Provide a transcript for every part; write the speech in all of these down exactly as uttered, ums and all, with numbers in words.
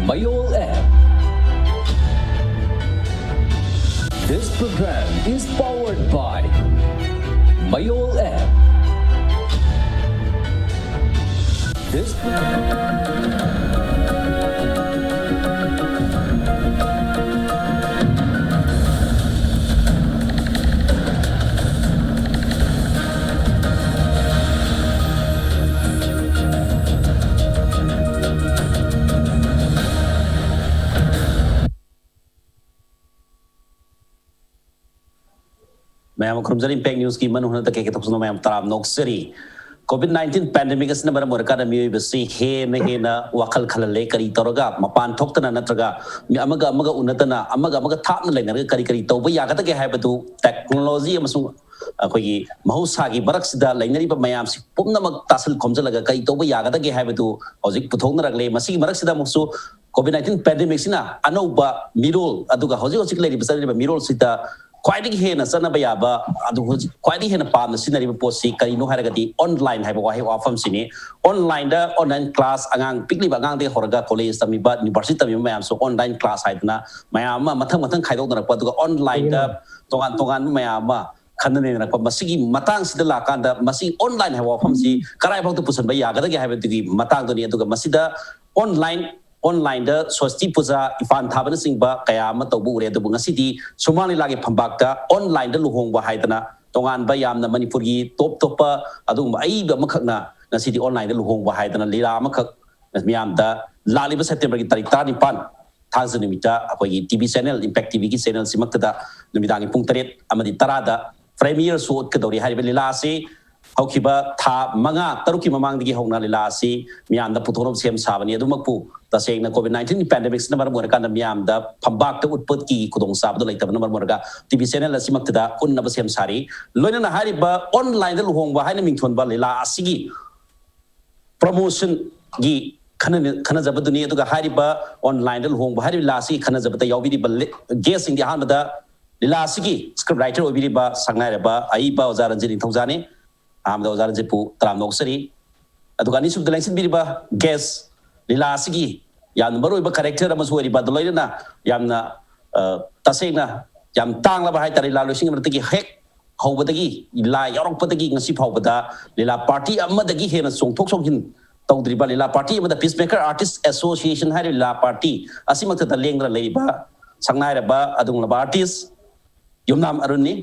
Mayol app. This program is powered by Mayol app. This ꯃꯌꯥꯝ ꯈꯨꯔꯨꯝꯖꯔꯤ꯫ Impact Newsꯀꯤ ꯃꯅꯨꯡ ꯍꯟꯗꯛꯇ ꯀꯩ ꯀꯩ ꯊꯣꯛꯁꯅꯣ ꯃꯌꯥꯝ ꯇꯔꯥꯝꯅ ꯑꯣꯛꯆꯔꯤ꯫ COVID nineteen pandemic ꯑꯁꯤꯅ ꯃꯔꯝ ꯑꯣꯏꯔꯀꯥꯟꯗ ꯃꯤꯑꯣꯏꯕꯁꯤ ꯍꯦꯟꯅ ꯍꯦꯟꯅ ꯋꯥꯈꯜ ꯈꯜꯍꯜꯂꯦ꯫ ꯀꯔꯤ ꯇꯧꯔꯒ ꯃꯄꯥꯟ ꯊꯣꯛꯇꯅ ꯅꯠꯇ꯭ꯔꯒ ꯃꯤ ꯑꯃꯒ ꯑꯃꯒ ꯎꯅꯗꯅ, ꯑꯃꯒ ꯑꯃꯒ ꯊꯥꯞꯅ ꯂꯩꯅꯔꯒ ꯀꯔꯤ ꯀꯔꯤ ꯇꯧꯕ ꯌꯥꯒꯗꯒꯦ ꯍꯥꯏꯕꯗꯨ technology ꯑꯃꯁꯨꯡ ꯑꯩꯈꯣꯏꯒꯤ ꯃꯍꯧꯁꯥꯒꯤ ꯃꯔꯛꯁꯤꯗ ꯂꯩꯅꯔꯤꯕ ꯃꯌꯥꯝꯁꯤ ꯄꯨꯝꯅꯃꯛ ꯇꯥꯁꯤꯜ ꯈꯣꯝꯖꯤꯜꯂꯒ ꯀꯔꯤ ꯇꯧꯕ ꯌꯥꯒꯗꯒꯦ ꯍꯥꯏꯕꯗꯨ ꯍꯧꯖꯤꯛ ꯄꯨꯊꯣꯛꯅꯔꯛꯂꯦ꯫ ꯃꯁꯤꯒꯤ ꯃꯔꯛꯁꯤꯗ ꯑꯃꯨꯛꯁꯨ COVID nineteen pandemicꯁꯤꯅ ꯑꯅꯧꯕ ꯃꯤꯔꯣꯜ, ꯑꯗꯨꯒ ꯍꯧꯖꯤꯛ ꯍꯧꯖꯤꯛ ꯂꯩꯔꯤꯕ, ꯆꯠꯅꯔꯤꯕ ꯃꯤꯔꯣꯜꯁꯤꯗ ꯈ꯭ꯋꯥꯏꯗꯒꯤ ꯍꯦꯟꯅ ꯆꯠꯅꯕ ꯌꯥꯕ, ꯑꯗꯨ ꯍꯧꯖꯤꯛ ꯈ꯭ꯋꯥꯏꯗꯒꯤ ꯍꯦꯟꯅ ꯄꯥꯝꯅ ꯁꯤꯖꯤꯟꯅꯔꯤꯕ ꯄꯣꯠꯁꯤ ꯀꯔꯤꯅꯣ ꯍꯥꯏꯔꯒꯗꯤ online ꯍꯥꯏꯕ ꯋꯥꯍꯩ ꯋꯥꯐꯝꯁꯤꯅꯤ꯫ Onlineꯗ online class, ꯑꯉꯥꯡ ꯄꯤꯛꯂꯤꯕ ꯑꯉꯥꯡꯗꯒꯤ ꯍꯧꯔꯒ college ꯇꯝꯃꯤꯕ, university ꯇꯝꯃꯤꯕ ꯃꯌꯥꯝꯁꯨ online class ꯍꯥꯏꯗꯅ ꯃꯌꯥꯝ ꯑꯃ ꯃꯊꯪ ꯃꯊꯪ ꯈꯥꯏꯗꯣꯛꯅꯔꯛꯄ, ꯑꯗꯨꯒ onlineꯗ ꯇꯣꯉꯥꯟ ꯇꯣꯉꯥꯟꯕ ꯃꯌꯥꯝ ꯑꯃ ꯈꯟꯅ ꯅꯩꯅꯔꯛꯄ, ꯃꯁꯤꯒꯤ ꯃꯇꯥꯡꯁꯤꯗ ꯂꯥꯛꯀꯥꯟꯗ ꯃꯁꯤ online ꯍꯥꯏꯕ ꯋꯥꯐꯝꯁꯤ ꯀꯗꯥꯏꯐꯥꯎꯗ ꯄꯨꯁꯤꯟꯕ ꯌꯥꯒꯗꯒꯦ ꯍꯥꯏꯕꯗꯨꯒꯤ ꯃꯇꯥꯡꯗꯨꯅꯤ꯫ ꯑꯗꯨꯒ ꯃꯁꯤꯗ online onlineꯗ ꯁ꯭ꯋꯁꯇꯤ ꯄꯨꯖꯥ, ꯏꯐꯥꯟ ꯊꯥꯕꯅꯆꯤꯡꯕ ꯀꯌꯥ ꯑꯃ ꯇꯧꯕ ꯎꯔꯦ꯫ ꯑꯗꯨꯕꯨ ꯉꯁꯤꯗꯤ ꯁꯨꯃꯥꯡ ꯂꯤꯂꯥꯒꯤ ꯐꯝꯄꯥꯛꯇ onlineꯗ ꯂꯨꯍꯣꯡꯕ ꯍꯥꯏꯗꯅ ꯇꯣꯉꯥꯟꯕ, ꯌꯥꯝꯅ ꯃꯅꯤꯄꯨꯔꯒꯤ top ꯇꯣꯞꯄ ꯑꯗꯨꯒꯨꯝꯕ ꯑꯏꯕ ꯑꯃꯈꯛꯅ ꯉꯁꯤꯗꯤ onlineꯗ ꯂꯨꯍꯣꯡꯕ ꯍꯥꯏꯗꯅ ꯂꯤꯂꯥ ꯑꯃꯈꯛ ꯃꯤꯌꯥꯝꯗ ꯂꯥꯛꯂꯤꯕ Septemberꯒꯤ ꯇꯥꯔꯤꯛ ꯇꯔꯥꯅꯤꯄꯥꯟ ꯊꯥꯡꯖ ꯅꯨꯃꯤꯠꯇ ꯑꯩꯈꯣꯏꯒꯤ TV channel, Impact TVꯒꯤ channelꯁꯤꯃꯛꯇꯗ ꯅꯨꯃꯤꯗꯥꯡꯒꯤ ꯄꯨꯡ ꯇꯔꯦꯠ ꯑꯃꯗꯤ ꯇꯔꯥꯗ premiere show ꯎꯠꯀꯗꯧꯔꯤ꯫ ꯍꯥꯏꯔꯤꯕ ꯂꯤꯂꯥ ꯑꯁꯤ ꯍꯧꯈꯤꯕ ꯊꯥ ꯃꯉꯥ ꯇꯔꯨꯛꯀꯤ ꯃꯃꯥꯡꯗꯒꯤ ꯍꯧꯅ ꯂꯤꯂꯥ ꯑꯁꯤ ꯃꯤꯌꯥꯝꯗ ꯄꯨꯊꯣꯛꯅꯕ ꯁꯦꯝ ꯁꯥꯕꯅꯤ꯫ ꯑꯗꯨꯃꯛꯄꯨ ꯇꯁꯦꯡꯅ COVID nineteen pandemicꯁꯤꯅ ꯃꯔꯝ ꯑꯣꯏꯔꯀꯥꯟꯗ ꯃꯤꯌꯥꯝꯗ ꯐꯝꯄꯥꯛꯇ ꯎꯠꯄꯒꯤ ꯈꯨꯗꯣꯡꯆꯥꯕꯗꯨ ꯂꯩꯇꯕꯅ ꯃꯔꯝ ꯑꯣꯏꯔꯒ TV channel ꯑꯁꯤꯃꯛꯇꯗ ꯎꯠꯅꯕ ꯁꯦꯝ ꯁꯥꯔꯤ꯫ ꯂꯣꯏꯅꯅ ꯍꯥꯏꯔꯤꯕ onlineꯗ ꯂꯨꯍꯣꯡꯕ ꯍꯥꯏꯅ ꯃꯤꯡꯊꯣꯟꯕ ꯂꯤꯂꯥ ꯑꯁꯤꯒꯤ promotionꯒꯤ ꯈꯟꯅ-, ꯈꯟꯅꯖꯕꯗꯨꯅꯤ꯫ ꯑꯗꯨꯒ ꯍꯥꯏꯔꯤꯕ onlineꯗ ꯂꯨꯍꯣꯡꯕ ꯍꯥꯏꯔꯤꯕ ꯂꯤꯂꯥ ꯑꯁꯤꯒꯤ ꯈꯟꯅꯖꯕꯗ ꯌꯥꯎꯕꯤꯔꯤꯕ ꯂꯤ-, guestꯁꯤꯡꯗꯤ ꯑꯍꯥꯟꯕꯗ ꯂꯤꯂꯥ ꯑꯁꯤꯒꯤ script writer ꯑꯣꯏꯕꯤꯔꯤꯕ ꯁꯛꯅꯥꯏꯔꯕ ꯑꯏꯕ ꯑꯣꯖꯥ ꯔꯟꯖꯤꯠ ꯅꯤꯡꯊꯧꯖꯥꯅꯤ꯫ ꯑꯍꯥꯟꯕꯗ ꯑꯣꯖꯥ ꯔꯟꯖꯤꯠꯄꯨ ꯇꯔꯥꯝꯅ ꯑꯣꯛꯆꯔꯤ꯫ ꯑꯗꯨꯒ ꯑꯅꯤꯁꯨꯕꯗ ꯂꯦꯡꯁꯤꯟꯕꯤꯔꯤꯕ guest, ꯂꯤꯂꯥ ꯑꯁꯤꯒꯤ ꯌꯥꯝꯅ ꯃꯔꯨꯑꯣꯏꯕ ꯀꯦꯔꯦꯛꯇꯔ ꯑꯃꯁꯨ ꯑꯣꯏꯔꯤꯕ, ꯑꯗꯨ ꯂꯣꯏꯅꯅ ꯌꯥꯝꯅ ꯑ, ꯇꯁꯦꯡꯅ ꯌꯥꯝ ꯇꯥꯡꯂꯕ ꯍꯥꯏꯇꯥꯔꯦ, ꯂꯤꯂꯥ ꯂꯣꯏꯁꯤꯟꯕꯗꯒꯤ ꯍꯦꯛ ꯍꯧꯕꯗꯒꯤ ꯂꯤꯂꯥ ꯌꯥꯎꯔꯛꯄꯗꯒꯤ ꯉꯁꯤ ꯐꯥꯎꯕꯗ ꯂꯤꯂꯥ ꯄꯥꯔꯇꯤ ꯑꯃꯗꯒꯤ ꯍꯦꯟꯅ ꯆꯣꯡꯊꯣꯛ ꯆꯣꯡꯁꯤꯟ ꯇꯧꯗ꯭ꯔꯤꯕ, ꯂꯤꯂꯥ ꯄꯥꯔꯇꯤ ꯑꯃꯗ Peacemaker Artist Association ꯍꯥꯏꯔꯤꯕ ꯂꯤꯂꯥ ꯄꯥꯔꯇꯤ ꯑꯁꯤꯃꯛꯇꯗ ꯂꯦꯡꯗꯅ ꯂꯩꯔꯤꯕ ꯁꯛꯅꯥꯏꯔꯕ ꯑꯗꯨꯒꯨꯝꯂꯕ ꯑꯥꯔꯇꯤꯁ ꯌꯨꯝꯅꯥꯝ ꯑꯔꯨꯟꯅꯤ꯫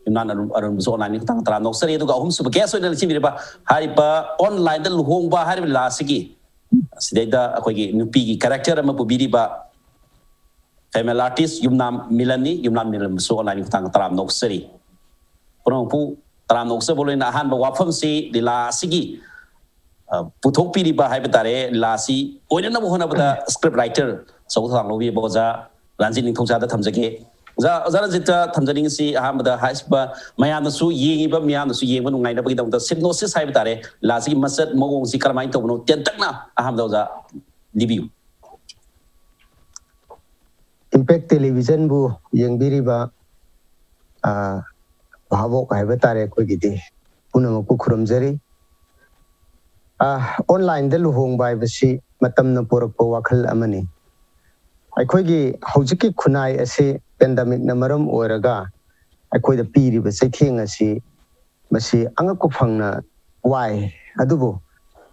ꯌꯨꯝꯅꯥꯝ ꯑꯔꯨꯟ, ꯑꯔꯨꯟꯕꯨꯁꯨ ꯑꯣꯟꯂꯥꯏꯟꯒꯤ ꯈꯨꯊꯥꯡ ꯇꯔꯥꯝꯅ ꯑꯣꯛꯆꯔꯤ꯫ ꯑꯗꯨꯒ ꯑꯍꯨꯝꯁꯨꯕ ꯒꯦꯁ ꯑꯣꯏꯅ ꯂꯦꯡꯁꯤꯟꯕꯤꯔꯤꯕ ꯍꯥꯏꯔꯤꯕ ꯑꯣꯟꯂꯥꯏꯟꯗ ꯂꯨꯍꯣꯡꯕ ꯍꯥꯏꯔꯤꯕ ꯂꯤꯂꯥ ꯑꯁꯤꯒꯤ ꯁꯤꯗꯩꯗ ꯑꯩꯈꯣꯏꯒꯤ ꯅꯨꯄꯤꯒꯤ ꯀꯦꯔꯦꯛꯇꯔ ꯑꯃ ꯄꯨꯕꯤꯔꯤꯕ ꯐꯦꯃꯦꯜ ꯑꯥꯔꯇꯤꯁ ꯌꯨꯝꯅꯥꯝ ꯃꯤꯂꯟꯅꯤ꯫ ꯌꯨꯝꯅꯥꯝ ꯃꯤꯂꯟꯕꯨꯁꯨ ꯑꯣꯟꯂꯥꯏꯟꯒꯤ ꯈꯨꯊꯥꯡꯗ ꯇꯔꯥꯝꯅ ꯑꯣꯛꯆꯔꯤ꯫ ꯄꯨꯝꯅꯃꯛꯄꯨ ꯇꯔꯥꯝꯅ ꯑꯣꯛꯆꯕ ꯂꯣꯏꯅ ꯑꯍꯥꯟꯕ ꯋꯥꯐꯝꯁꯤ ꯂꯤꯂꯥ ꯑꯁꯤꯒꯤ ꯑ, ꯄꯨꯊꯣꯛꯄꯤꯔꯤꯕ ꯍꯥꯏꯕ ꯇꯥꯔꯦ, ꯂꯤꯂꯥ ꯑꯁꯤ ꯑꯣꯏꯅꯅꯕ ꯍꯣꯠꯅꯕꯗ ꯁ꯭ꯀ꯭ꯔꯤꯞ ꯔꯥꯏꯇꯔ ꯑꯆꯧꯕ ꯊꯧꯗꯥꯡ ꯂꯧꯕꯤꯕ ꯑꯣꯖꯥ ꯔꯟꯖꯤꯠ ꯅꯤꯡꯊꯧꯖꯥꯗ ꯊꯝꯖꯒꯦ꯫ ꯑꯣꯖꯥ, ꯑꯣꯖꯥ ꯔꯟꯖꯤꯠꯇ ꯊꯝꯖꯅꯤꯡꯉꯤꯁꯤ ꯑꯍꯥꯟꯕꯗ ꯍꯥꯏꯔꯤꯕ ꯃꯌꯥꯝꯅꯁꯨ ꯌꯦꯡꯉꯤꯕ ꯃꯤꯌꯥꯝꯅꯁꯨ ꯌꯦꯡꯕ ꯅꯨꯡꯉꯥꯏꯅꯕꯒꯤꯗꯃꯛꯇ ꯁꯤꯞꯅꯣꯁꯤꯁ ꯍꯥꯏꯕ ꯇꯥꯔꯦ, ꯂꯤꯂꯥ ꯑꯁꯤꯒꯤ ꯃꯆꯠ ꯃꯑꯣꯡꯁꯤ ꯀꯔꯝꯍꯥꯏꯅ ꯇꯧꯕꯅꯣ ꯇꯦꯟꯇꯛꯅ ꯑꯍꯥꯟꯕꯗ ꯑꯣꯖꯥ ꯂꯤꯕꯤꯌꯨ꯫ ꯏꯝꯄꯦꯛ ꯇꯦꯂꯤꯚꯤꯖꯟꯕꯨ ꯌꯦꯡꯕꯤꯔꯤꯕ ꯑ, ꯚꯥꯕꯣꯛ ꯍꯥꯏꯕ ꯇꯥꯔꯦ ꯑꯩꯈꯣꯏꯒꯤꯗꯤ, ꯄꯨꯝꯅꯃꯛꯄꯨ ꯈꯨꯔꯨꯝꯖꯔꯤ꯫ ꯑ, ꯑꯣꯟꯂꯥꯏꯟꯗ ꯂꯨꯍꯣꯡꯕ ꯍꯥꯏꯕꯁꯤ ꯃꯇꯝꯅ ꯄꯨꯔꯛꯄ ꯋꯥꯈꯜ ꯑꯃꯅꯤ꯫ ꯑꯩꯈꯣꯏꯒꯤ ꯍꯧꯖꯤꯛꯀꯤ ꯈꯨꯟꯅꯥꯏ ꯑꯁꯤ ꯄꯦꯟꯗꯥꯃꯤꯛꯅ ꯃꯔꯝ ꯑꯣꯏꯔꯒ ꯑꯩꯈꯣꯏꯗ ꯄꯤꯔꯤꯕ ꯆꯩꯊꯦꯡ ꯑꯁꯤ ꯃꯁꯤ ꯑꯉꯛꯄ ꯐꯪꯅ ꯋꯥꯏ꯫ ꯑꯗꯨꯕꯨ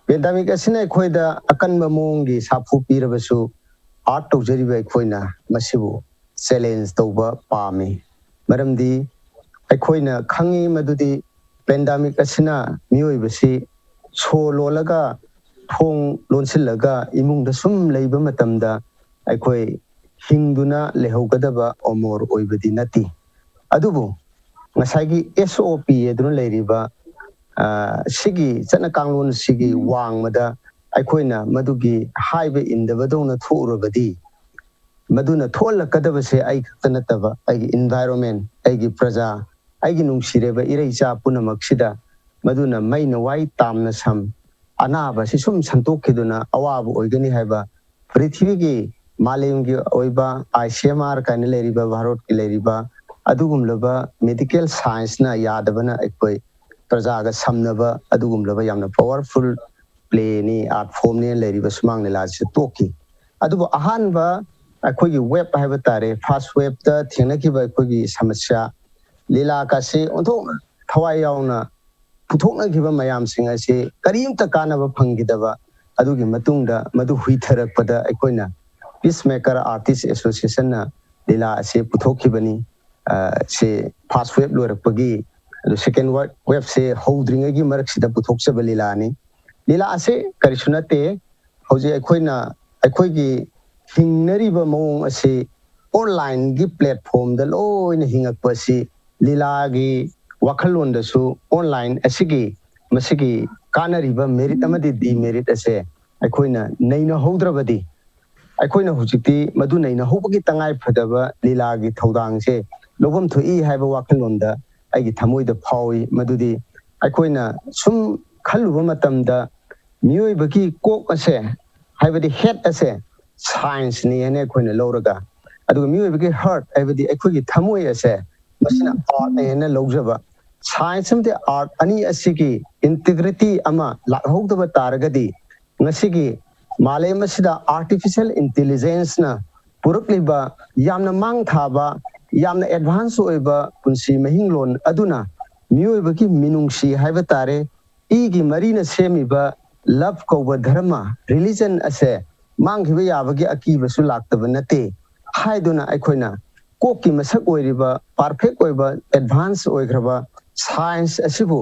ꯄꯦꯟꯗꯥꯃꯤꯛ ꯑꯁꯤꯅ ꯑꯩꯈꯣꯏꯗ ꯑꯀꯟꯕ ꯃꯑꯣꯡꯒꯤ ꯁꯥꯐꯨ ꯄꯤꯔꯕꯁꯨ, ꯑꯥꯔꯠ ꯇꯧꯖꯔꯤꯕ ꯑꯩꯈꯣꯏꯅ ꯃꯁꯤꯕꯨ ꯆꯦꯂꯦꯟꯖ ꯇꯧꯕ ꯄꯥꯝꯃꯤ꯫ ꯃꯔꯝꯗꯤ ꯑꯩꯈꯣꯏꯅ ꯈꯪꯉꯤ ꯃꯗꯨꯗꯤ ꯄꯦꯟꯗꯥꯃꯤꯛ ꯑꯁꯤꯅ ꯃꯤꯑꯣꯏꯕꯁꯤ ꯁꯣ ꯂꯣꯜꯂꯒ, ꯊꯣꯡ ꯂꯣꯟꯁꯤꯜꯂꯒ ꯏꯃꯨꯡꯗ ꯁꯨꯝ ꯂꯩꯕ ꯃꯇꯝꯗ ꯑꯩꯈꯣꯏ ꯍꯤꯡꯗꯨꯅ ꯂꯩꯍꯧꯒꯗꯕ ꯑꯃꯣꯔ ꯑꯣꯏꯕꯗꯤ ꯅꯠꯇꯦ꯫ ꯑꯗꯨꯕꯨ ꯉꯁꯥꯏꯒꯤ ꯑꯦꯁ ꯑꯣ ꯄꯤ ꯍꯥꯏꯗꯨꯅ ꯂꯩꯔꯤꯕ, ꯑ, ꯁꯤꯒꯤ ꯆꯠꯅ ꯀꯥꯡꯂꯣꯟ ꯑꯁꯤꯒꯤ ꯋꯥꯡꯃꯗ ꯑꯩꯈꯣꯏꯅ ꯃꯗꯨꯒꯤ ꯍꯥꯏꯕ ꯏꯟꯗꯕꯗꯧꯅ ꯊꯣꯛꯎꯔꯕꯗꯤ, ꯃꯗꯨꯅ ꯊꯣꯛꯍꯜꯂꯛꯀꯗꯕꯁꯦ ꯑꯩ ꯈꯛꯇ ꯅꯠꯇꯕ, ꯑꯩꯒꯤ ꯏꯟꯚꯥꯏꯔꯣꯟꯃꯦꯟ, ꯑꯩꯒꯤ ꯄ꯭ꯔꯖꯥ, ꯑꯩꯒꯤ ꯅꯨꯡꯁꯤꯔꯕ ꯏꯔꯩꯆꯥ ꯄꯨꯝꯅꯃꯛꯁꯤꯗ ꯃꯗꯨꯅ ꯃꯩꯅ ꯋꯥꯏ, ꯇꯥꯝꯅ ꯁꯝ, ꯑꯅꯥꯕ ꯑꯁꯤ ꯁꯨꯝ ꯁꯟꯇꯣꯛꯈꯤꯗꯨꯅ ꯑꯋꯥꯕ ꯑꯣꯏꯒꯅꯤ ꯍꯥꯏꯕ ꯄ꯭ꯔꯤꯊꯤꯕꯤꯒꯤ, ꯃꯥꯂꯦꯝꯒꯤ ꯑꯣꯏꯕ ꯑꯥꯏ ꯁꯤ ꯑꯦꯝ ꯑꯥꯔ ꯀꯥꯏꯅ ꯂꯩꯔꯤꯕ, ꯚꯥꯔꯠꯀꯤ ꯂꯩꯔꯤꯕ ꯑꯗꯨꯒꯨꯝꯂꯕ ꯃꯦꯗꯤꯀꯦꯜ ꯁꯥꯏꯟꯁꯅ ꯌꯥꯗꯕꯅ ꯑꯩꯈꯣꯏ ꯄ꯭ꯔꯖꯥꯒ ꯁꯝꯅꯕ ꯑꯗꯨꯒꯨꯝꯂꯕ ꯌꯥꯝꯅ ꯄꯋꯥꯔꯐꯨꯜ ꯄ꯭ꯂꯦꯅꯤ, ꯑꯥꯔꯠ ꯐꯣꯝꯅꯦꯅ ꯂꯩꯔꯤꯕ ꯁꯨꯃꯥꯡ ꯂꯤꯂꯥꯁꯤ ꯇꯣꯛꯈꯤ꯫ ꯑꯗꯨꯕꯨ ꯑꯍꯥꯟꯕ ꯑꯩꯈꯣꯏꯒꯤ ꯋꯦꯕ ꯍꯥꯏꯕ ꯇꯥꯔꯦ, ꯐꯥꯔꯁ ꯋꯦꯕꯇ ꯊꯦꯡꯅꯈꯤꯕ ꯑꯩꯈꯣꯏꯒꯤ ꯁꯃꯁ꯭ꯌꯥ, ꯂꯤꯂꯥꯒꯁꯤ ꯑꯣꯟꯊꯣꯛꯅ ꯊꯋꯥꯏ ꯌꯥꯎꯅ ꯄꯨꯊꯣꯛꯅꯈꯤꯕ ꯃꯌꯥꯝꯁꯤꯡ ꯑꯁꯤ ꯀꯔꯤꯝꯇ ꯀꯥꯟꯅꯕ ꯐꯪꯈꯤꯗꯕ, ꯑꯗꯨꯒꯤ ꯃꯇꯨꯡꯗ ꯃꯗꯨ ꯍꯨꯏꯊꯔꯛꯄꯗ ꯑꯩꯈꯣꯏꯅ Peacemaker Artist Associationꯅ ꯂꯤꯂꯥ ꯑꯁꯤ ꯄꯨꯊꯣꯛꯈꯤꯕꯅꯤ꯫ ꯑ, ꯁꯤ ꯐꯥꯔꯁ ꯋꯦꯕ ꯂꯣꯏꯔꯛꯄꯒꯤ, ꯑꯗꯨ ꯁꯦꯀꯦꯟ ꯋꯦꯕꯁꯦ ꯍꯧꯗ꯭ꯔꯤꯉꯩꯒꯤ ꯃꯔꯛꯁꯤꯗ ꯄꯨꯊꯣꯛꯆꯕ ꯂꯤꯂꯥꯅꯤ꯫ ꯂꯤꯂꯥ ꯑꯁꯤ ꯀꯔꯤꯁꯨ ꯅꯠꯇꯦ, ꯍꯧꯖꯤꯛ ꯑꯩꯈꯣꯏꯅ ꯑꯩꯈꯣꯏꯒꯤ ꯍꯤꯡꯅꯔꯤꯕ ꯃꯑꯣꯡ ꯑꯁꯤ ꯑꯣꯟꯂꯥꯏꯟꯒꯤ ꯄ꯭ꯂꯦꯠꯐꯣꯝꯗ ꯂꯣꯏꯅ ꯍꯤꯡꯉꯛꯄ ꯑꯁꯤ ꯂꯤꯂꯥꯒꯤ ꯋꯥꯈꯜꯂꯣꯟꯗꯁꯨ ꯑꯣꯟꯂꯥꯏꯟ ꯑꯁꯤꯒꯤ, ꯃꯁꯤꯒꯤ ꯀꯥꯟꯅꯔꯤꯕ ꯃꯦꯔꯤꯠ ꯑꯃꯗꯤ ꯗꯤꯃꯦꯔꯤꯠ ꯑꯁꯦ ꯑꯩꯈꯣꯏꯅ ꯅꯩꯅꯍꯧꯗ꯭ꯔꯕꯗꯤ, ꯑꯩꯈꯣꯏꯅ ꯍꯧꯖꯤꯛꯇꯤ ꯃꯗꯨ ꯅꯩꯅꯍꯧꯕꯒꯤ ꯇꯉꯥꯏ ꯐꯗꯕ ꯂꯤꯂꯥꯒꯤ ꯊꯧꯗꯥꯡꯁꯦ ꯂꯧꯐꯝ ꯊꯣꯛꯏ ꯍꯥꯏꯕ ꯋꯥꯈꯜꯂꯣꯟꯗ ꯑꯩꯒꯤ ꯊꯃꯣꯏꯗ ꯐꯥꯎꯏ꯫ ꯃꯗꯨꯗꯤ ꯑꯩꯈꯣꯏꯅ ꯁꯨꯝ ꯈꯜꯂꯨꯕ ꯃꯇꯝꯗ ꯃꯤꯑꯣꯏꯕꯒꯤ ꯀꯣꯛ ꯑꯁꯦ, ꯍꯥꯏꯕꯗꯤ ꯍꯦꯠ ꯑꯁꯦ, ꯁꯥꯏꯟꯁꯅꯤ ꯍꯥꯏꯅ ꯑꯩꯈꯣꯏꯅ ꯂꯧꯔꯒ, ꯑꯗꯨꯒ ꯃꯤꯑꯣꯏꯕꯒꯤ ꯍꯥꯔꯠ, ꯍꯥꯏꯕꯗꯤ ꯑꯩꯈꯣꯏꯒꯤ ꯊꯃꯣꯏ ꯑꯁꯦ, ꯃꯁꯤꯅ ꯑꯥꯔꯠꯅꯤ ꯍꯥꯏꯅ ꯂꯧꯖꯕ꯫ ꯁꯥꯏꯟꯁ ꯑꯃꯗꯤ ꯑꯥꯔꯠ ꯑꯅꯤ ꯑꯁꯤꯒꯤ ꯏꯟꯇꯤꯒ꯭ꯔꯤꯇꯤ ꯑꯃ ꯂꯥꯛꯍꯧꯗꯕ ꯇꯥꯔꯒꯗꯤ, ꯉꯁꯤꯒꯤ ꯃꯥꯂꯦꯝ ꯑꯁꯤꯗ ꯑꯥꯔꯇꯤꯐꯤꯁꯤꯌꯦꯜ ꯏꯟꯇꯦꯂꯤꯖꯦꯟꯁꯅ ꯄꯨꯔꯛꯂꯤꯕ ꯌꯥꯝꯅ ꯃꯥꯡ ꯊꯥꯕ, ꯌꯥꯝꯅ ꯑꯦꯗꯚꯥꯟꯁ ꯑꯣꯏꯕ ꯄꯨꯟꯁꯤ ꯃꯍꯤꯡꯂꯣꯟ ꯑꯗꯨꯅ ꯃꯤꯑꯣꯏꯕꯒꯤ ꯃꯤꯅꯨꯡꯁꯤ ꯍꯥꯏꯕ ꯇꯥꯔꯦ, ꯏꯒꯤ ꯃꯔꯤꯅ ꯁꯦꯝꯃꯤꯕ ꯂꯚ ꯀꯧꯕ ꯙꯔꯃ, ꯔꯤꯂꯤꯖꯟ ꯑꯁꯦ ꯃꯥꯡꯈꯤꯕ ꯌꯥꯕꯒꯤ ꯑꯀꯤꯕꯁꯨ ꯂꯥꯛꯇꯕ ꯅꯠꯇꯦ ꯍꯥꯏꯗꯨꯅ ꯑꯩꯈꯣꯏꯅ ꯀꯣꯛꯀꯤ ꯃꯁꯛ ꯑꯣꯏꯔꯤꯕ, ꯄꯔꯐꯦꯛ ꯑꯣꯏꯕ, ꯑꯦꯗꯚꯥꯟꯁ ꯑꯣꯏꯈ꯭ꯔꯕ ꯁꯥꯏꯟꯁ ꯑꯁꯤꯕꯨ,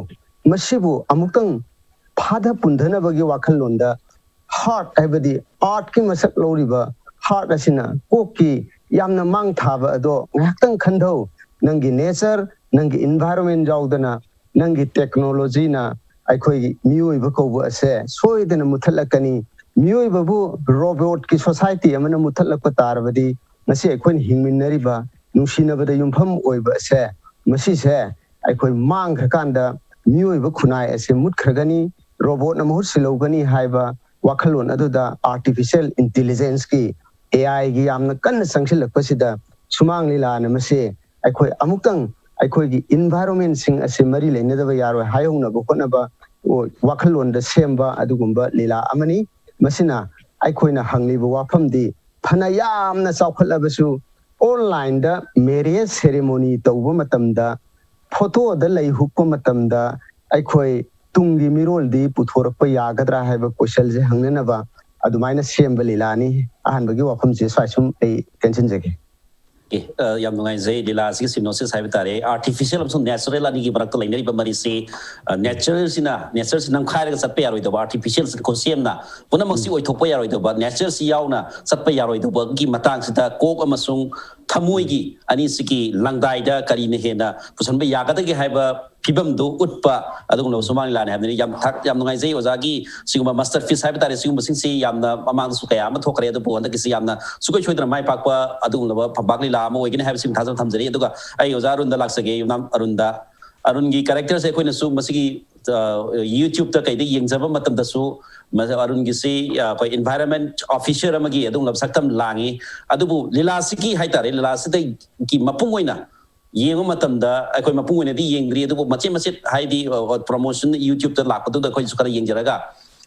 ꯃꯁꯤꯕꯨ ꯑꯃꯨꯛꯇꯪ ꯐꯥꯗ ꯄꯨꯟꯊꯅꯕꯒꯤ ꯋꯥꯈꯜꯂꯣꯟꯗ ꯍꯥꯔꯠ, ꯍꯥꯏꯕꯗꯤ ꯑꯥꯔꯠꯀꯤ ꯃꯁꯛ ꯂꯧꯔꯤꯕ ꯍꯥꯔꯠ ꯑꯁꯤꯅ ꯀꯣꯛꯀꯤ ꯌꯥꯝꯅ ꯃꯥꯡ ꯊꯥꯕ ꯑꯗꯣ ꯉꯥꯏꯍꯥꯛꯇꯪ ꯈꯟꯊꯧ꯫ ꯅꯪꯒꯤ ꯅꯦꯆꯔ, ꯅꯪꯒꯤ ꯏꯟꯚꯥꯏꯔꯣꯟꯃꯦꯟ ꯌꯥꯎꯗꯅ ꯅꯪꯒꯤ ꯇꯦꯛꯅꯣꯂꯣꯖꯤꯅ ꯑꯩꯈꯣꯏꯒꯤ ꯃꯤꯑꯣꯏꯕ ꯀꯧꯕ ꯑꯁꯦ ꯁꯣꯏꯗꯅ ꯃꯨꯠꯊꯠꯂꯛꯀꯅꯤ꯫ ꯃꯤꯑꯣꯏꯕꯕꯨ ꯔꯣꯕꯣꯠꯀꯤ ꯁꯣꯁꯥꯏꯇꯤ ꯑꯃꯅ ꯃꯨꯠꯊꯠꯂꯛꯄ ꯇꯥꯔꯕꯗꯤ, ꯉꯁꯤ ꯑꯩꯈꯣꯏꯅ ꯍꯤꯡꯃꯤꯟꯅꯔꯤꯕ, ꯅꯨꯡꯁꯤꯅꯕꯗ ꯌꯨꯝꯐꯝ ꯑꯣꯏꯕ ꯑꯁꯦ, ꯃꯁꯤꯁꯦ ꯑꯩꯈꯣꯏ ꯃꯥꯡꯈ꯭ꯔꯀꯥꯟꯗ ꯃꯤꯑꯣꯏꯕ ꯈꯨꯟꯅꯥꯏ ꯑꯁꯤ ꯃꯨꯠꯈ꯭ꯔꯒꯅꯤ, ꯔꯣꯕꯣꯠꯅ ꯃꯍꯨꯠ ꯁꯤꯜꯍꯧꯒꯅꯤ ꯍꯥꯏꯕ ꯋꯥꯈꯜꯂꯣꯟ ꯑꯗꯨꯗ ꯑꯥꯔꯇꯤꯐꯤꯁꯤꯌꯦꯜ ꯏꯟꯇꯦꯂꯤꯖꯦꯟꯁꯀꯤ, ꯑꯦ ꯑꯥꯏꯒꯤ ꯌꯥꯝꯅ ꯀꯟꯅ ꯆꯪꯁꯤꯜꯂꯛꯄꯁꯤꯗ ꯁꯨꯃꯥꯡ ꯂꯤꯂꯥꯅ ꯃꯁꯤ ꯑꯩꯈꯣꯏ ꯑꯃꯨꯛꯇꯪ ꯑꯩꯈꯣꯏꯒꯤ ꯏꯟꯚꯥꯏꯔꯣꯟꯃꯦꯟꯁꯤꯡ ꯑꯁꯤ ꯃꯔꯤ ꯂꯩꯅꯗꯕ ꯌꯥꯔꯣꯏ ꯍꯥꯏꯍꯧꯅꯕ ꯍꯣꯠꯅꯕ, ꯋꯥꯈꯜꯂꯣꯟꯗ ꯁꯦꯝꯕ ꯑꯗꯨꯒꯨꯝꯕ ꯂꯤꯂꯥ ꯑꯃꯅꯤ꯫ ꯃꯁꯤꯅ ꯑꯩꯈꯣꯏꯅ ꯍꯪꯂꯤꯕ ꯋꯥꯐꯝꯗꯤ, ꯐꯅ ꯌꯥꯝꯅ ꯆꯥꯎꯈꯠꯂꯕꯁꯨ, ꯑꯣꯟꯂꯥꯏꯟꯗ ꯃꯦꯔꯤꯌꯦꯖ ꯁꯦꯔꯦꯃꯣꯅꯤ ꯇꯧꯕ ꯃꯇꯝꯗ, ꯐꯣꯇꯣꯗ ꯂꯩ ꯍꯨꯛꯄ ꯃꯇꯝꯗ, ꯑꯩꯈꯣꯏ ꯇꯨꯡꯒꯤ ꯃꯤꯔꯣꯜꯗꯤ ꯄꯨꯊꯣꯔꯛꯄ ꯌꯥꯒꯗ꯭ꯔꯥ ꯍꯥꯏꯕ ꯀꯣꯏꯁꯟꯁꯦ ꯍꯪꯅꯅꯕ ꯑꯗꯨꯃꯥꯏꯅ ꯁꯦꯝꯕ ꯂꯤꯂꯥꯅꯤ꯫ ꯑꯍꯥꯟꯕꯒꯤ ꯋꯥꯐꯝꯁꯦ ꯁ꯭ꯋꯥꯏ ꯁꯨꯝ ꯑꯩ ꯇꯦꯟꯁꯤꯟꯖꯒꯦ꯫ ꯑꯦ, ꯑ, ꯌꯥꯝ ꯅꯨꯡꯉꯥꯏꯖꯩ꯫ ꯂꯤꯂꯥ ꯑꯁꯤꯒꯤ ꯁꯤꯅꯣꯁꯤꯁ ꯍꯥꯏꯕ ꯇꯥꯔꯦ, ꯑꯥꯔꯇꯤꯐꯤꯁꯤꯌꯦꯜ ꯑꯃꯁꯨꯡ ꯅꯦꯆꯔꯦꯜ ꯑꯅꯤꯒꯤ ꯃꯔꯛꯇ ꯂꯩꯅꯔꯤꯕ ꯃꯔꯤꯁꯤ, ꯑ, ꯅꯦꯆꯔꯁꯤꯅ, ꯅꯦꯆꯔꯁꯤ ꯅꯝꯈꯥꯏꯔꯒ ꯆꯠꯄ ꯌꯥꯔꯣꯏꯗꯧꯕ, ꯑꯥꯔꯇꯤꯐꯤꯁꯤꯌꯦꯜꯁꯤꯅ ꯈꯨꯠꯁꯦꯝꯅ ꯄꯨꯝꯅꯃꯛꯁꯤ ꯑꯣꯏꯊꯣꯛꯄ ꯌꯥꯔꯣꯏꯗꯧꯕ, ꯅꯦꯆꯔꯁꯤ ꯌꯥꯎꯅ ꯆꯠꯄ ꯌꯥꯔꯣꯏꯗꯧꯕꯒꯤ ꯃꯇꯥꯡꯁꯤꯗ ꯀꯣꯛ ꯑꯃꯁꯨꯡ ꯊꯃꯣꯏꯒꯤ ꯑꯅꯤꯁꯤꯒꯤ ꯂꯪꯗꯥꯏꯗ ꯀꯔꯤꯅ ꯍꯦꯟꯅ ꯄꯨꯁꯟꯕ ꯌꯥꯒꯗꯒꯦ ꯍꯥꯏꯕ ꯐꯤꯕꯝꯗꯨ ꯎꯠꯄ ꯑꯗꯨꯒꯨꯝꯂꯕ ꯁꯨꯃꯥꯡ ꯂꯤꯂꯥꯅꯤ ꯍꯥꯏꯕꯅꯤ꯫ ꯌꯥꯝ ꯊꯥꯛ-, ꯌꯥꯝ ꯅꯨꯡꯉꯥꯏꯖꯩ ꯑꯣꯖꯥꯒꯤ ꯁꯤꯒꯨꯝꯕ ꯃꯥꯁꯇꯔ ꯄꯤꯁ ꯍꯥꯏꯕ ꯇꯥꯔꯦ꯫ ꯁꯤꯒꯨꯝꯕꯁꯤꯡꯁꯤ ꯌꯥꯝꯅ ꯃꯃꯥꯡꯗꯁꯨ ꯀꯌꯥ ꯑꯃ ꯊꯣꯛꯈ꯭ꯔꯦ, ꯑꯗꯨꯕꯨ ꯍꯟꯗꯛꯀꯤꯁꯤ ꯌꯥꯝꯅ ꯁꯨꯡꯁꯣꯏ ꯁꯣꯏꯗꯅ ꯃꯥꯏ ꯄꯥꯛꯄ ꯑꯗꯨꯒꯨꯝꯂꯕ ꯐꯝꯄꯥꯛ ꯂꯤꯂꯥ ꯑꯃ ꯑꯣꯏꯒꯅꯤ ꯍꯥꯏꯕꯁꯤꯃ ꯊꯥꯖꯕ ꯊꯝꯖꯔꯤ꯫ ꯑꯗꯨꯒ ꯑꯩ ꯑꯣꯖꯥ ꯑꯔꯨꯟꯗ ꯂꯥꯛꯆꯒꯦ꯫ ꯌꯨꯝꯅꯥꯝ ꯑꯔꯨꯟꯗ, ꯑꯔꯨꯟꯒꯤ ꯀꯦꯔꯦꯛꯇꯔꯁꯦ ꯑꯩꯈꯣꯏꯅꯁꯨ ꯃꯁꯤꯒꯤ, ꯑ, YouTube-ꯇ ꯀꯩꯗ ꯌꯦꯡꯖꯕ ꯃꯇꯝꯗꯁꯨ ꯃ-, ꯑꯔꯨꯟꯒꯤꯁꯤ, ꯑ, ꯑꯩꯈꯣꯏ ꯏꯟꯚꯥꯏꯔꯟꯃꯦꯟ ꯑꯣꯐꯤꯁꯔ ꯑꯃꯒꯤ ꯑꯗꯨꯒꯨꯝꯂꯕ ꯁꯛꯇꯝ ꯂꯥꯡꯉꯤ꯫ ꯑꯗꯨꯕꯨ ꯂꯤꯂꯥꯁꯤꯒꯤ ꯍꯥꯏ ꯇꯥꯔꯦ, ꯂꯤꯂꯥꯁꯤꯗꯒꯤ ꯃꯄꯨꯡ ꯑꯣꯏꯅ ꯌꯦꯡꯕ ꯃꯇꯝꯗ ꯑꯩꯈꯣꯏ ꯃꯄꯨꯡ ꯑꯣꯏꯅꯗꯤ ꯌꯦꯡꯗ꯭ꯔꯤ, ꯑꯗꯨꯕꯨ ꯃꯆꯦꯠ ꯃꯆꯦꯠ, ꯍꯥꯏꯗꯤ, ꯑ, ꯄ꯭ꯔꯣꯃꯣꯁꯟ YouTube-ꯇ ꯂꯥꯛꯄꯗꯨꯗ ꯑꯩꯈꯣꯏꯁꯨ ꯈꯔ ꯌꯦꯡꯖꯔꯒ,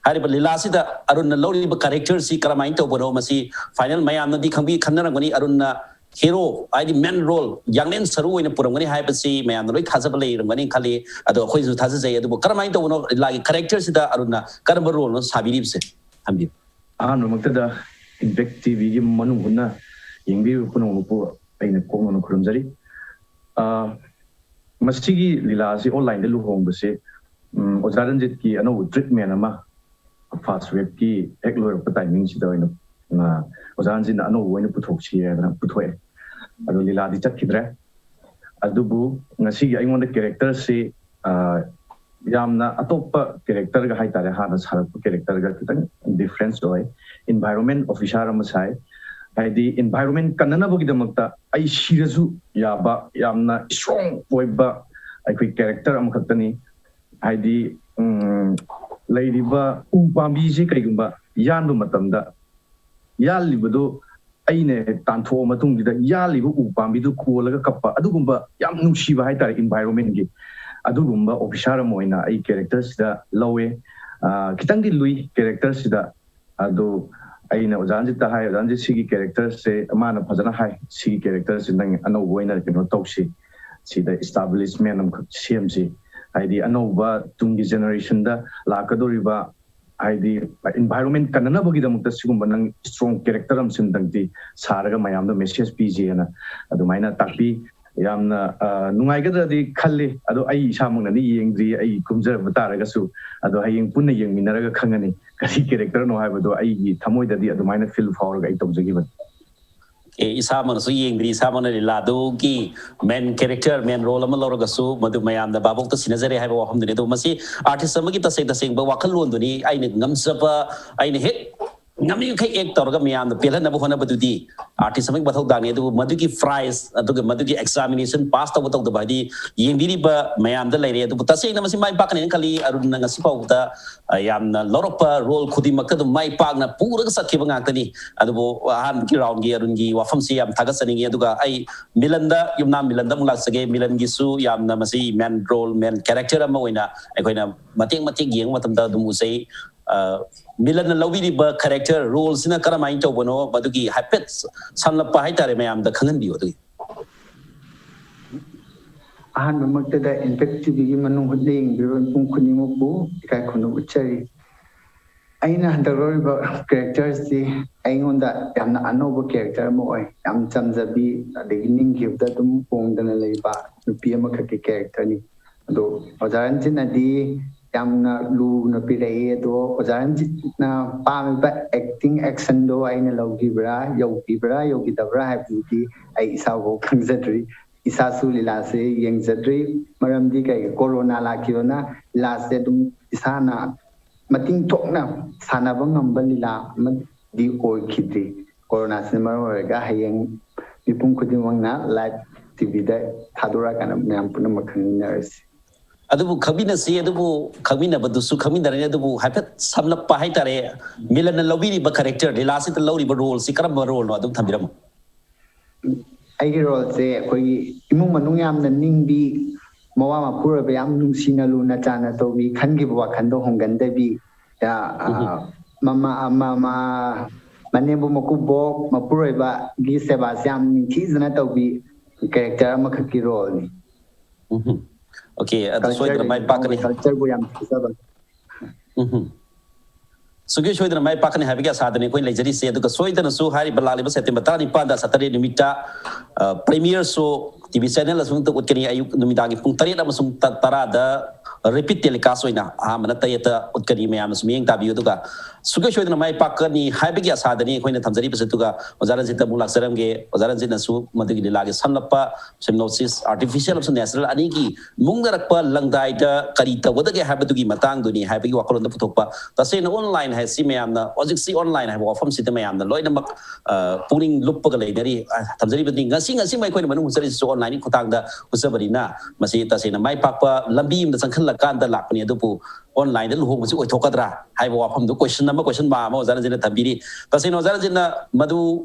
ꯍꯥꯏꯔꯤꯕ ꯂꯤꯂꯥꯁꯤꯗ ꯑꯔꯨꯟꯅ ꯂꯧꯔꯤꯕ ꯀꯦꯔꯦꯛꯇꯔꯁꯤ ꯀꯔꯝꯍꯥꯏꯅ ꯇꯧꯕꯅꯣ, ꯃꯁꯤ ꯐꯥꯏꯅꯦꯜ ꯃꯌꯥꯝꯅꯗꯤ ꯈꯪꯕꯤ, ꯈꯟꯅꯔꯝꯒꯅꯤ꯫ ꯑꯔꯨꯟꯅ ꯍꯦꯔꯣ, ꯍꯥꯏꯗꯤ ꯃꯦꯟ ꯔꯣꯜ, ꯌꯥꯡꯂꯦꯟ ꯁꯔꯨ ꯑꯣꯏꯅ ꯄꯨꯔꯝꯒꯅꯤ ꯍꯥꯏꯕꯁꯤ ꯃꯌꯥꯝꯅ ꯂꯣꯏ ꯊꯥꯖꯕ ꯂꯩꯔꯝꯒꯅꯤ ꯈꯜꯂꯤ꯫ ꯑꯗꯣ ꯑꯩꯈꯣꯏꯁꯨ ꯊꯥꯖꯖꯩ꯫ ꯑꯗꯨꯕꯨ ꯀꯔꯝꯍꯥꯏꯅ ꯇꯧꯕꯅꯣ, ꯂꯤꯂꯥꯒꯤ ꯀꯦꯔꯦꯛꯇꯔꯁꯤꯗ ꯑꯔꯨꯟꯅ ꯀꯔꯝꯕ ꯔꯣꯜꯅꯣ ꯁꯥꯕꯤꯔꯤꯕꯁꯦ? ꯊꯝꯕꯤꯌꯨ꯫ ꯑꯍꯥꯟꯕꯃꯛꯇꯗ ꯏꯝꯄꯦꯛ ꯇꯤꯚꯤꯒꯤ ꯃꯅꯨꯡ ꯍꯨꯠꯅ ꯌꯦꯡꯕꯤꯔꯤꯕ ꯄꯨꯝꯅꯃꯛꯄꯨ ꯑꯩꯅ ꯀꯣꯛ ꯅꯧꯅ ꯈꯨꯔꯨꯝꯖꯔꯤ꯫ ꯑ, ꯃꯁꯤꯒꯤ ꯂꯤꯂꯥ ꯑꯁꯤ ꯑꯣꯟꯂꯥꯏꯟꯗ ꯂꯨꯍꯣꯡꯕꯁꯦ, ꯎꯝ, ꯑꯣꯖꯥ ꯔꯟꯖꯤꯠꯀꯤ ꯑꯅꯧꯕ ꯇ꯭ꯔꯤꯠꯃꯦꯟ ꯑꯃ ꯐꯥꯁ ꯋꯦꯕꯀꯤ ꯍꯦꯛ ꯂꯣꯏꯔꯛꯄ ꯇꯥꯏꯃꯤꯡꯁꯤꯗ ꯑꯣꯏꯅ, ꯑ, ꯑꯣꯖꯥ ꯔꯟꯖꯤꯠꯅ ꯑꯅꯧꯕ ꯑꯣꯏꯅ ꯄꯨꯊꯣꯛꯁꯤ ꯍꯥꯏꯗꯅ ꯄꯨꯊꯣꯛꯑꯦ꯫ ꯑꯗꯣ ꯂꯤꯂꯥꯗꯤ ꯆꯠꯈꯤꯗ꯭ꯔꯦ꯫ ꯑꯗꯨꯕꯨ ꯉꯁꯤꯒꯤ ꯑꯩꯉꯣꯟꯗ ꯀꯦꯔꯦꯛꯇꯔꯁꯤ, ꯑ, ꯌꯥꯝꯅ ꯑꯇꯣꯞꯄ ꯀꯦꯔꯦꯛꯇꯔꯒ ꯍꯥꯏꯇꯥꯔꯦ, ꯍꯥꯟꯅ ꯁꯥꯔꯛꯄ ꯀꯦꯔꯦꯛꯇꯔꯒ ꯈꯤꯇꯪ ꯗꯤꯐ꯭ꯔꯦꯟꯁ ꯑꯣꯏ꯫ ꯏꯟꯚꯥꯏꯔꯣꯟꯃꯦꯟ ꯑꯣꯐꯤꯁꯥꯔ ꯑꯃ ꯁꯥꯏ꯫ ꯍꯥꯏꯗꯤ ꯏꯟꯚꯥꯏꯔꯣꯟꯃꯦꯟ ꯀꯟꯅꯅꯕꯒꯤꯗꯃꯛꯇ ꯑꯩ ꯁꯤꯔꯁꯨ ꯌꯥꯕ ꯌꯥꯝꯅ ꯏꯁꯇ꯭ꯔꯣꯡ ꯑꯣꯏꯕ ꯑꯩꯈꯣꯏ ꯀꯦꯔꯦꯛꯇꯔ ꯑꯃꯈꯛꯇꯅꯤ꯫ ꯍꯥꯏꯗꯤ, ꯎꯝ, ꯂꯩꯔꯤꯕ ꯎ ꯄꯥꯝꯕꯤꯁꯦ ꯀꯩꯒꯨꯝꯕ ꯌꯥꯟꯕ ꯃꯇꯝꯗ ꯌꯥꯜꯂꯤꯕꯗꯨ ꯑꯩꯅ ꯍꯦꯛ ꯇꯥꯟꯊꯣꯛꯑ ꯃꯇꯨꯡꯁꯤꯗ ꯌꯥꯜꯂꯤꯕ ꯎ ꯄꯥꯝꯕꯤꯗꯨ ꯀꯣꯜꯂꯒ ꯀꯞꯄ, ꯑꯗꯨꯒꯨꯝꯕ ꯌꯥꯝ ꯅꯨꯡꯁꯤꯕ ꯍꯥꯏꯇꯥꯔꯦ, ꯏꯟꯚꯥꯏꯔꯣꯟꯃꯦꯟꯒꯤ꯫ ꯑꯗꯨꯒꯨꯝꯕ ꯑꯣꯐꯤꯁꯥꯔ ꯑꯃ ꯑꯣꯏꯅ ꯑꯩ ꯀꯦꯔꯦꯛꯇꯔꯁꯤꯗ ꯂꯧꯋꯦ꯫ ꯑ, ꯈꯤꯇꯪꯗꯤ ꯂꯨꯏ ꯀꯦꯔꯦꯛꯇꯔꯁꯤꯗ, ꯑꯗꯣ ꯑꯩꯅ ꯑꯣꯖꯥ ꯔꯟꯖꯤꯠꯇ ꯍꯥꯏ, "ꯑꯣꯖꯥ ꯔꯟꯖꯤꯠ, ꯁꯤꯒꯤ ꯀꯦꯔꯦꯛꯇꯔꯁꯦ", ꯃꯥꯅ ꯐꯖꯅ ꯍꯥꯏ, "ꯁꯤꯒꯤ ꯀꯦꯔꯦꯛꯇꯔꯁꯦ ꯅꯪ ꯑꯅꯧꯕ ꯑꯣꯏꯅ ꯀꯩꯅꯣ ꯇꯧꯁꯤ, ꯁꯤꯗ ꯏꯁꯇꯥꯕ꯭ꯂꯤꯁꯃꯦꯟ ꯑꯃꯈꯛ ꯁꯦꯝꯁꯤ, ꯍꯥꯏꯗꯤ ꯑꯅꯧꯕ ꯇꯨꯡꯒꯤ ꯖꯦꯅꯦꯔꯦꯁꯟꯗ ꯂꯥꯛꯀꯗꯧꯔꯤꯕ, ꯍꯥꯏꯗꯤ ꯏꯟꯚꯥꯏꯔꯣꯟꯃꯦꯟ ꯀꯟꯅꯅꯕꯒꯤꯗꯃꯛꯇ ꯁꯤꯒꯨꯝꯕ ꯅꯪ ꯏꯁꯇ꯭ꯔꯣꯡ ꯀꯦꯔꯦꯛꯇꯔ ꯑꯃꯁꯤꯝꯇꯪꯗꯤ ꯁꯥꯔꯒ ꯃꯌꯥꯝꯗ ꯃꯦꯁꯦꯖ ꯄꯤꯁꯦꯅ" ꯑꯗꯨꯃꯥꯏꯅ ꯇꯥꯛꯄꯤ꯫ ꯌꯥꯝꯅ ꯑ, ꯅꯨꯡꯉꯥꯏꯒꯗ꯭ꯔꯗꯤ ꯈꯜꯂꯤ꯫ ꯑꯗꯣ ꯑꯩ ꯏꯁꯥꯃꯛꯅꯗꯤ ꯌꯦꯡꯗ꯭ꯔꯤ, ꯑꯩ ꯀꯨꯝꯖꯔꯛꯄ ꯇꯥꯔꯒꯁꯨ꯫ ꯑꯗꯣ ꯍꯌꯦꯡ ꯄꯨꯟꯅ ꯌꯦꯡꯃꯤꯟꯅꯔꯒ ꯈꯪꯉꯅꯤ ꯀꯔꯤ ꯀꯦꯔꯦꯛꯇꯔꯅꯣ ꯍꯥꯏꯕꯗꯣ꯫ ꯑꯩꯒꯤ ꯊꯃꯣꯏꯗꯗꯤ ꯑꯗꯨꯃꯥꯏꯅ ꯐꯤꯜ ꯐꯥꯎꯔꯒ ꯑꯩ ꯇꯧꯖꯈꯤꯕꯅꯤ꯫ ꯑꯦ, ꯏꯁꯥꯃꯛꯅꯁꯨ ꯌꯦꯡꯗ꯭ꯔꯤ, ꯏꯁꯥꯃꯛꯅ ꯂꯤꯂꯥꯗꯨꯒꯤ ꯃꯦꯟ ꯀꯦꯔꯦꯛꯇꯔ, ꯃꯦꯟ ꯔꯣꯜ ꯑꯃ ꯂꯧꯔꯒꯁꯨ ꯃꯗꯨ ꯃꯌꯥꯝꯅ ꯚꯥꯕꯣꯛꯇ ꯁꯤꯟꯅꯖꯔꯦ ꯍꯥꯏꯕ ꯋꯥꯐꯝꯗꯨꯅꯤ꯫ ꯑꯗꯨꯕꯨ ꯃꯁꯤ ꯑꯥꯔꯇꯤꯁ ꯑꯃꯒꯤ ꯇꯁꯦꯡ ꯇꯁꯦꯡꯕ ꯋꯥꯈꯜꯂꯣꯟꯗꯨꯅꯤ꯫ ꯑꯩꯅ ꯉꯝꯖꯕ, ꯑꯩꯅ ꯍꯦꯛ ꯉꯝꯃꯤꯈꯩ ꯑꯦꯛ ꯇꯧꯔꯒ ꯃꯌꯥꯝꯅ ꯄꯦꯜꯍꯟꯅꯕ ꯍꯣꯠꯅꯕꯗꯨꯗꯤ ꯑꯥꯔꯇꯤꯁ ꯑꯃꯒꯤ ꯃꯊꯧ ꯇꯥꯡꯉꯤ꯫ ꯑꯗꯨꯕꯨ ꯃꯗꯨꯒꯤ ꯄ꯭ꯔꯥꯏꯖ, ꯑꯗꯨꯒ ꯃꯗꯨꯒꯤ ꯑꯦꯛꯖꯥꯃꯤꯅꯦꯁꯟ ꯄꯥꯁ ꯇꯧꯕ ꯇꯧꯗꯕ ꯍꯥꯏꯗꯤ ꯌꯦꯡꯕꯤꯔꯤꯕ ꯃꯌꯥꯝꯗ ꯂꯩꯔꯦ꯫ ꯑꯗꯨꯕꯨ ꯇꯁꯦꯡꯅ ꯃꯁꯤ ꯃꯥꯏ ꯄꯥꯛꯀꯅꯤꯅ ꯈꯜꯂꯤ꯫ ꯑꯔꯨꯟꯅ ꯉꯁꯤ ꯐꯥꯎꯕꯗ, ꯑ, ꯌꯥꯝꯅ ꯂꯧꯔꯛꯄ ꯔꯣꯜ ꯈꯨꯗꯤꯡꯃꯛꯇ ꯑꯗꯨꯝ ꯃꯥꯏ ꯄꯥꯛꯅ ꯄꯨꯔꯒ ꯆꯠꯈꯤꯕ ꯉꯥꯛꯇꯅꯤ꯫ ꯑꯗꯨꯕꯨ ꯑꯍꯥꯟꯕꯒꯤ ꯔꯥꯎꯟꯒꯤ ꯑꯔꯨꯟꯒꯤ ꯋꯥꯐꯝꯁꯤ ꯌꯥꯝ ꯊꯥꯒꯠꯆꯅꯤꯡꯉꯤ꯫ ꯑꯗꯨꯒ ꯑꯩ ꯃꯤꯂꯟꯗ, ꯌꯨꯝꯅꯥꯝ ꯃꯤꯂꯟꯗ ꯑꯃꯨꯛ ꯂꯥꯛꯆꯒꯦ꯫ ꯃꯤꯂꯟꯒꯤꯁꯨ ꯌꯥꯝꯅ ꯃꯁꯤ ꯃꯦꯟ ꯔꯣꯜ, ꯃꯦꯟ ꯀꯦꯔꯦꯛꯇꯔ ꯑꯃ ꯑꯣꯏꯅ ꯑꯩꯈꯣꯏꯅ ꯃꯇꯦꯛ ꯃꯇꯦꯛ ꯌꯦꯡꯕ ꯃꯇꯝꯗ ꯑꯗꯨꯝ ꯎꯖꯩ꯫ ꯑ, ꯃꯤꯂꯟꯅ ꯂꯧꯕꯤꯔꯤꯕ ꯀꯦꯔꯦꯛꯇꯔ ꯔꯣꯜꯁꯤꯅ ꯀꯔꯝꯍꯥꯏꯅ ꯇꯧꯕꯅꯣ, ꯃꯗꯨꯒꯤ ꯍꯥꯏꯐꯦꯠ ꯁꯝꯂꯞꯄ ꯍꯥꯏꯇꯥꯔꯦ, ꯃꯌꯥꯝꯗ ꯈꯪꯍꯟꯕꯤꯌꯨ꯫ ꯑꯗꯨꯒꯤ ꯑꯍꯥꯟꯕꯃꯛꯇꯗ ꯏꯝꯄꯦꯛ ꯇꯤꯚꯤꯒꯤ ꯃꯅꯨꯡ ꯍꯨꯠꯅ ꯌꯦꯡꯕꯤꯔꯤꯕ ꯃꯤꯄꯨꯝ ꯈꯨꯗꯤꯡꯃꯛꯄꯨ ꯏꯀꯥꯏ ꯈꯨꯝꯅꯕ ꯎꯠꯆꯔꯤ꯫ ꯑꯩꯅ ꯍꯟꯗꯛ ꯂꯧꯔꯤꯕ ꯀꯦꯔꯦꯛꯇꯔꯁꯤ ꯑꯩꯉꯣꯟꯗ ꯌꯥꯝꯅ ꯑꯅꯧꯕ ꯀꯦꯔꯦꯛꯇꯔ ꯑꯃ ꯑꯣꯏ꯫ ꯌꯥꯝ ꯆꯝꯖꯕꯤ, ꯑꯗꯒꯤ ꯅꯤꯡꯈꯤꯕꯗ ꯑꯗꯨꯝ ꯄꯣꯡꯗꯅ ꯂꯩꯕ ꯅꯨꯄꯤ ꯑꯃꯈꯛꯀꯤ ꯀꯦꯔꯦꯛꯇꯔꯅꯤ꯫ ꯑꯗꯣ ꯑꯣꯖꯥ ꯔꯟꯖꯤꯠꯅꯗꯤ ꯌꯥꯝꯅ ꯂꯨꯅ ꯄꯤꯔꯛꯏ꯫ ꯑꯗꯣ ꯑꯣꯖꯥ ꯔꯟꯖꯤꯠꯅ ꯄꯥꯝꯃꯤꯕ ꯑꯦꯛꯇꯤꯡ ꯑꯦꯛꯁꯟꯗꯣ ꯑꯩꯅ ꯂꯧꯈꯤꯕ꯭ꯔꯥ, ꯌꯧꯈꯤꯕ꯭ꯔꯥ, ꯌꯧꯈꯤꯗꯕ꯭ꯔꯥ ꯍꯥꯏꯕꯗꯨꯗꯤ ꯑꯩ ꯏꯁꯥꯐꯥꯎ ꯈꯪꯖꯗ꯭ꯔꯤ꯫ ꯏꯁꯥꯁꯨ ꯂꯤꯂꯥꯁꯦ ꯌꯦꯡꯖꯗ꯭ꯔꯤ꯫ ꯃꯔꯝꯗꯤ ꯀꯩꯒꯤ, ꯀꯣꯔꯣꯅꯥ ꯂꯥꯛꯈꯤꯕꯅ ꯂꯤꯂꯥꯁꯦ ꯑꯗꯨꯝ ꯏꯁꯥꯅ ꯃꯇꯤꯡ ꯊꯣꯛꯅ ꯁꯥꯟꯅꯕ ꯉꯝꯕ ꯂꯤꯂꯥ ꯑꯃꯗꯤ ꯑꯣꯏꯈꯤꯗ꯭ꯔꯤ꯫ ꯀꯣꯔꯣꯅꯥꯁꯤꯅ ꯃꯔꯝ ꯑꯣꯏꯔꯒ ꯍꯌꯦꯡ ꯃꯤꯄꯨꯝ ꯈꯨꯗꯤꯡꯃꯛꯅ ꯂꯥꯏꯚ ꯇꯤꯚꯤꯗ ꯊꯥꯗꯣꯔꯛꯑꯀꯥꯟꯗ ꯃꯌꯥꯝ ꯄꯨꯝꯅꯃꯛ ꯈꯪꯃꯤꯟꯅꯔꯁꯤ꯫ ꯑꯗꯨꯕꯨ ꯈꯪꯃꯤꯟꯅꯁꯤ꯫ ꯑꯗꯨꯕꯨ ꯈꯪꯃꯤꯟꯅꯕꯗꯨꯁꯨ ꯈꯪꯃꯤꯟꯅꯔꯅꯤ꯫ ꯑꯗꯨꯕꯨ ꯍꯥꯏꯐꯦꯠ ꯁꯝꯂꯞꯄ ꯍꯥꯏꯇꯥꯔꯦ, ꯃꯤꯂꯟꯅ ꯂꯧꯕꯤꯔꯤꯕ ꯀꯦꯔꯦꯛꯇꯔ, ꯂꯤꯂꯥꯁꯤꯗ ꯂꯧꯔꯤꯕ ꯔꯣꯜꯁꯤ ꯀꯔꯝꯕ ꯔꯣꯜꯅꯣ ꯑꯗꯨꯝ ꯊꯝꯕꯤꯔꯝꯃꯨ꯫ ꯑꯩꯒꯤ ꯔꯣꯜꯁꯦ ꯑꯩꯈꯣꯏꯒꯤ ꯏꯃꯨꯡ ꯃꯅꯨꯡ ꯌꯥꯝꯅ ꯅꯤꯡꯕꯤ, ꯃꯋꯥ ꯃꯄꯨꯔꯣꯏꯕ ꯌꯥꯝ ꯅꯨꯡꯁꯤꯅ ꯂꯨꯅ ꯆꯥꯟꯅ ꯇꯧꯕꯤ, ꯈꯟꯈꯤꯕ ꯋꯥꯈꯟꯗꯣ ꯍꯣꯡꯒꯟꯗꯕꯤ, ꯑ, ꯑ, ꯎꯝ꯫ ꯃꯃꯥ ꯃꯃꯥ ꯃꯅꯦꯝꯕꯨ ꯃꯀꯨꯕꯣꯛ ꯃꯄꯨꯔꯣꯏꯕꯒꯤ ꯁꯦꯕꯥꯁꯦ ꯌꯥꯝ ꯅꯤꯡꯊꯤꯖꯅ ꯇꯧꯕꯤ, ꯀꯦꯔꯦꯛꯇꯔ ꯑꯃꯈꯛꯀꯤ ꯔꯣꯜꯅꯤ꯫ ꯎꯝ꯫ Okay, ꯑꯗꯨ ꯁꯣꯏꯗꯅ ꯃꯥꯏ ꯄꯥꯛꯀꯅꯤ꯫ ꯀꯜꯆꯔꯕꯨ ꯌꯥꯝ ꯊꯥꯖꯕ꯫ ꯎꯝ꯫ ꯁꯨꯡꯁꯣꯏ ꯁꯣꯏꯗꯅ ꯃꯥꯏ ꯄꯥꯛꯀꯅꯤ ꯍꯥꯏꯕꯒꯤ ꯑꯁꯥꯗꯅꯤ ꯑꯩꯈꯣꯏ ꯂꯩꯖꯔꯤꯁꯦ꯫ ꯑꯗꯨꯒ ꯁꯣꯏꯗꯅꯁꯨ ꯍꯥꯏꯔꯤꯕ ꯂꯥꯛꯂꯤꯕ ꯁꯦꯞꯇꯦꯝꯕꯔ ꯇꯔꯥꯅꯤꯄꯥꯟꯗ ꯁꯇꯔꯗꯦ ꯅꯨꯃꯤꯠꯇ ꯄ꯭ꯔꯤꯃꯤꯌꯔ ꯁꯣ ꯇꯤ ꯚꯤ ꯆꯦꯅꯦꯜ ꯑꯁꯨꯝꯇ ꯎꯠꯀꯅꯤ꯫ ꯑꯌꯨꯛ ꯅꯨꯃꯤꯗꯥꯡꯒꯤ ꯄꯨꯡ ꯇꯔꯦꯠ ꯑꯃꯁꯨꯡ ꯇ-, ꯇꯔꯥꯗ ꯔꯤꯄꯤꯠ ꯇꯦꯂꯤꯀꯥꯁ ꯑꯣꯏꯅ ꯑꯍꯥꯟꯕꯅ ꯇꯔꯦꯠꯇ ꯎꯠꯀꯅꯤ꯫ ꯃꯌꯥꯝꯅꯁꯨ ꯃꯤꯠꯌꯦꯡ ꯇꯥꯕꯤꯌꯨ꯫ ꯑꯗꯨꯒ ꯁꯨꯡꯁꯣꯏ ꯁꯣꯏꯗꯅ ꯃꯥꯏ ꯄꯥꯛꯀꯅꯤ ꯍꯥꯏꯕꯒꯤ ꯑꯁꯥꯗꯅꯤ ꯑꯩꯈꯣꯏꯅ ꯊꯝꯖꯔꯤꯕꯁꯦ꯫ ꯑꯗꯨꯒ ꯑꯣꯖꯥ ꯔꯟꯖꯤꯠꯇ ꯑꯃꯨꯛ ꯂꯥꯛꯆꯔꯝꯒꯦ꯫ ꯑꯣꯖꯥ ꯔꯟꯖꯤꯠꯅꯁꯨ ꯃꯗꯨꯒꯤ ꯂꯤꯂꯥꯒꯤ ꯁꯝꯂꯞꯄ, ꯁꯤꯝꯅꯣꯁꯤꯁ, ꯑꯥꯔꯇꯤꯐꯤꯁꯤꯌꯦꯜ ꯑꯃꯁꯨꯡ ꯅꯦꯆꯔꯦꯜ ꯑꯅꯤꯒꯤ ꯃꯨꯡꯅꯔꯛꯄ ꯂꯪꯗꯥꯏꯗ ꯀꯔꯤ ꯇꯧꯒꯗꯒꯦ ꯍꯥꯏꯕꯗꯨꯒꯤ ꯃꯇꯥꯡꯗꯨꯅꯤ ꯍꯥꯏꯕꯒꯤ ꯋꯥꯈꯜꯂꯣꯟꯗꯣ ꯄꯨꯊꯣꯛꯄ꯫ ꯇꯁꯦꯡꯅ ꯑꯣꯟꯂꯥꯏꯟ ꯍꯥꯏꯁꯤ ꯃꯌꯥꯝꯅ, ꯍꯧꯖꯤꯛꯁꯤ ꯑꯣꯟꯂꯥꯏꯟ ꯍꯥꯏꯕ ꯋꯥꯐꯝꯁꯤꯗ ꯃꯌꯥꯝꯅ ꯂꯣꯏꯅꯃꯛ, ꯑ, ꯄꯨꯛꯅꯤꯡ ꯂꯨꯞꯄꯒ ꯂꯩꯅꯔꯤ꯫ ꯑ, ꯊꯝꯖꯔꯤꯕꯗꯤ ꯉꯁꯤ, ꯉꯁꯤꯃꯛ ꯑꯩꯈꯣꯏꯅ ꯃꯅꯨꯡ ꯍꯨꯠꯆꯔꯤꯁꯤꯁꯨ ꯑꯣꯟꯂꯥꯏꯟꯒꯤ ꯈꯨꯠꯊꯥꯡꯗ ꯍꯨꯠꯆꯕꯅꯤꯅ ꯃꯁꯤ ꯇꯁꯦꯡꯅ ꯃꯥꯏ ꯄꯥꯛꯄ ꯂꯝꯕꯤ ꯑꯃꯗ ꯆꯪꯁꯤꯜꯂꯀꯥꯟꯗ ꯂꯥꯛꯄꯅꯤ꯫ ꯑꯗꯨꯕꯨ ꯑꯣꯟꯂꯥꯏꯟꯗ ꯂꯨꯍꯣꯡꯕꯁꯤ ꯑꯣꯏꯊꯣꯛꯀꯗ꯭ꯔꯥ ꯍꯥꯏꯕ ꯋꯥꯐꯝꯗꯨ ꯀꯣꯏꯁꯟ ꯑꯃ, ꯀꯣꯏꯁꯟ ꯃꯥ ꯑꯃ ꯑꯣꯖꯥ ꯔꯟꯖꯤꯠꯅ ꯊꯝꯕꯤꯔꯤ꯫ ꯇꯁꯦꯡꯅ ꯑꯣꯖꯥ ꯔꯟꯖꯤꯠꯅ ꯃꯗꯨ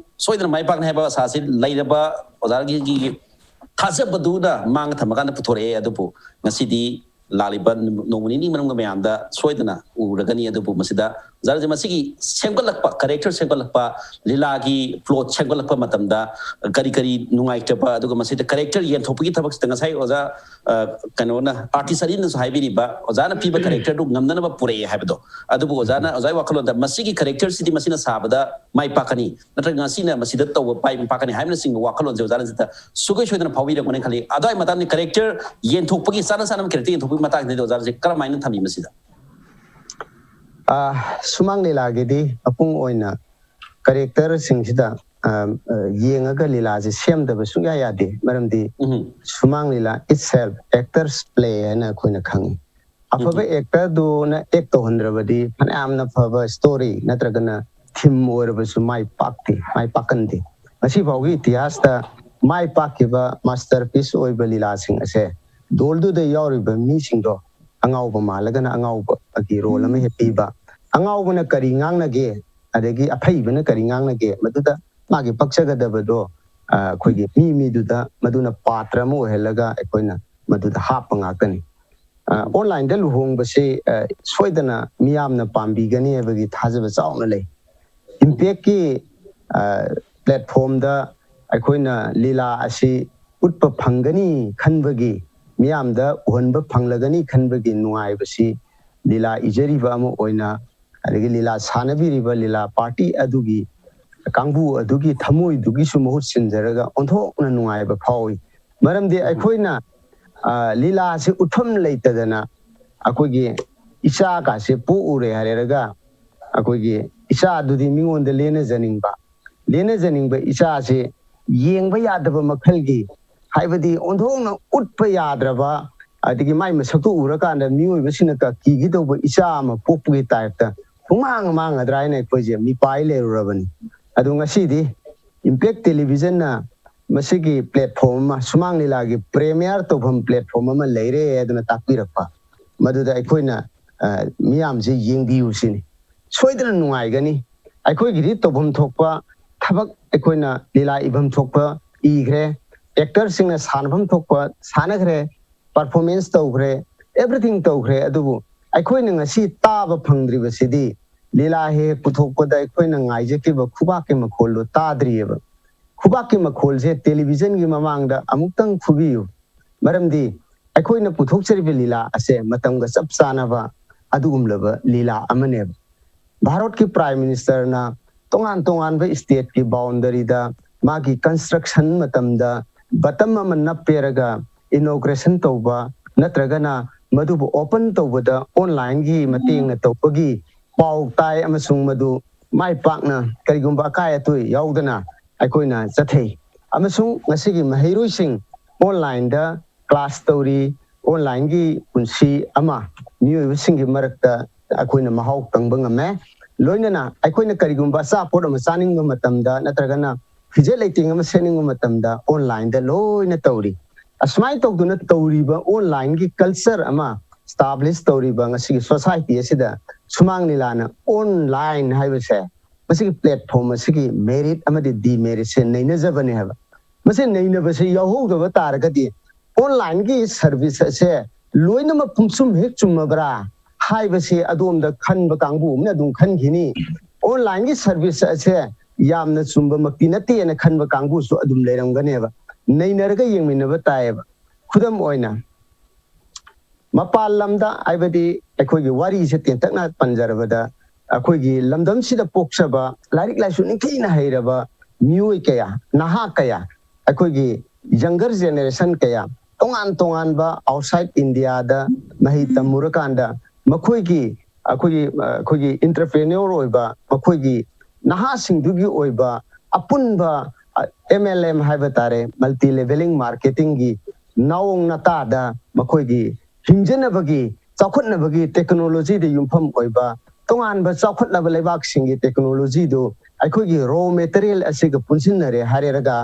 ꯁꯣꯏꯗꯅ ꯃꯥꯏ ꯄꯥꯛꯅꯤ ꯍꯥꯏꯕ ꯑꯁꯥꯁꯤ ꯂꯩꯔꯕ ꯑꯣꯖꯥꯒꯤ ꯊꯥꯖꯕꯗꯨꯅ ꯃꯥꯡꯗ ꯊꯝꯃꯀꯥꯟꯗ ꯄꯨꯊꯣꯔꯛꯑꯦ꯫ ꯑꯗꯨꯕꯨ ꯉꯁꯤꯗꯤ ꯂꯥꯛꯂꯤꯕ ꯅꯨꯃ-, ꯅꯣꯡꯃ ꯅꯤꯅꯤ ꯃꯅꯨꯡꯗ ꯃꯌꯥꯝꯗ ꯁꯣꯏꯗꯅ ꯎꯔꯒꯅꯤ꯫ ꯑꯗꯨꯕꯨ ꯃꯁꯤꯗ ꯑꯣꯖꯥ ꯔꯟꯖꯤꯠ ꯃꯁꯤꯒꯤ ꯁꯦꯝꯒꯠꯂꯛꯄ, ꯀꯦꯔꯦꯛꯇꯔ ꯁꯦꯝꯒꯠꯂꯛꯄ, ꯂꯤꯂꯥꯒꯤ ꯄ꯭ꯂꯣꯠ ꯁꯦꯝꯒꯠꯂꯛꯄ ꯃꯇꯝꯗ ꯀꯔꯤ ꯀꯔꯤ ꯅꯨꯡꯉꯥꯏꯇꯕ, ꯑꯗꯨꯒ ꯃꯁꯤꯗ ꯀꯦꯔꯦꯛꯇꯔ ꯌꯦꯟꯊꯣꯛꯄꯒꯤ ꯊꯕꯛꯁꯤꯗ ꯉꯁꯥꯏ ꯑꯣꯖꯥ, ꯑ, ꯀꯩꯅꯣꯅ, ꯑꯥꯔꯇꯤꯁ ꯑꯅꯤꯅꯁꯨ ꯍꯥꯏꯕꯤꯔꯤꯕ ꯑꯣꯖꯥꯅ ꯄꯤꯕ ꯀꯦꯔꯦꯛꯇꯔꯗꯨ ꯉꯝꯅꯅꯕ ꯄꯨꯔꯛꯑꯦ ꯍꯥꯏꯕꯗꯣ꯫ ꯑꯗꯨꯕꯨ ꯑꯣꯖꯥꯅ, ꯑꯣꯖꯥꯒꯤ ꯋꯥꯈꯜꯂꯣꯟꯗ ꯃꯁꯤꯒꯤ ꯀꯦꯔꯦꯛꯇꯔꯁꯤꯗꯤ ꯃꯁꯤꯅ ꯁꯥꯕꯗ ꯃꯥꯏ ꯄꯥꯛꯀꯅꯤ, ꯅꯠꯇ꯭ꯔꯒ ꯉꯁꯤꯅ ꯃꯁꯤꯗ ꯇꯧꯕ ꯄꯥꯏ ꯄꯥꯛꯀꯅꯤ ꯍꯥꯏꯕꯅꯆꯤꯡꯕ ꯋꯥꯈꯜꯂꯣꯟꯁꯦ ꯑꯣꯖꯥꯅ ꯁꯤꯗ ꯁꯨꯡꯁꯣꯏ ꯁꯣꯏꯗꯅ ꯐꯥꯎꯕꯤꯔꯝꯒꯅꯤ ꯈꯜꯂꯤ꯫ ꯑꯗꯨꯋꯥꯏ ꯃꯇꯥꯡꯗ ꯀꯦꯔꯦꯛꯇꯔ ꯌꯦꯟꯊꯣꯛꯄꯒꯤ ꯆꯥꯅ ꯆꯥꯅꯕ ꯀꯦꯔꯦꯛꯇꯔ ꯌꯦꯟꯊꯣꯛꯄꯒꯤ ꯃꯇꯥꯡꯁꯤꯗ ꯑꯣꯖꯥꯁꯦ ꯀꯔꯝꯍꯥꯏꯅ ꯊꯝꯕꯤ ꯃꯁꯤꯗ? ꯑ, ꯁꯨꯃꯥꯡ ꯂꯤꯂꯥꯒꯤꯗꯤ ꯃꯄꯨꯡ ꯑꯣꯏꯅ ꯀꯦꯔꯦꯛꯇꯔꯁꯤꯡꯁꯤꯗ, ꯑ, ꯑ, ꯌꯦꯡꯉꯒ ꯂꯤꯂꯥꯁꯦ ꯁꯦꯝꯗꯕ ꯁꯨꯡꯌꯥ ꯌꯥꯗꯦ꯫ ꯃꯔꯝꯗꯤ ꯎꯝ꯫ ꯁꯨꯃꯥꯡ ꯂꯤꯂꯥ itself actors play ꯍꯥꯏꯅ ꯑꯩꯈꯣꯏꯅ ꯈꯪꯉꯤ꯫ ꯑꯐꯕ ꯑꯦꯛꯇꯔꯗꯨꯅ ꯑꯦꯛ ꯇꯧꯍꯟꯗ꯭ꯔꯕꯗꯤ ꯐꯅꯌꯥꯝꯅ ꯐꯕ ꯁ꯭ꯇꯣꯔꯤ ꯅꯠꯇ꯭ꯔꯒꯅ ꯊꯤꯝ ꯑꯣꯏꯔꯕꯁꯨ ꯃꯥꯏ ꯄꯥꯛꯇꯦ, ꯃꯥꯏ ꯄꯥꯛꯀꯟꯗꯦ꯫ ꯉꯁꯤ ꯐꯥꯎꯒꯤ ꯏꯇꯤꯍꯥꯁꯇ ꯃꯥꯏ ꯄꯥꯛꯈꯤꯕ ꯃꯥꯁꯇꯔ ꯄꯤꯁ ꯑꯣꯏꯕ ꯂꯤꯂꯥꯁꯤꯡ ꯑꯁꯦ ꯗꯣꯜꯗꯨꯗ ꯌꯥꯎꯔꯤꯕ ꯃꯤꯁꯤꯡꯗꯣ ꯑꯉꯥꯎꯕ ꯃꯥꯜꯂꯒꯅ ꯑꯉꯥꯎꯕꯒꯤ ꯔꯣꯜ ꯑꯃ ꯍꯦꯛ ꯄꯤꯕ, ꯑꯉꯥꯎꯕꯅ ꯀꯔꯤ ꯉꯥꯡꯅꯒꯦ, ꯑꯗꯒꯤ ꯑꯐꯩꯕꯅ ꯀꯔꯤ ꯉꯥꯡꯅꯒꯦ, ꯃꯗꯨꯗ ꯃꯥꯒꯤ ꯄꯛꯆꯒꯗꯕꯗꯣ, ꯑ, ꯑꯩꯈꯣꯏꯒꯤ ꯃꯤ ꯃꯤꯗꯨꯗ ꯃꯗꯨꯅ ꯄꯥꯇ꯭ꯔ ꯑꯃ ꯑꯣꯏꯍꯜꯂꯒ ꯑꯩꯈꯣꯏꯅ ꯃꯗꯨꯗ ꯍꯥꯞꯄ ꯉꯥꯛꯇꯅꯤ꯫ ꯑꯣꯟꯂꯥꯏꯟꯗ ꯂꯨꯍꯣꯡꯕꯁꯤ ꯁꯣꯏꯗꯅ ꯃꯤꯌꯥꯝꯅ ꯄꯥꯝꯕꯤꯒꯅꯤ ꯍꯥꯏꯕꯒꯤ ꯊꯥꯖꯕ ꯆꯥꯎꯅ ꯂꯩ꯫ ꯏꯝꯄꯦꯛꯀꯤ ꯄ꯭ꯂꯦꯠꯐꯣꯝꯗ ꯑꯩꯈꯣꯏꯅ ꯂꯤꯂꯥ ꯑꯁꯤ ꯎꯠꯄ ꯐꯪꯒꯅꯤ ꯈꯟꯕꯒꯤ, ꯃꯤꯌꯥꯝꯗ ꯎꯍꯟꯕ ꯐꯪꯂꯒꯅꯤ ꯈꯟꯕꯒꯤ ꯅꯨꯡꯉꯥꯏꯕꯁꯤ ꯂꯤꯂꯥ ꯏꯖꯔꯤꯕ ꯑꯃ ꯑꯣꯏꯅ, ꯑꯗꯒꯤ ꯂꯤꯂꯥ ꯁꯥꯟꯅꯕꯤꯔꯤꯕ ꯂꯤꯂꯥ ꯄꯥꯔꯇꯤ ꯑꯗꯨꯒꯤ ꯀꯥꯡꯕꯨ ꯑꯗꯨꯒꯤ ꯊꯃꯣꯏꯗꯨꯒꯤꯁꯨ ꯃꯍꯨꯠ ꯁꯤꯟꯖꯔꯒ ꯑꯣꯟꯊꯣꯛꯅ ꯅꯨꯡꯉꯥꯏꯕ ꯐꯥꯎꯏ꯫ ꯃꯔꯝꯗꯤ ꯑꯩꯈꯣꯏꯅ ꯂꯤꯂꯥꯁꯤ ꯎꯠꯐꯝ ꯂꯩꯇꯗꯅ ꯑꯩꯈꯣꯏꯒꯤ ꯏꯆꯥꯒꯁꯦ ꯄꯣꯛꯎꯔꯦ ꯍꯥꯏꯔꯒ ꯑꯩꯈꯣꯏꯒꯤ ꯏꯆꯥꯗꯨꯗꯤ ꯃꯤꯉꯣꯟꯗ ꯂꯦꯟꯅꯖꯅꯤꯡꯕ, ꯂꯦꯟꯅꯖꯅꯤꯡꯕ ꯏꯆꯥꯁꯦ ꯌꯦꯡꯕ ꯌꯥꯗꯕ ꯃꯈꯜꯒꯤ, ꯍꯥꯏꯕꯗꯤ ꯑꯣꯟꯊꯣꯛꯅ ꯎꯠꯄ ꯌꯥꯗ꯭ꯔꯕ, ꯑꯗꯒꯤ ꯃꯥꯏ ꯃꯁꯛꯇꯨ ꯎꯔꯀꯥꯟꯗ ꯃꯤꯑꯣꯏꯕꯁꯤꯡꯅ ꯀꯤꯒꯗꯧꯕ ꯏꯆꯥ ꯑꯃ ꯄꯣꯛꯄꯒꯤ ꯇꯥꯏꯞꯇ ꯄꯨꯡꯃꯥꯡ ꯃꯥꯡꯒꯗ꯭ꯔꯥ ꯍꯥꯏꯅ ꯑꯩꯈꯣꯏꯁꯦ ꯃꯤꯄꯥꯏ ꯂꯩꯔꯨꯔꯕꯅꯤ꯫ ꯑꯗꯣ ꯉꯁꯤꯗꯤ ꯏꯝꯄꯦꯛ ꯇꯦꯂꯤꯚꯤꯖꯟꯅ ꯃꯁꯤꯒꯤ ꯄ꯭ꯂꯦꯠꯐꯣꯝ ꯑꯃ, ꯁꯨꯃꯥꯡ ꯂꯤꯂꯥꯒꯤ ꯄ꯭ꯔꯦꯃꯤꯌꯥꯔ ꯇꯧꯐꯝ ꯄ꯭ꯂꯦꯠꯐꯣꯝ ꯑꯃ ꯂꯩꯔꯦ ꯑꯗꯨꯅ ꯇꯥꯛꯄꯤꯔꯛꯄ, ꯃꯗꯨꯗ ꯑꯩꯈꯣꯏꯅ ꯃꯤꯌꯥꯝꯁꯦ ꯌꯦꯡꯕꯤꯌꯨ ꯁꯤꯅꯤ꯫ ꯁꯣꯏꯗꯅ ꯅꯨꯡꯉꯥꯏꯒꯅꯤ꯫ ꯑꯩꯈꯣꯏꯒꯤꯗꯤ ꯇꯧꯐꯝ ꯊꯣꯛꯄ ꯊꯕꯛ, ꯑꯩꯈꯣꯏꯅ ꯂꯤꯂꯥ ꯏꯐꯝ ꯊꯣꯛꯄ ꯏꯈ꯭ꯔꯦ, ꯑꯦꯛꯇꯔꯁꯤꯡꯅ ꯁꯥꯟꯅꯐꯝ ꯊꯣꯛꯄ ꯁꯥꯟꯅꯈ꯭ꯔꯦ, ꯄꯔꯐꯣꯔꯃꯦꯟꯁ ꯇꯧꯈ꯭ꯔꯦ, ꯑꯦꯚ꯭ꯔꯤꯊꯤꯡ ꯇꯧꯈ꯭ꯔꯦ꯫ ꯑꯗꯨꯕꯨ ꯑꯩꯈꯣꯏꯅ ꯉꯁꯤ ꯇꯥꯕ ꯐꯪꯗ꯭ꯔꯤꯕꯁꯤꯗꯤ ꯂꯤꯂꯥ ꯍꯦꯛ ꯍꯦꯛ ꯄꯨꯊꯣꯛꯄꯗ ꯑꯩꯈꯣꯏꯅ ꯉꯥꯏꯖꯈꯤꯕ ꯈꯨꯕꯥꯛꯀꯤ ꯃꯈꯣꯜꯗꯣ ꯇꯥꯗ꯭ꯔꯤꯑꯕ꯫ ꯈꯨꯕꯥꯛꯀꯤ ꯃꯈꯣꯜꯁꯦ ꯇꯦꯂꯤꯚꯤꯖꯟꯒꯤ ꯃꯃꯥꯡꯗ ꯑꯃꯨꯛꯇꯪ ꯐꯨꯕꯤꯌꯨ꯫ ꯃꯔꯝꯗꯤ ꯑꯩꯈꯣꯏꯅ ꯄꯨꯊꯣꯛꯆꯔꯤꯕ ꯂꯤꯂꯥ ꯑꯁꯦ ꯃꯇꯝꯒ ꯆꯞ ꯆꯥꯅꯕ ꯑꯗꯨꯒꯨꯝꯂꯕ ꯂꯤꯂꯥ ꯑꯃꯅꯦꯕ꯫ ꯚꯥꯔꯠꯀꯤ ꯄ꯭ꯔꯥꯏꯝ ꯃꯤꯅꯤꯁꯇꯔꯅ ꯇꯣꯉꯥꯟ ꯇꯣꯉꯥꯟꯕ ꯁ꯭ꯇꯦꯠꯀꯤ ꯕꯥꯎꯟꯗꯔꯤꯗ ꯃꯥꯒꯤ ꯀꯟꯁꯇ꯭ꯔꯛꯁꯟ ꯃꯇꯝꯗ ꯕꯇꯝ ꯑꯃ ꯅꯞꯄꯦꯔꯒ ꯏꯅꯣꯒ꯭ꯔꯦꯁꯟ ꯇꯧꯕ ꯅꯠꯇ꯭ꯔꯒꯅ ꯃꯗꯨꯕꯨ ꯑꯣꯄꯟ ꯇꯧꯕꯗ ꯑꯣꯟꯂꯥꯏꯟꯒꯤ ꯃꯇꯦꯡꯅ ꯇꯧꯕꯒꯤ ꯄꯥꯎ ꯇꯥꯏ ꯑꯃꯁꯨꯡ ꯃꯗꯨ ꯃꯥꯏ ꯄꯥꯛꯅ ꯀꯔꯤꯒꯨꯝꯕ ꯑꯀꯥꯏ ꯑꯇꯣꯏ ꯌꯥꯎꯗꯅ ꯑꯩꯈꯣꯏꯅ ꯆꯠꯊꯩ꯫ ꯑꯃꯁꯨꯡ ꯉꯁꯤꯒꯤ ꯃꯍꯩꯔꯣꯏꯁꯤꯡ ꯑꯣꯟꯂꯥꯏꯟꯗ ꯀ꯭ꯂꯥꯁ ꯇꯧꯔꯤ, ꯑꯣꯟꯂꯥꯏꯟꯒꯤ ꯄꯨꯟꯁꯤ ꯑꯃ ꯃꯤꯑꯣꯏꯕꯁꯤꯡꯒꯤ ꯃꯔꯛꯇ ꯑꯩꯈꯣꯏꯅ ꯃꯍꯥꯎ ꯇꯪꯕ ꯉꯝꯃꯦ꯫ ꯂꯣꯏꯅꯅ ꯑꯩꯈꯣꯏꯅ ꯀꯔꯤꯒꯨꯝꯕ ꯑꯆꯥꯄꯣꯠ ꯑꯃ ꯆꯥꯅꯤꯡꯕ ꯃꯇꯝꯗ ꯅꯠꯇ꯭ꯔꯒꯅ ꯐꯤꯖꯦꯠ ꯂꯩꯇꯦꯡ ꯑꯃ ꯁꯦꯠꯅꯤꯡꯕ ꯃꯇꯝꯗ ꯑꯣꯟꯂꯥꯏꯟꯗ ꯂꯣꯏꯅ ꯇꯧꯔꯤ꯫ ꯑꯁꯨꯃꯥꯏꯅ ꯇꯧꯗꯨꯅ ꯇꯧꯔꯤꯕ ꯑꯣꯟꯂꯥꯏꯟꯒꯤ ꯀꯜꯆꯔ ꯑꯃ ꯏꯁꯇꯥꯕ꯭ꯂꯤꯁ ꯇꯧꯔꯤꯕ ꯉꯁꯤꯒꯤ ꯁꯣꯁꯥꯏꯇꯤ ꯑꯁꯤꯗ ꯁꯨꯃꯥꯡ ꯂꯤꯂꯥꯅ ꯑꯣꯟꯂꯥꯏꯟ ꯍꯥꯏꯕꯁꯦ, ꯃꯁꯤꯒꯤ ꯄ꯭ꯂꯦꯠꯐꯣꯝ ꯑꯁꯤꯒꯤ ꯃꯦꯔꯤꯠ ꯑꯃꯗꯤ ꯗꯤꯃꯦꯔꯤꯠꯁꯦ ꯅꯩꯅꯖꯕꯅꯦ ꯍꯥꯏꯕ꯫ ꯃꯁꯤ ꯅꯩꯅꯕꯁꯦ ꯌꯥꯎꯍꯧꯗꯕ ꯇꯥꯔꯒꯗꯤ ꯑꯣꯟꯂꯥꯏꯟꯒꯤ ꯁꯔꯚꯤꯁ ꯑꯁꯦ ꯂꯣꯏꯅꯃꯛ ꯄꯨꯝꯁꯨꯝ ꯍꯦꯛ ꯆꯨꯝꯃꯕ꯭ꯔꯥ ꯍꯥꯏꯕꯁꯦ ꯑꯗꯣꯝꯗ ꯈꯟꯕ ꯀꯥꯡꯕꯨ ꯑꯃꯅ ꯑꯗꯨꯝ ꯈꯟꯈꯤꯅꯤ꯫ ꯑꯣꯟꯂꯥꯏꯟꯒꯤ ꯁꯔꯚꯤꯁ ꯑꯁꯦ ꯌꯥꯝꯅ ꯆꯨꯝꯕꯃꯛꯇꯤ ꯅꯠꯇꯦꯅ ꯈꯟꯕ ꯀꯥꯡꯕꯨꯁꯨ ꯑꯗꯨꯝ ꯂꯩꯔꯝꯒꯅꯦꯕ꯫ ꯅꯩꯅꯔꯒ ꯌꯦꯡꯃꯤꯟꯅꯕ ꯇꯥꯏꯌꯦꯕ꯫ ꯈꯨꯗꯝ ꯑꯣꯏꯅ, ꯃꯄꯥꯟ ꯂꯝꯗ, ꯍꯥꯏꯕꯗꯤ ꯑꯩꯈꯣꯏꯒꯤ ꯋꯥꯔꯤꯁꯦ ꯇꯦꯟꯇꯛꯅ ꯄꯟꯖꯔꯕꯗ, ꯑꯩꯈꯣꯏꯒꯤ ꯂꯝꯗꯝꯁꯤꯗ ꯄꯣꯛꯆꯕ, ꯂꯥꯏꯔꯤꯛ ꯂꯥꯏꯁꯨ ꯅꯤꯡꯊꯤꯅ ꯍꯩꯔꯕ ꯃꯤꯑꯣꯏ ꯀꯌꯥ, ꯅꯍꯥ ꯀꯌꯥ, ꯑꯩꯈꯣꯏꯒꯤ ꯌꯪꯒꯔ ꯖꯦꯅꯦꯔꯦꯁꯟ ꯀꯌꯥ, ꯇꯣꯉꯥꯟ ꯇꯣꯉꯥꯟꯕ ꯑꯥꯎꯠꯁꯥꯏꯠ ꯏꯟꯗꯤꯌꯥꯗ ꯃꯍꯩ ꯇꯝꯃꯨꯔꯀꯥꯟꯗ, ꯃꯈꯣꯏꯒꯤ, ꯑꯩꯈꯣꯏꯒꯤ ꯑꯩꯈꯣꯏꯒꯤ ꯏꯟꯇꯔꯄ꯭ꯔꯦꯅ꯭ꯌꯣꯔ ꯑꯣꯏꯕ, ꯃꯈꯣꯏꯒꯤ ꯅꯍꯥꯁꯤꯡꯗꯨꯒꯤ ꯑꯣꯏꯕ ꯑꯄꯨꯟꯕ ꯑꯦꯝ ꯑꯦꯜ ꯑꯦꯝ ꯍꯥꯏꯕ ꯇꯥꯔꯦ, ꯃꯜꯇꯤ ꯂꯦꯚꯦꯂꯤꯡ ꯃꯥꯔꯀꯦꯇꯤꯡꯒꯤ ꯅꯥꯑꯣꯡ ꯅꯇꯥꯗ ꯃꯈꯣꯏꯒꯤ ꯍꯤꯡꯖꯅꯕꯒꯤ, ꯆꯥꯎꯈꯠꯅꯕꯒꯤ ꯇꯦꯛꯅꯣꯂꯣꯖꯤꯗ ꯌꯨꯝꯐꯝ ꯑꯣꯏꯕ ꯇꯣꯉꯥꯟꯕ ꯆꯥꯎꯈꯠꯂꯕ ꯂꯩꯕꯥꯛꯁꯤꯡꯒꯤ ꯇꯦꯛꯅꯣꯂꯣꯖꯤꯗꯨ ꯑꯩꯈꯣꯏꯒꯤ ꯔꯣ ꯃꯦꯇꯔꯤꯌꯦꯜ ꯑꯁꯤꯒ ꯄꯨꯟꯁꯤꯟꯅꯔꯦ ꯍꯥꯏꯔꯒ,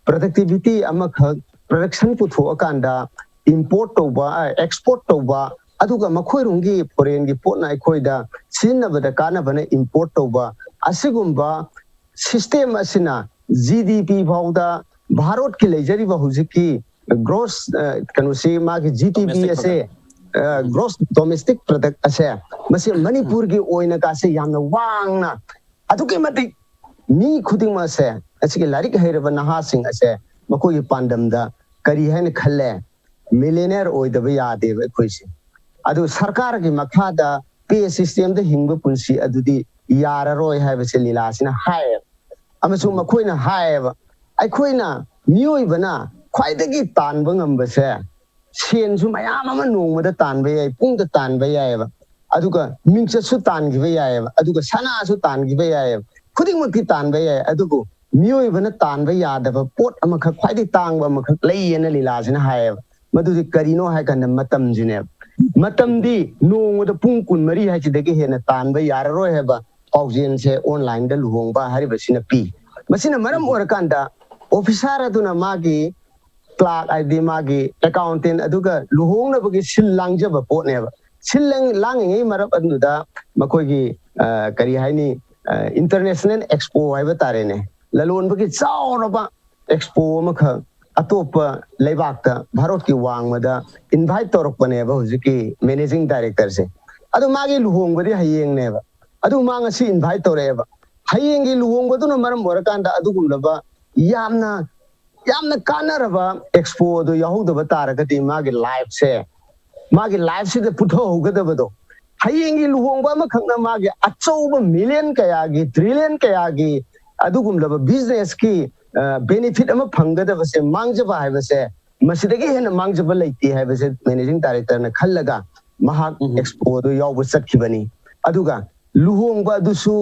ꯄ꯭ꯔꯗꯛꯇꯤꯚꯤꯇꯤ ꯑꯃꯈꯛ ꯄ꯭ꯔꯗꯛꯁꯟ ꯄꯨꯊꯣꯛꯑꯀꯥꯟꯗ ꯏꯝꯄꯣꯔꯠ ꯇꯧꯕ, ꯑꯦꯛꯁꯄꯣꯔꯠ ꯇꯧꯕ, ꯑꯗꯨꯒ ꯃꯈꯣꯏꯔꯣꯝꯒꯤ ꯐꯣꯔꯦꯟꯒꯤ ꯄꯣꯠꯅ ꯑꯩꯈꯣꯏꯗ ꯁꯤꯖꯤꯟꯅꯕꯗ ꯀꯥꯟꯅꯕꯅ ꯏꯝꯄꯣꯔꯠ ꯇꯧꯕ, ꯑꯁꯤꯒꯨꯝꯕ ꯁꯤꯁꯇꯦꯝ ꯑꯁꯤꯅ ꯖꯤ ꯗꯤ ꯄꯤ ꯐꯥꯎꯗ ꯚꯥꯔꯠꯀꯤ ꯂꯩꯖꯔꯤꯕ ꯍꯧꯖꯤꯛꯀꯤ ꯒ꯭ꯔꯣꯁ, ꯀꯩꯅꯣꯁꯤ, ꯃꯥꯒꯤ ꯖꯤ ꯗꯤ ꯄꯤ ꯑꯁꯦ, ꯒ꯭ꯔꯣꯁ ꯗꯣꯃꯦꯁꯇꯤꯛ ꯄ꯭ꯔꯗꯛ ꯑꯁꯦ, ꯃꯁꯤ ꯃꯅꯤꯄꯨꯔꯒꯤ ꯑꯣꯏꯅ ꯀꯥꯁꯦ ꯌꯥꯝꯅ ꯋꯥꯡꯅ, ꯑꯗꯨꯛꯀꯤ ꯃꯇꯤꯛ ꯃꯤ ꯈꯨꯗꯤꯡꯃꯛ ꯑꯁꯦ, ꯑꯁꯤꯒꯤ ꯂꯥꯏꯔꯤꯛ ꯍꯩꯔꯕ ꯅꯍꯥꯁꯤꯡ ꯑꯁꯦ, ꯃꯈꯣꯏꯒꯤ ꯄꯥꯟꯗꯝꯗ ꯀꯔꯤ ꯍꯥꯏꯅ ꯈꯜꯂꯦ? ꯃꯤꯂꯤꯅꯤꯌꯔ ꯑꯣꯏꯗꯕ ꯌꯥꯗꯦꯕ ꯑꯩꯈꯣꯏꯁꯦ꯫ ꯑꯗꯨ ꯁꯔꯀꯥꯔꯒꯤ ꯃꯈꯥꯗ ꯄꯦ ꯁꯤꯁꯇꯦꯝꯗ ꯍꯤꯡꯕ ꯄꯨꯟꯁꯤ ꯑꯗꯨꯗꯤ ꯌꯥꯔꯔꯣꯏ ꯍꯥꯏꯕꯁꯦ ꯂꯤꯂꯥꯁꯤꯅ ꯍꯥꯏꯌꯦꯕ꯫ ꯑꯃꯁꯨꯡ ꯃꯈꯣꯏꯅ ꯍꯥꯏꯌꯦꯕ, ꯑꯩꯈꯣꯏꯅ, ꯃꯤꯑꯣꯏꯕꯅ ꯈ꯭ꯋꯥꯏꯗꯒꯤ ꯇꯥꯟꯕ ꯉꯝꯕꯁꯦ, ꯁꯦꯟꯁꯨ ꯃꯌꯥꯝ ꯑꯃ ꯅꯣꯡꯃꯗ ꯇꯥꯟꯕ ꯌꯥꯏ, ꯄꯨꯡꯗ ꯇꯥꯟꯕ ꯌꯥꯏꯑꯕ, ꯑꯗꯨꯒ ꯃꯤꯡꯆꯠꯁꯨ ꯇꯥꯟꯈꯤꯕ ꯌꯥꯏꯑꯕ, ꯑꯗꯨꯒ ꯁꯅꯥꯁꯨ ꯇꯥꯟꯈꯤꯕ ꯌꯥꯏꯑꯕ, ꯈꯨꯗꯤꯡꯃꯛꯇꯤ ꯇꯥꯟꯕ ꯌꯥꯏ꯫ ꯑꯗꯨꯕꯨ ꯃꯤꯑꯣꯏꯕꯅ ꯇꯥꯟꯕ ꯌꯥꯗꯕ ꯄꯣꯠ ꯑꯃꯈꯛ, ꯈ꯭ꯋꯥꯏꯗꯒꯤ ꯇꯥꯡꯕ ꯑꯃꯈꯛ ꯂꯩꯌꯦꯅ ꯂꯤꯂꯥꯁꯤꯅ ꯍꯥꯏꯌꯦꯕ꯫ ꯃꯗꯨꯗꯤ ꯀꯔꯤꯅꯣ ꯍꯥꯏ ꯀꯥꯟꯗ ꯃꯇꯝꯁꯤꯅꯦꯕ꯫ ꯃꯇꯝꯗꯤ ꯅꯣꯡꯃꯗ ꯄꯨꯡ ꯀꯨꯟꯃꯔꯤ ꯍꯥꯏꯁꯤꯗꯒꯤ ꯍꯦꯟꯅ ꯇꯥꯟꯕ ꯌꯥꯔꯔꯣꯏ ꯍꯥꯏꯕ ꯄꯥꯎꯖꯦꯜꯁꯦ ꯑꯣꯟꯂꯥꯏꯟꯗ ꯂꯨꯍꯣꯡꯕ ꯍꯥꯏꯔꯤꯕꯁꯤꯅ ꯄꯤ꯫ ꯃꯁꯤꯅ ꯃꯔꯝ ꯑꯣꯏꯔꯀꯥꯟꯗ ꯑꯣꯐꯤꯁꯥꯔ ꯑꯗꯨꯅ ꯃꯥꯒꯤ ꯀ꯭ꯂꯥꯔꯛ, ꯍꯥꯏꯗꯤ ꯃꯥꯒꯤ ꯑꯦꯀꯥꯎꯟꯇꯦꯟ ꯑꯗꯨꯒ ꯂꯨꯍꯣꯡꯅꯕꯒꯤ ꯁꯤꯜ ꯂꯥꯡꯖꯕ ꯄꯣꯠꯅꯦꯕ꯫ ꯁꯤꯜ ꯂꯥꯡ-, ꯂꯥꯡꯉꯤꯉꯩ ꯃꯔꯛ ꯑꯗꯨꯗ ꯃꯈꯣꯏꯒꯤ, ꯑ, ꯀꯔꯤ ꯍꯥꯏꯅꯤ, ꯏꯟꯇꯔꯅꯦꯁꯅꯦꯜ ꯑꯦꯛꯁꯄꯣ ꯍꯥꯏꯕ ꯇꯥꯔꯦꯅꯦ, ꯂꯂꯣꯟꯕꯒꯤ ꯆꯥꯎꯔꯕ ꯑꯦꯛꯁꯄꯣ ꯑꯃꯈꯛ ꯑꯇꯣꯞꯄ ꯂꯩꯕꯥꯛꯇ ꯚꯥꯔꯠꯀꯤ ꯋꯥꯡꯃꯗ ꯏꯟꯚꯥꯏꯠ ꯇꯧꯔꯛꯄꯅꯦꯕ ꯍꯧꯖꯤꯛꯀꯤ ꯃꯦꯅꯦꯖꯤꯡ ꯗꯥꯏꯔꯦꯛꯇꯔꯁꯦ꯫ ꯑꯗꯨ ꯃꯥꯒꯤ ꯂꯨꯍꯣꯡꯕꯗꯤ ꯍꯌꯦꯡꯅꯦꯕ꯫ ꯑꯗꯨ ꯃꯥ ꯉꯁꯤ ꯏꯟꯚꯥꯏꯠ ꯇꯧꯔꯛꯑꯦꯕ꯫ ꯍꯌꯦꯡꯒꯤ ꯂꯨꯍꯣꯡꯕꯗꯨꯅ ꯃꯔꯝ ꯑꯣꯏꯔꯀꯥꯟꯗ ꯑꯗꯨꯒꯨꯝꯂꯕ ꯌꯥꯝꯅ ꯌꯥꯝꯅ ꯀꯥꯟꯅꯔꯕ ꯑꯦꯛꯁꯄꯣ ꯑꯗꯨ ꯌꯥꯎꯍꯧꯗꯕ ꯇꯥꯔꯒꯗꯤ ꯃꯥꯒꯤ ꯂꯥꯏꯐꯁꯦ ꯃꯥꯒꯤ ꯂꯥꯏꯐꯁꯤꯗ ꯄꯨꯊꯣꯛꯍꯧꯒꯗꯕꯗꯣ, ꯍꯌꯦꯡꯒꯤ ꯂꯨꯍꯣꯡꯕ ꯑꯃꯈꯛꯅ ꯃꯥꯒꯤ ꯑꯆꯧꯕ ꯃꯤꯂꯤꯌꯟ ꯀꯌꯥꯒꯤ, ꯇ꯭ꯔꯤꯂꯤꯌꯟ ꯀꯌꯥꯒꯤ ꯑꯗꯨꯒꯨꯝꯂꯕ ꯕꯤꯖꯤꯅꯦꯁꯀꯤ ꯕꯦꯅꯤꯐꯤꯠ ꯑꯃ ꯐꯪꯒꯗꯕꯁꯦ, ꯃꯥꯡꯖꯕ ꯍꯥꯏꯕꯁꯦ ꯃꯁꯤꯗꯒꯤ ꯍꯦꯟꯅ ꯃꯥꯡꯖꯕ ꯂꯩꯇꯦ ꯍꯥꯏꯕꯁꯦ ꯃꯦꯅꯦꯖꯤꯡ ꯗꯥꯏꯔꯦꯛꯇꯔꯅ ꯈꯜꯂꯒ ꯃꯍꯥꯛ ꯎꯝ꯫ ꯑꯦꯛꯁꯄꯣ ꯑꯗꯨ ꯌꯥꯎꯕ ꯆꯠꯈꯤꯕꯅꯤ꯫ ꯑꯗꯨꯒ ꯂꯨꯍꯣꯡꯕ ꯑꯗꯨꯁꯨ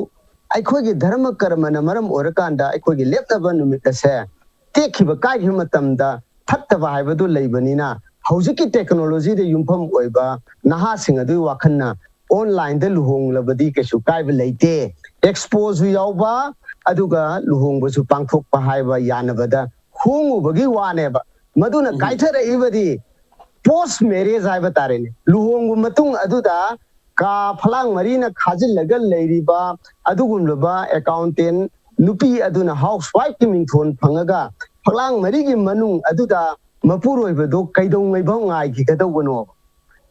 ꯑꯩꯈꯣꯏꯒꯤ ꯙꯔꯃ ꯀꯔꯃꯅ ꯃꯔꯝ ꯑꯣꯏꯔꯀꯥꯟꯗ ꯑꯩꯈꯣꯏꯒꯤ ꯂꯦꯞꯅꯕ ꯅꯨꯃꯤꯠ ꯑꯁꯦ ꯇꯦꯛꯈꯤꯕ, ꯀꯥꯏꯈꯤꯕ ꯃꯇꯝꯗ ꯐꯠꯇꯕ ꯍꯥꯏꯕꯗꯨ ꯂꯩꯕꯅꯤꯅ, ꯍꯧꯖꯤꯛꯀꯤ ꯇꯦꯛꯅꯣꯂꯣꯖꯤꯗ ꯌꯨꯝꯐꯝ ꯑꯣꯏꯕ ꯅꯍꯥꯁꯤꯡ ꯑꯗꯨꯒꯤ ꯋꯥꯈꯜꯅ ꯑꯣꯟꯂꯥꯏꯟꯗ ꯂꯨꯍꯣꯡꯂꯕꯗꯤ ꯀꯩꯁꯨ ꯀꯥꯏꯕ ꯂꯩꯇꯦ, ꯑꯦꯛꯁꯄꯣꯁꯨ ꯌꯥꯎꯕ ꯑꯗꯨꯒ ꯂꯨꯍꯣꯡꯕꯁꯨ ꯄꯥꯡꯊꯣꯛꯄ ꯍꯥꯏꯕ ꯌꯥꯅꯕꯗ ꯍꯣꯡꯉꯨꯕꯒꯤ ꯋꯥꯅꯦꯕ꯫ ꯃꯗꯨꯅ ꯎꯝ꯫ ꯀꯥꯏꯊꯔꯛꯏꯕꯗꯤ ꯄꯣꯁ ꯃꯦꯔꯦꯖ ꯍꯥꯏꯕ ꯇꯥꯔꯦꯅꯦ꯫ ꯂꯨꯍꯣꯡꯕ ꯃꯇꯨꯡ ꯑꯗꯨꯗ ꯀꯥ ꯐꯂꯥꯡ ꯃꯔꯤꯅ ꯈꯥꯖꯤꯜꯂꯒ ꯂꯩꯔꯤꯕ ꯑꯗꯨꯒꯨꯝꯂꯕ ꯑꯦꯀꯥꯎꯟꯇꯦꯟ ꯅꯨꯄꯤ ꯑꯗꯨꯅ ꯍꯥꯎꯁ ꯋꯥꯏꯐꯀꯤ ꯃꯤꯡꯊꯣꯜ ꯐꯪꯉꯒ ꯐꯛꯂꯥꯡ ꯃꯔꯤꯒꯤ ꯃꯅꯨꯡ ꯑꯗꯨꯗ ꯃꯄꯨꯔꯣꯏꯕꯗꯣ ꯀꯩꯗꯧꯉꯩꯐꯥꯎ ꯉꯥꯏꯈꯤꯒꯗꯧꯕꯅꯣ?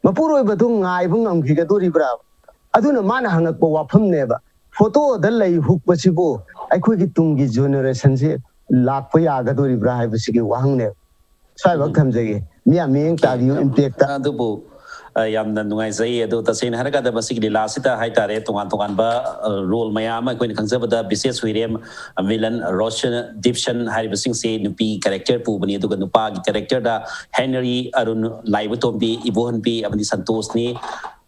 ꯃꯄꯨꯔꯣꯏꯕꯗꯣ ꯉꯥꯏꯕ ꯉꯝꯈꯤꯒꯗꯣꯔꯤꯕ꯭ꯔꯥ? ꯑꯗꯨꯅ ꯃꯥꯅ ꯍꯪꯉꯛꯄ ꯋꯥꯐꯝꯅꯦꯕ, ꯐꯣꯇꯣꯗ ꯂꯩ ꯍꯨꯛꯄꯁꯤꯕꯨ ꯑꯩꯈꯣꯏꯒꯤ ꯇꯨꯡꯒꯤ ꯖꯦꯅꯦꯔꯦꯁꯟꯁꯤ ꯂꯥꯛꯄ ꯌꯥꯒꯗꯣꯔꯤꯕ꯭ꯔꯥ ꯍꯥꯏꯕꯁꯤꯒꯤ ꯋꯥꯍꯪꯅꯦꯕ꯫ ꯁ꯭ꯋꯥꯏꯐꯥꯎ ꯎꯝ꯫ ꯊꯝꯖꯒꯦ꯫ ꯃꯤꯌꯥꯝ ꯃꯤꯠꯌꯦꯡ ꯑꯣꯀꯦ, ꯇꯥꯕꯤꯌꯨ, ꯌꯥꯝ, ꯏꯝꯄꯦꯛꯇ꯫ ꯑꯗꯨꯕꯨ, ꯑ, ꯌꯥꯝꯅ ꯅꯨꯡꯉꯥꯏꯖꯩ꯫ ꯑꯗꯣ ꯇꯁꯦꯡꯅ ꯍꯥꯏꯔꯀꯥꯟꯗ ꯃꯁꯤꯒꯤ ꯂꯤꯂꯥꯁꯤꯗ ꯍꯥꯏꯇꯥꯔꯦ, ꯇꯣꯉꯥꯟ ꯇꯣꯉꯥꯟꯕ, ꯑ, ꯔꯣꯜ ꯃꯌꯥꯝ ꯑꯃ ꯑꯩꯈꯣꯏꯅ ꯈꯪꯖꯕꯗ ꯕꯤꯁꯦꯁ ꯍꯨꯏꯔꯦꯝ, ꯚꯤꯂꯟ ꯔꯣꯁꯟ ꯗꯤꯞꯁꯟ ꯍꯥꯏꯔꯤꯕꯁꯤꯡꯁꯦ ꯅꯨꯄꯤ ꯀꯦꯔꯦꯛꯇꯔ ꯄꯨꯕꯅꯤ, ꯑꯗꯨꯒ ꯅꯨꯄꯥꯒꯤ ꯀꯦꯔꯦꯛꯇꯔꯗ ꯍꯦꯅꯔꯤ, ꯑꯔꯨꯟ, ꯂꯥꯏꯕꯇꯣꯝꯕꯤ, ꯏꯕꯣꯍꯟꯕꯤ ꯑꯃꯗꯤ ꯁꯟꯇꯣꯁꯅꯤ꯫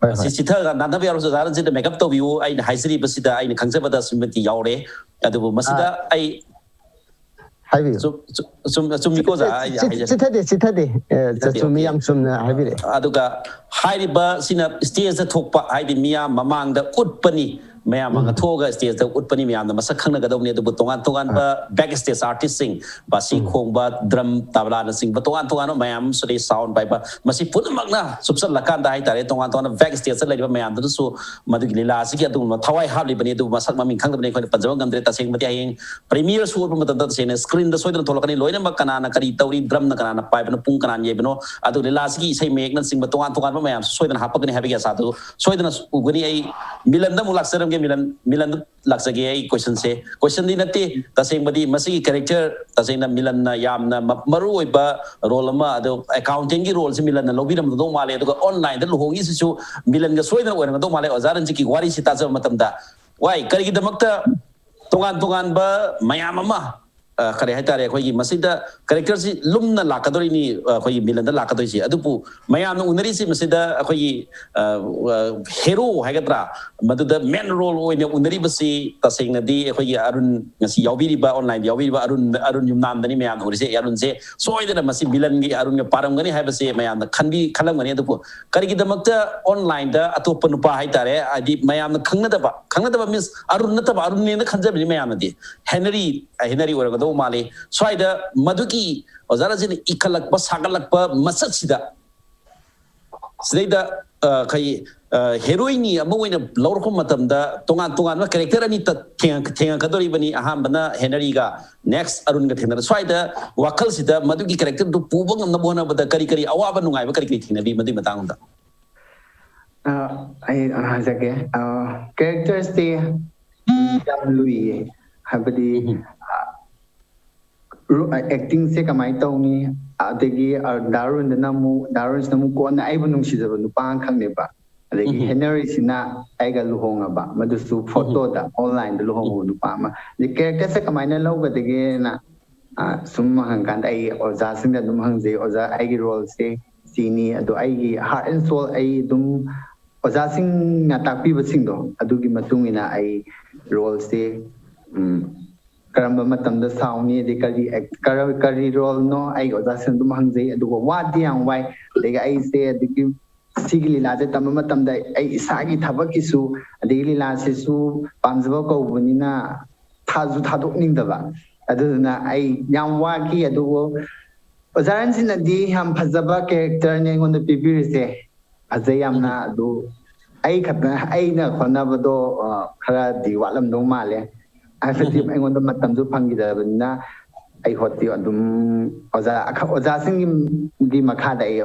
ꯍꯣꯏ, ꯍꯣꯏ꯫ ꯁꯤ ꯆꯤꯊ ꯅꯥꯟꯊꯕ ꯌꯥꯎꯔꯁꯨ ꯑꯣꯖꯥ ꯔꯟꯖꯤꯠꯅ ꯃꯦꯀꯞ ꯇꯧꯕꯤꯌꯨ꯫ ꯑꯩꯅ ꯍꯥꯏꯖꯔꯤꯕꯁꯤꯗ ꯑꯩꯅ ꯈꯪꯖꯕꯗ ꯁꯤꯃꯇꯤ ꯌꯥꯎꯔꯦ꯫ ꯑꯗꯨꯕꯨ ꯃꯁꯤꯗ ꯑꯥ꯫ ꯑꯩ ꯍꯥꯏꯕꯤꯌꯨ꯫ ꯆꯨꯝ-, ꯆꯨꯝ-, ꯆꯨꯝ-, ꯆꯨꯝꯃꯤꯀꯣ, ꯑꯣꯖꯥ? ꯑꯩ ꯆꯤꯠ-, ꯍꯥꯏꯖ-, ꯆꯤꯠꯊꯗꯦ, ꯆꯤꯠꯊꯗꯦ꯫ ꯑꯦ, ꯆꯤꯠꯊꯗꯦ, ꯆꯨꯝꯃꯤ, ꯑꯣꯀꯦ꯫ ꯌꯥꯝ ꯆꯨꯝꯅ ꯍꯥꯏꯕꯤꯔꯛꯑꯦ꯫ ꯑꯗꯨꯒ ꯍꯥꯏꯔꯤꯕꯁꯤꯅ ꯁ꯭ꯇꯦꯖꯇ ꯊꯣꯛꯄ, ꯍꯥꯏꯗꯤ ꯃꯤꯌꯥꯝ ꯃꯃꯥꯡꯗ ꯎꯠꯄꯅꯤ꯫ ꯃꯌꯥꯝ ꯃꯥꯡꯗ ꯊꯣꯛꯑꯒ ꯁ꯭ꯇꯦꯖꯇ ꯎꯠꯄꯅꯤ, ꯃꯌꯥꯝꯅ ꯃꯁꯛ ꯈꯪꯅꯒꯗꯧꯕꯅꯤ꯫ ꯑꯗꯨꯕꯨ ꯇꯣꯉꯥꯟ ꯇꯣꯉꯥꯟꯕ ꯕꯦꯛ ꯁ꯭ꯇꯦꯖ ꯑꯥꯔꯇꯤꯁꯁꯤꯡ, ꯕꯥꯁꯤ ꯈꯣꯡꯕ, ꯗ꯭ꯔꯝ, ꯇꯕꯂꯥꯅꯆꯤꯡꯕ ꯇꯣꯉꯥꯟ ꯇꯣꯉꯥꯟꯕ ꯃꯌꯥꯝ ꯑꯃꯁꯨ ꯂꯩ, ꯁꯥꯎꯟ ꯄꯥꯏꯕ, ꯃꯁꯤ ꯄꯨꯝꯅꯃꯛꯅ ꯆꯨꯞꯁꯜꯂꯀꯥꯟꯗ ꯍꯥꯏꯇꯥꯔꯦ, ꯇꯣꯉꯥꯟ ꯇꯣꯉꯥꯟꯕ ꯕꯦꯛ ꯁ꯭ꯇꯦꯖꯇ ꯂꯩꯔꯤꯕ ꯃꯌꯥꯝꯗꯨꯅꯁꯨ ꯃꯗꯨꯒꯤ ꯂꯤꯂꯥ ꯑꯁꯤꯒꯤ ꯑꯗꯨꯒꯨꯝꯕ ꯊꯋꯥꯏ ꯍꯥꯞꯂꯤꯕꯅꯤ꯫ ꯑꯗꯨꯕꯨ ꯃꯁꯛ ꯃꯃꯤꯡ ꯈꯪꯗꯕꯅꯤ, ꯑꯩꯈꯣꯏꯅ ꯄꯟꯖꯕ ꯉꯝꯗ꯭ꯔꯦ꯫ ꯇꯁꯦꯡꯕꯗꯤ ꯍꯌꯦꯡ ꯄ꯭ꯔꯤꯃꯤꯌꯔ ꯁꯣ ꯎꯠꯄ ꯃꯇꯝꯗ ꯇꯁꯦꯡꯅ ꯁ꯭ꯀ꯭ꯔꯤꯟꯗ ꯁꯣꯏꯗꯅ ꯊꯣꯛꯂꯛꯀꯅꯤ, ꯂꯣꯏꯅꯃꯛ ꯀꯅꯥꯅ ꯀꯔꯤ ꯇꯧꯔꯤ, ꯗ꯭ꯔꯝꯅ ꯀꯅꯥꯅ ꯄꯥꯏꯕꯅꯣ, ꯄꯨꯡ ꯀꯅꯥꯅ ꯌꯩꯕꯅꯣ, ꯑꯗꯨ ꯂꯤꯂꯥ ꯑꯁꯤꯒꯤ ꯏꯁꯩ ꯃꯌꯦꯛꯅꯆꯤꯡꯕ ꯇꯣꯉꯥꯟ ꯇꯣꯉꯥꯟꯕ ꯃꯌꯥꯝꯁꯨ ꯁꯣꯏꯗꯅ ꯍꯥꯞꯄꯛꯀꯅꯤ ꯍꯥꯏꯕꯒꯤ ꯑꯁꯥꯗꯨ ꯁꯣꯏꯗꯅ ꯎꯒꯅꯤ꯫ ꯑꯩ ꯃꯤꯂꯟꯗ ꯑꯃꯨꯛ ꯂꯥꯛꯆꯔꯝꯒꯦ꯫ ꯃꯤꯂꯟ, ꯃꯤꯂꯟꯗ ꯂꯥꯛꯆꯒꯦ꯫ ꯑꯩ ꯀꯣꯏꯁꯟꯁꯦ, ꯀꯣꯏꯁꯟꯗꯤ ꯅꯠꯇꯦ, ꯇꯁꯦꯡꯕꯗꯤ ꯃꯁꯤꯒꯤ ꯀꯦꯔꯦꯛꯇꯔ ꯇꯁꯦꯡꯅ ꯃꯤꯂꯟꯅ ꯌꯥꯝꯅ ꯃ-, ꯃꯔꯨ ꯑꯣꯏꯕ ꯔꯣꯜ ꯑꯃ, ꯑꯗꯣ ꯑꯦꯀꯥꯎꯟꯇꯦꯟꯒꯤ ꯔꯣꯜꯁꯦ ꯃꯤꯂꯟꯅ ꯂꯧꯕꯤꯔꯝꯒꯗꯧ ꯃꯥꯜꯂꯦ꯫ ꯑꯗꯨꯒ ꯑꯣꯟꯂꯥꯏꯟꯗ ꯂꯨꯍꯣꯡꯉꯤꯁꯤꯁꯨ ꯃꯤꯂꯟꯒ ꯁꯣꯏꯗꯅ ꯑꯣꯏꯔꯝꯒꯗꯧ ꯃꯥꯜꯂꯦ꯫ ꯑꯣꯖꯥ ꯔꯟꯖꯤꯠꯀꯤ ꯋꯥꯔꯤꯁꯤ ꯇꯥꯖꯕ ꯃꯇꯝꯗ, ꯋꯥꯏ, ꯀꯔꯤꯒꯤꯗꯃꯛꯇ ꯇꯣꯉꯥꯟ ꯇꯣꯉꯥꯟꯕ ꯃꯌꯥꯝ ꯑꯃ, ꯑ, ꯀꯔꯤ ꯍꯥꯏꯇꯥꯔꯦ, ꯑꯩꯈꯣꯏꯒꯤ ꯃꯁꯤꯗ ꯀꯦꯔꯦꯛꯇꯔꯁꯤ ꯂꯨꯝꯅ ꯂꯥꯛꯀꯗꯧꯔꯤꯅꯤ, ꯑ, ꯑꯩꯈꯣꯏꯒꯤ ꯃꯤꯂꯟꯗ ꯂꯥꯛꯀꯗꯣꯏꯁꯤ꯫ ꯑꯗꯨꯕꯨ ꯃꯌꯥꯝꯅ ꯎꯅꯔꯤꯁꯤ ꯃꯁꯤꯗ ꯑꯩꯈꯣꯏꯒꯤ, ꯑ, ꯑ, ꯍꯦꯔꯣ ꯍꯥꯏꯒꯗ꯭ꯔꯥ, ꯃꯗꯨꯗ ꯃꯦꯟ ꯔꯣꯜ ꯑꯣꯏꯅ ꯎꯅꯔꯤꯕꯁꯤ ꯇꯁꯦꯡꯅꯗꯤ ꯑꯩꯈꯣꯏꯒꯤ ꯑꯔꯨꯟ, ꯉꯁꯤ ꯌꯥꯎꯕꯤꯔꯤꯕ, ꯑꯣꯟꯂꯥꯏꯟꯗ ꯌꯥꯎꯕꯤꯔꯤꯕ ꯑꯔꯨꯟ, ꯑꯔꯨꯟ ꯌꯨꯝꯅꯥꯝꯗꯅꯤ ꯃꯌꯥꯝꯅ ꯎꯔꯤꯁꯦ꯫ ꯑꯔꯨꯟꯁꯦ ꯁꯣꯏꯗꯅ ꯃꯁꯤ ꯃꯤꯂꯟꯒꯤ ꯑꯔꯨꯟꯒ ꯄꯥꯔꯝꯒꯅꯤ ꯍꯥꯏꯕꯁꯦ ꯃꯌꯥꯝꯅ ꯈꯟꯕꯤ-, ꯈꯜꯂꯝꯒꯅꯤ꯫ ꯑꯗꯨꯕꯨ ꯀꯔꯤꯒꯤꯗꯃꯛꯇ ꯑꯣꯟꯂꯥꯏꯟꯗ ꯑꯇꯣꯞꯄ ꯅꯨꯄꯥ ꯍꯥꯏꯇꯥꯔꯦ, ꯍꯥꯏꯗꯤ ꯃꯌꯥꯝꯅ ꯈꯪꯅꯗꯕ, ꯈꯪꯅꯗꯕ ꯃꯤꯟꯁ ꯑꯔꯨꯟ ꯅꯠꯇꯕ, ꯑꯔꯨꯟꯅꯦꯅ ꯈꯟꯖꯕꯅꯤ ꯃꯌꯥꯝꯅꯗꯤ꯫ ꯍꯦꯅꯔꯤ, ꯍꯦꯅꯔꯤ ꯑꯣꯏꯔꯝꯒꯗꯧꯕ ꯃꯥꯜꯂꯤ꯫ ꯁ꯭ꯋꯥꯏꯗ ꯃꯗꯨꯒꯤ ꯑꯣꯖꯥ ꯔꯟꯖꯤꯠꯅ ꯏꯈꯠꯂꯛꯄ, ꯁꯥꯒꯠꯂꯛꯄ ꯃꯁꯛꯁꯤꯗ, ꯁꯤꯗꯩꯗ, ꯑ, ꯑꯩꯈꯣꯏ, ꯑ, ꯍꯦꯔꯣꯏꯅꯤ ꯑꯃ ꯑꯣꯏꯅ ꯂꯧꯔꯛꯄ ꯃꯇꯝꯗ ꯇꯣꯉꯥꯟ ꯇꯣꯉꯥꯟꯕ ꯀꯦꯔꯦꯛꯇꯔ ꯑꯅꯤ ꯊꯦꯡꯅ-, ꯊꯦꯡꯅꯀꯗꯧꯔꯤꯕꯅꯤ꯫ ꯑꯍꯥꯟꯕꯅ ꯍꯦꯅꯔꯤꯒ, ꯅꯦꯛꯁ ꯑꯔꯨꯟꯒ ꯊꯦꯡꯅꯔ-, ꯁ꯭ꯋꯥꯏꯗ ꯋꯥꯈꯜꯁꯤꯗ ꯃꯗꯨꯒꯤ ꯀꯦꯔꯦꯛꯇꯔꯗꯨ ꯄꯨꯕ ꯉꯝꯅꯕ ꯍꯣꯠꯅꯕꯗ ꯀꯔꯤ ꯀꯔꯤ ꯑꯋꯥꯕ ꯅꯨꯡꯉꯥꯏꯕ ꯀꯔꯤ ꯀꯔꯤ ꯊꯦꯡꯅꯕꯤ ꯃꯗꯨꯒꯤ ꯃꯇꯥꯡꯗ? ꯑ, ꯑꯩ ꯍꯥꯏꯖꯒꯦ꯫ ꯀꯦꯔꯦꯛꯇꯔꯁꯦ ꯌꯥꯝ ꯂꯨꯏꯌꯦ꯫ ꯍꯥꯏꯕꯗꯤ, ꯑꯦꯛꯇꯤꯡꯁꯦ ꯀꯃꯥꯏꯅ ꯇꯧꯅꯤ? ꯑꯗꯒꯤ, ꯑ, ꯗꯥꯔꯨꯟꯗꯅ ꯑꯃꯨꯛ, ꯗꯥꯔꯨꯟꯁꯤꯅ ꯑꯃꯨꯛ ꯀꯣꯟꯅ ꯑꯩꯕꯨ ꯅꯨꯡꯁꯤꯖꯕ ꯅꯨꯄꯥ ꯑꯃꯈꯛꯅꯦꯕ꯫ ꯑꯗꯒꯤ ꯍꯦꯅꯔꯤꯁꯤꯅ ꯑꯩꯒ ꯂꯨꯍꯣꯡꯉꯕ, ꯃꯗꯨꯁꯨ ꯐꯣꯇꯣꯗ, ꯑꯣꯟꯂꯥꯏꯟꯗ ꯂꯨꯍꯣꯡꯉꯕ ꯅꯨꯄꯥ ꯑꯃ꯫ ꯑꯗꯩ ꯀꯦꯔꯦꯛꯇꯔꯁꯦ ꯀꯃꯥꯏꯅ ꯂꯧꯒꯗꯒꯦꯅ, ꯑ, ꯁꯨꯝ ꯍꯪꯀꯥꯟꯗ ꯑꯩ ꯑꯣꯖꯥꯁꯤꯡꯗ ꯑꯗꯨꯝ ꯍꯪꯖꯩ, "ꯑꯣꯖꯥ, ꯑꯩꯒꯤ ꯔꯣꯜꯁꯦ ꯁꯤꯅꯤ, ꯑꯗꯣ ꯑꯩꯒꯤ heart and soul ꯑꯩ ꯑꯗꯨꯝ ꯑꯣꯖꯥꯁꯤꯡꯅ ꯇꯥꯛꯄꯤꯕꯁꯤꯡꯗꯣ ꯑꯗꯨꯒꯤ ꯃꯇꯨꯡ ꯏꯟꯅ ꯑꯩ ꯔꯣꯜꯁꯦ, ꯎꯝ, ꯀꯔꯝꯕ ꯃꯇꯝꯗ ꯁꯥꯎꯅꯤ, ꯑꯗꯩ ꯀꯔꯤ act-, ꯀꯔ-, ꯀꯔꯤ ꯔꯣꯜꯅꯣ?" ꯑꯩꯒꯤ ꯑꯣꯖꯥꯁꯤꯡ ꯑꯗꯨꯝ ꯍꯪꯖꯩ꯫ ꯑꯗꯨꯒ ꯋꯥꯗꯤ ꯌꯥꯝ ꯋꯥꯏ꯫ ꯑꯗꯒꯤ ꯑꯩꯁꯦ ꯑꯗꯒꯤ ꯁꯤꯒꯤ ꯂꯤꯂꯥꯁꯦ ꯇꯝꯕ ꯃꯇꯝꯗ ꯑꯩ ꯏꯁꯥꯒꯤ ꯊꯕꯛꯀꯤꯁꯨ ꯑꯗꯒꯤ ꯂꯤꯂꯥꯁꯤꯁꯨ ꯄꯥꯝꯖꯕ ꯀꯧꯕꯅꯤꯅ ꯊꯥꯁꯨ ꯊꯥꯗꯣꯛꯅꯤꯡꯗꯕ꯫ ꯑꯗꯨꯗꯨꯅ ꯑꯩ ꯌꯥꯝ ꯋꯥꯈꯤ꯫ ꯑꯗꯨꯕꯨ ꯑꯣꯖꯥ ꯔꯟꯖꯤꯠꯅꯗꯤ ꯌꯥꯝ ꯐꯖꯕ ꯀꯦꯔꯦꯛꯇꯔꯅꯦ ꯑꯩꯉꯣꯟꯗ ꯄꯤꯕꯤꯔꯤꯁꯦ, ꯐꯖꯩ ꯌꯥꯝꯅ꯫ ꯑꯗꯨ ꯑꯩ ꯈꯛꯇ, ꯑꯩꯅ ꯍꯣꯠꯅꯕꯗꯣ ꯑ, ꯈꯔꯗꯤ ꯋꯥꯠꯂꯝꯗꯧ ꯃꯥꯜꯂꯦ, ꯍꯥꯏꯕꯗꯤ ꯑꯩꯉꯣꯟꯗ ꯃꯇꯝꯁꯨ ꯐꯪꯈꯤꯗꯕꯅꯤꯅ꯫ ꯑꯩ ꯍꯣꯠꯇꯤ ꯑꯗꯨꯝ ꯑꯣꯖꯥ ꯑꯈ- ꯑꯣꯖꯥꯁꯤꯡꯒꯤ ꯒꯤ ꯃꯈꯥꯗ ꯑꯩ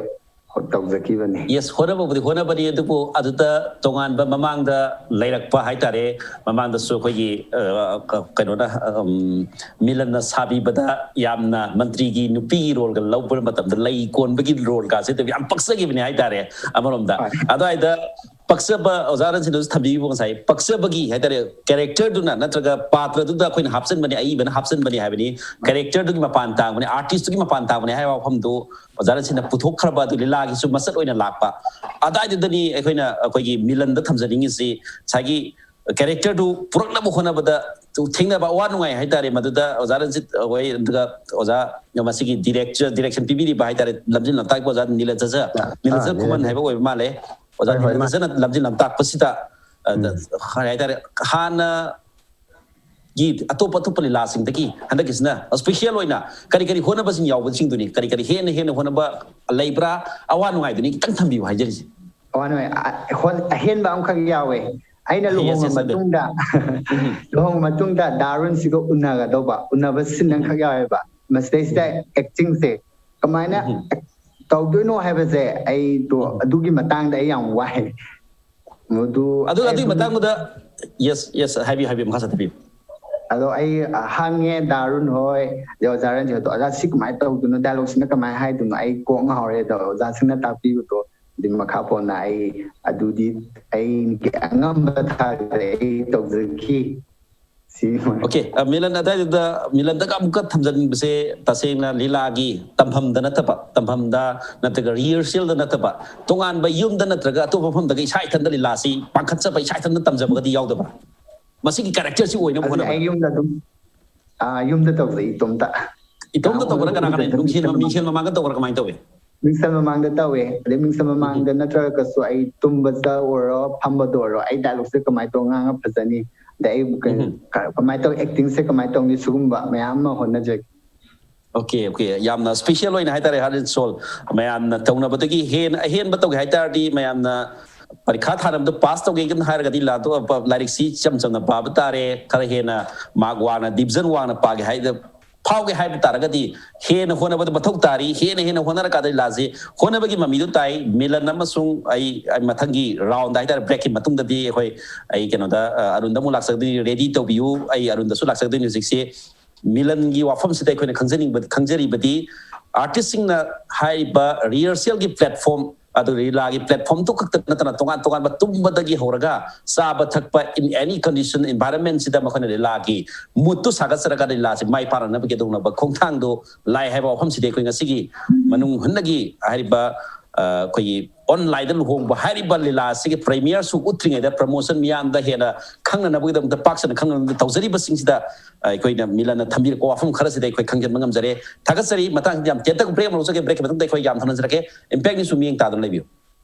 ꯇꯧꯖꯈꯤꯕꯅꯤ꯫ ꯌꯦꯁ, ꯍꯣꯠꯅꯕꯕꯨꯗꯤ ꯍꯣꯠꯅꯕꯅꯤ, ꯑꯗꯨꯕꯨ ꯑꯗꯨꯗ ꯇꯣꯉꯥꯟꯕ ꯃꯃꯥꯡꯗ ꯂꯩꯔꯛꯄ ꯍꯥꯏꯇꯥꯔꯦ꯫ ꯃꯃꯥꯡꯗꯁꯨ ꯑꯩꯈꯣꯏꯒꯤ ꯑ, ꯀ- ꯀꯩꯅꯣꯅ, ꯎꯝ, ꯃꯤꯂꯟꯅ ꯁꯥꯕꯤꯕꯗ ꯌꯥꯝꯅ ꯃꯟꯇ꯭ꯔꯤꯒꯤ ꯅꯨꯄꯤꯒꯤ ꯔꯣꯜꯒ ꯂꯧꯕ ꯃꯇꯝꯗ ꯂꯩ ꯀꯣꯟꯕꯒꯤ ꯔꯣꯜꯒꯁꯦ ꯌꯥꯝ ꯄꯛꯆꯈꯤꯕꯅꯦ ꯍꯥꯏꯇꯥꯔꯦ꯫ ꯑꯃꯔꯣꯝꯗ ꯍꯣꯏ꯫ ꯑꯗꯨꯋꯥꯏꯗ ꯄꯛꯆꯕ, ꯑꯣꯖꯥ ꯔꯟꯖꯤꯠꯅꯁꯨ ꯊꯝꯕꯤꯈꯤꯕ ꯉꯁꯥꯏ, ꯄꯛꯆꯕꯒꯤ ꯍꯥꯏꯇꯥꯔꯦ, ꯀꯦꯔꯦꯛꯇꯔꯗꯨꯅ ꯅꯠꯇ꯭ꯔꯒ ꯄꯥꯇ꯭ꯔꯗꯨꯗ ꯑꯩꯈꯣꯏꯅ ꯍꯥꯞꯆꯤꯟꯕꯅꯦ, ꯑꯏꯕꯅ ꯍꯥꯞꯆꯤꯟꯕꯅꯦ ꯍꯥꯏꯕꯅꯤ, ꯀꯦꯔꯦꯛꯇꯔꯗꯨꯒꯤ ꯃꯄꯥꯟ ꯇꯥꯡꯕꯅꯦ, ꯑꯥꯔꯇꯤꯁꯇꯨꯒꯤ ꯃꯄꯥꯟ ꯇꯥꯡꯕꯅꯦ ꯍꯥꯏꯕ ꯋꯥꯐꯝꯗꯨ ꯑꯣꯖꯥ ꯔꯟꯖꯤꯠꯅ ꯄꯨꯊꯣꯛꯈ꯭ꯔꯕ ꯑꯗꯨ ꯂꯤꯂꯥꯒꯤꯁꯨ ꯃꯆꯠ ꯑꯣꯏꯅ ꯂꯥꯛꯄ꯫ ꯑꯗꯨꯋꯥꯏꯗꯨꯗꯅꯤ ꯑꯩꯈꯣꯏꯅ ꯑꯩꯈꯣꯏꯒꯤ ꯃꯤꯂꯟꯗ ꯊꯝꯖꯅꯤꯡꯉꯤꯁꯤ ꯉꯁꯥꯏꯒꯤ ꯀꯦꯔꯦꯛꯇꯔꯗꯨ ꯄꯨꯔꯛꯅꯕ ꯍꯣꯠꯅꯕꯗ ꯊꯦꯡꯅꯕ ꯑꯋꯥ ꯅꯨꯡꯉꯥꯏ ꯍꯥꯏꯇꯥꯔꯦ꯫ ꯃꯗꯨꯗ ꯑꯣꯖꯥ ꯔꯟꯖꯤꯠ ꯍꯣꯏ, ꯑꯗꯨꯒ ꯑꯣꯖꯥ ꯃꯁꯤꯒꯤ ꯗꯤꯔꯦꯛꯇꯔ, ꯗꯤꯔꯦꯛꯁꯟ ꯄꯤꯕꯤꯔꯤꯕ ꯍꯥꯏꯇꯥꯔꯦ, ꯂꯝꯖꯤꯡ ꯂꯝꯇꯥꯛꯄ ꯑꯣꯖꯥ ꯅꯤꯂꯆꯆ, ꯑꯥ, ꯅꯤꯂꯆꯆ ꯈꯨꯃꯟ ꯅꯤꯂꯆꯆ꯫ ꯍꯥꯏꯕ ꯑꯣꯏꯕ ꯃꯥꯜꯂꯦ꯫ ꯑꯣꯖꯥ ꯍꯣꯏ, ꯍꯣꯏ, ꯃꯥ- ꯅꯤꯂꯆꯆꯅ ꯂꯝꯖꯤꯡ ꯂꯝꯇꯥꯛꯄꯁꯤꯗ, ꯑ, ꯀꯔꯤ ꯍꯥꯏꯇꯥꯔꯦ, ꯍꯥꯟꯅꯒꯤ ꯑꯇꯣꯞ ꯑꯇꯣꯞꯄ ꯂꯤꯂꯥꯁꯤꯡꯗꯒꯤ ꯍꯟꯗꯛꯀꯤꯁꯤꯅ ꯏꯁꯄꯤꯁꯤꯌꯦꯜ ꯑꯣꯏꯅ ꯀꯔꯤ ꯀꯔꯤ ꯍꯣꯠꯅꯕꯁꯤꯡ ꯌꯥꯎꯕꯁꯤꯡꯗꯨꯅꯤ, ꯀꯔꯤ ꯀꯔꯤ ꯍꯦꯟꯅ ꯍꯦꯟꯅ ꯍꯣꯠꯅꯕ ꯂꯩꯕ꯭ꯔꯥ, ꯑꯋꯥ ꯅꯨꯡꯉꯥꯏꯗꯨꯅꯤ ꯈꯤꯇꯪ ꯊꯝꯕꯤꯌꯨ ꯍꯥꯏꯖꯔꯤꯁꯦ꯫ ꯑꯋꯥ ꯅꯨꯡꯉꯥꯏ꯫ ꯑ, ꯍꯣꯟ- ꯑꯍꯦꯟꯕ ꯑꯃꯈꯛ ꯌꯥꯎꯋꯦ꯫ ꯑꯩꯅ Yes, ꯂꯨꯍꯣꯡꯉ yes, ꯑꯗꯨ꯫ ꯃꯇꯨꯡꯗ, ꯂꯨꯍꯣꯡꯉ ꯃꯇꯨꯡꯗ ꯗꯥ ꯑꯔꯨꯟꯁꯤꯒ ꯎꯅꯒꯗꯧꯕ, ꯎꯅꯕ ꯁꯤꯟ ꯑꯃꯈꯛ ꯌꯥꯎꯋꯦꯕ꯫ ꯃꯁꯤꯗꯩꯁꯤꯗ ꯑꯦꯛꯇꯤꯡꯁꯦ ꯀꯃꯥꯏꯅ ꯇꯧꯗꯣꯏꯅꯣ ꯍꯥꯏꯕꯁꯦ ꯑꯩꯗꯣ, ꯑꯗꯨꯒꯤ ꯃꯇꯥꯡꯗ ꯑꯩ ꯌꯥꯝ ꯋꯥꯏ꯫ ꯃꯗꯨ ꯑꯗꯨ ꯑꯩ ꯑꯗꯨꯒꯤ ꯑꯗꯨꯝ ꯃꯇꯥꯡꯗꯨꯗ, ꯌꯦꯁ, ꯌꯦꯁ, ꯍꯥꯏꯕꯤꯌꯨ, ꯍꯥꯏꯕꯤꯌꯨ, ꯃꯈꯥ ꯆꯠꯊꯕꯤꯌꯨ꯫ ꯑꯗꯣ ꯑꯩ ꯍꯪꯉꯦ ꯗꯥ ꯑꯔꯨꯟ ꯍꯣꯏ, ꯑꯗꯩ ꯑꯣꯖꯥ ꯔꯟꯖꯤꯠ ꯍꯣꯏꯗꯣ, "ꯑꯣꯖꯥ, ꯁꯤ ꯀꯃꯥꯏꯅ ꯇꯧꯗꯣꯏꯅꯣ? ꯗꯥꯏꯂꯣꯒꯁꯤꯅ ꯀꯃꯥꯏꯅ ꯍꯥꯏꯗꯣꯏꯅꯣ?" ꯑꯩ ꯀꯣꯛ ꯉꯥꯎꯔꯦ꯫ ꯑꯗꯣ ꯑꯣꯖꯥꯁꯤꯡꯅ ꯇꯥꯛꯄꯤꯕꯗꯣ ꯑꯗꯨꯒꯤ ꯃꯈꯥ ꯄꯣꯟꯅ ꯑꯩ ꯑꯗꯨꯗꯤ ꯑꯩꯒꯤ ꯑꯉꯝꯕ ꯊꯥꯛꯇ ꯑꯩ ꯇꯧꯖꯈꯤ꯫ ꯁꯤ ꯑꯣꯀꯦ, ꯑ, ꯃꯤꯂꯟ, ꯑꯗꯨꯋꯥꯏꯗꯨꯗ ꯃꯤꯂꯟꯗꯒ ꯑꯃꯨꯛꯀ ꯊꯝꯖꯅꯤꯡꯕꯁꯦ, ꯇꯁꯦꯡꯅ ꯂꯤꯂꯥꯒꯤ ꯇꯝꯐꯝꯗ ꯅꯠꯇꯕ, ꯇꯝꯐꯝꯗ ꯅꯠꯇ꯭ꯔꯒ ꯔꯤꯍꯔꯁꯦꯜꯗ ꯅꯠꯇꯕ, ꯇꯣꯉꯥꯟꯕ ꯌꯨꯝꯗ ꯅꯠꯇ꯭ꯔꯒ ꯑꯇꯣꯞꯄ ꯃꯐꯝꯗꯒ ꯏꯁꯥ ꯏꯊꯟꯗ ꯂꯤꯂꯥꯁꯤ ꯄꯥꯡꯈꯠꯆꯕ, ꯏꯁꯥ ꯏꯊꯟꯗ ꯇꯝꯖꯕꯒꯗꯤ ꯌꯥꯎꯗꯕ꯭ꯔꯥ? ꯃꯁꯤꯒꯤ ꯀꯦꯔꯦꯛꯇꯔꯁꯤ ꯑꯣꯏꯅꯕ ꯑꯁꯤ ꯍꯣꯠꯅꯕꯗ꯫ ꯑꯩ ꯌꯨꯝꯗ ꯑꯗꯨꯝ, ꯑꯥ, ꯌꯨꯝꯗ ꯇꯧꯖꯩ ꯏꯇꯣꯝꯇ꯫ ꯏꯇꯣꯝꯇ ꯇꯧꯕ꯭ꯔꯥ, ꯀꯅꯥ ꯀꯅꯥ, ꯌꯨꯝꯗ ꯅꯨꯡꯊꯦꯜ ꯑꯗꯨꯝ ꯃꯤꯡꯁꯦꯜ ꯃꯃꯥꯡꯗ ꯇꯧꯕ꯭ꯔꯥ, ꯀꯃꯥꯏꯅ ꯇꯧꯏ? ꯃꯤꯡꯁꯟ ꯃꯃꯥꯡꯗ ꯇꯧꯋꯦ꯫ ꯑꯗꯩ ꯃꯤꯡꯁꯟ ꯃꯃꯥꯡꯗ ꯅꯠꯇ꯭ꯔꯒꯁꯨ ꯑꯩ ꯇꯨꯝꯕꯗ ꯑꯣꯏꯔꯣ, ꯐꯝꯕꯗ ꯑꯣꯏꯔꯣ, ꯑꯩ ꯗꯥꯏꯂꯣꯛꯁꯦ ꯀꯃꯥꯏꯅ ꯇꯧꯔ ꯉꯥꯡꯉ ꯐꯖꯅꯤ, ꯑꯗꯩ ꯑꯩ ꯀ- ꯎꯝ꯫ ꯀ- ꯀꯃꯥꯏꯅ ꯇꯧ, ꯑꯦꯛꯇꯤꯡꯁꯦ ꯀꯃꯥꯏꯅ ꯇꯧꯅꯤ, ꯁꯤꯒꯨꯝꯕ ꯃꯌꯥꯝ ꯑꯃ ꯍꯣꯠꯅꯖꯒꯦ꯫ ꯑꯣꯀꯦ, ꯑꯣꯀꯦ, ꯌꯥꯝꯅ ꯁ꯭ꯄꯦꯁꯤꯌꯦꯜ ꯑꯣꯏꯅ ꯍꯥꯏꯇꯥꯔꯦ, ꯍꯥꯔꯠ ꯑꯦꯟ ꯁꯣꯜ꯫ ꯃꯌꯥꯝꯅ ꯇꯧꯅꯕꯗꯒꯤ ꯍꯦꯟꯅ ꯑꯍꯦꯟꯕ ꯇꯧꯒꯦ ꯍꯥꯏꯇꯥꯔꯗꯤ, ꯃꯌꯥꯝꯅ ꯄꯔꯤꯈꯥ ꯊꯥꯅꯕꯗ ꯄꯥꯁ ꯇꯧꯒꯦ ꯍꯥꯏꯔꯒꯗꯤ ꯂꯥꯗꯣ-, ꯄ-, ꯂꯥꯏꯔꯤꯛꯁꯤ ꯏꯆꯝ ꯆꯝꯅ ꯄꯥꯕ ꯇꯥꯔꯦ꯫ ꯈꯔ ꯍꯦꯟꯅ ꯃꯥꯔꯛ ꯋꯥꯡꯅ, ꯗꯤꯕꯤꯖꯟ ꯋꯥꯡꯅ ꯄꯥꯒꯦ ꯍꯥꯏꯗ ꯐꯥꯎꯒꯦ ꯍꯥꯏꯕ ꯇꯥꯔꯒꯗꯤ, ꯍꯦꯟꯅ ꯍꯣꯠꯅꯕꯗ ꯃꯊꯧ ꯇꯥꯔꯤ꯫ ꯍꯦꯟꯅ ꯍꯦꯟꯅ ꯍꯣꯠꯅꯔꯀꯥꯟꯗ ꯂꯤꯂꯥꯁꯤ ꯍꯣꯠꯅꯕꯒꯤ ꯃꯃꯤꯗꯨ ꯇꯥꯏ꯫ ꯃꯤꯂꯟ ꯑꯃꯁꯨꯡ ꯑꯩ, ꯑꯩ ꯃꯊꯪꯒꯤ ꯔꯥꯎꯟꯗ ꯍꯥꯏꯇꯥꯔꯦ, ꯕ꯭ꯔꯦꯛꯀꯤ ꯃꯇꯨꯡꯗꯗꯤ ꯑꯩꯈꯣꯏ, ꯑꯩ ꯀꯩꯅꯣꯗ, ꯑ, ꯑꯔꯨꯟꯗ ꯑꯃꯨꯛ ꯂꯥꯛꯆꯒꯗꯣꯏꯅꯤ꯫ ꯔꯦꯗꯤ ꯇꯧꯕꯤꯌꯨ, ꯑꯩ ꯑꯔꯨꯟꯗꯁꯨ ꯂꯥꯛꯆꯒꯗꯣꯏꯅꯤ ꯍꯧꯖꯤꯛꯁꯤ꯫ ꯃꯤꯂꯟꯒꯤ ꯋꯥꯐꯝꯁꯤꯗ ꯑꯩꯈꯣꯏꯅ ꯈꯪꯖꯅꯤꯡꯕ, ꯈꯪꯖꯔꯤꯕꯗꯤ, ꯑꯥꯔꯇꯤꯁꯁꯤꯡꯅ ꯍꯥꯏꯔꯤꯕ ꯔꯤꯍꯔꯁꯦꯜꯒꯤ ꯄ꯭ꯂꯦꯠꯐꯣꯔꯝ, ꯑꯗꯨ ꯂꯤꯂꯥꯒꯤ ꯄ꯭ꯂꯦꯠꯐꯣꯔꯝꯗꯨ ꯈꯛꯇ ꯅꯠꯇꯅ, ꯇꯣꯉꯥꯟ ꯇꯣꯉꯥꯟꯕ ꯇꯨꯝꯕꯗꯒꯤ ꯍꯧꯔꯒ ꯆꯥꯕ ꯊꯛꯄ, in any condition, environment ꯁꯤꯗ ꯃꯈꯣꯏꯅ ꯂꯤꯂꯥꯒꯤ ꯃꯨꯠꯇꯨ ꯁꯥꯒꯠꯆꯔꯒ ꯂꯤꯂꯥꯁꯤ ꯃꯥꯏ ꯄꯥꯛꯅꯅꯕꯒꯤꯗꯃꯛ ꯈꯣꯡꯊꯥꯡꯗꯨ ꯂꯥꯛꯑꯦ ꯍꯥꯏꯕ ꯋꯥꯐꯝꯁꯤꯗꯤ ꯑꯩꯈꯣꯏ ꯉꯁꯤꯒꯤ ꯃꯅꯨꯡ ꯍꯨꯠꯅꯒꯤ ꯍꯥꯏꯔꯤꯕ, ꯑ, ꯑꯩꯈꯣꯏꯒꯤ ꯑꯣꯟꯂꯥꯏꯟꯗ ꯂꯨꯍꯣꯡꯕ ꯍꯥꯏꯔꯤꯕ ꯂꯤꯂꯥ ꯑꯁꯤꯒꯤ ꯄ꯭ꯔꯤꯃꯤꯌꯔꯁꯨ ꯎꯠꯇ꯭ꯔꯤꯉꯩꯗ, ꯄ꯭ꯔꯃꯣꯁꯟ ꯃꯤꯌꯥꯝꯗ ꯍꯦꯟꯅ ꯈꯪꯅꯅꯕꯒꯤꯗꯃꯛꯇ, ꯄꯥꯛ ꯁꯟꯅ ꯈꯪꯅꯅꯕꯒꯤ ꯇꯧꯖꯔꯤꯕꯁꯤꯡꯁꯤꯗ, ꯑ, ꯑꯩꯈꯣꯏꯅ ꯃꯤꯂꯟꯅ ꯊꯝꯕꯤꯔꯛꯄ ꯋꯥꯐꯝ ꯈꯔꯁꯤꯗ ꯑꯩꯈꯣꯏ ꯈꯪꯖꯤꯟꯕ ꯉꯝꯖꯔꯦ꯫ ꯊꯥꯒꯠꯆꯔꯤ꯫ ꯃꯇꯥꯡꯁꯤꯗ ꯌꯥꯝ ꯇꯦꯟꯇꯛ ꯕ꯭ꯔꯦꯛ ꯑꯃ ꯂꯧꯖꯒꯦ꯫ ꯕ꯭ꯔꯦꯛꯀꯤ ꯃꯇꯨꯡꯗ ꯑꯩꯈꯣꯏ ꯌꯥꯝ ꯊꯝꯅꯖꯔꯛꯀꯦ꯫ ꯏꯝꯄꯦꯛ ꯅ꯭ꯌꯨꯁꯁꯨ ꯃꯤꯠꯌꯦꯡ ꯇꯥꯗꯨꯅ ꯂꯩꯕꯤꯌꯨ꯫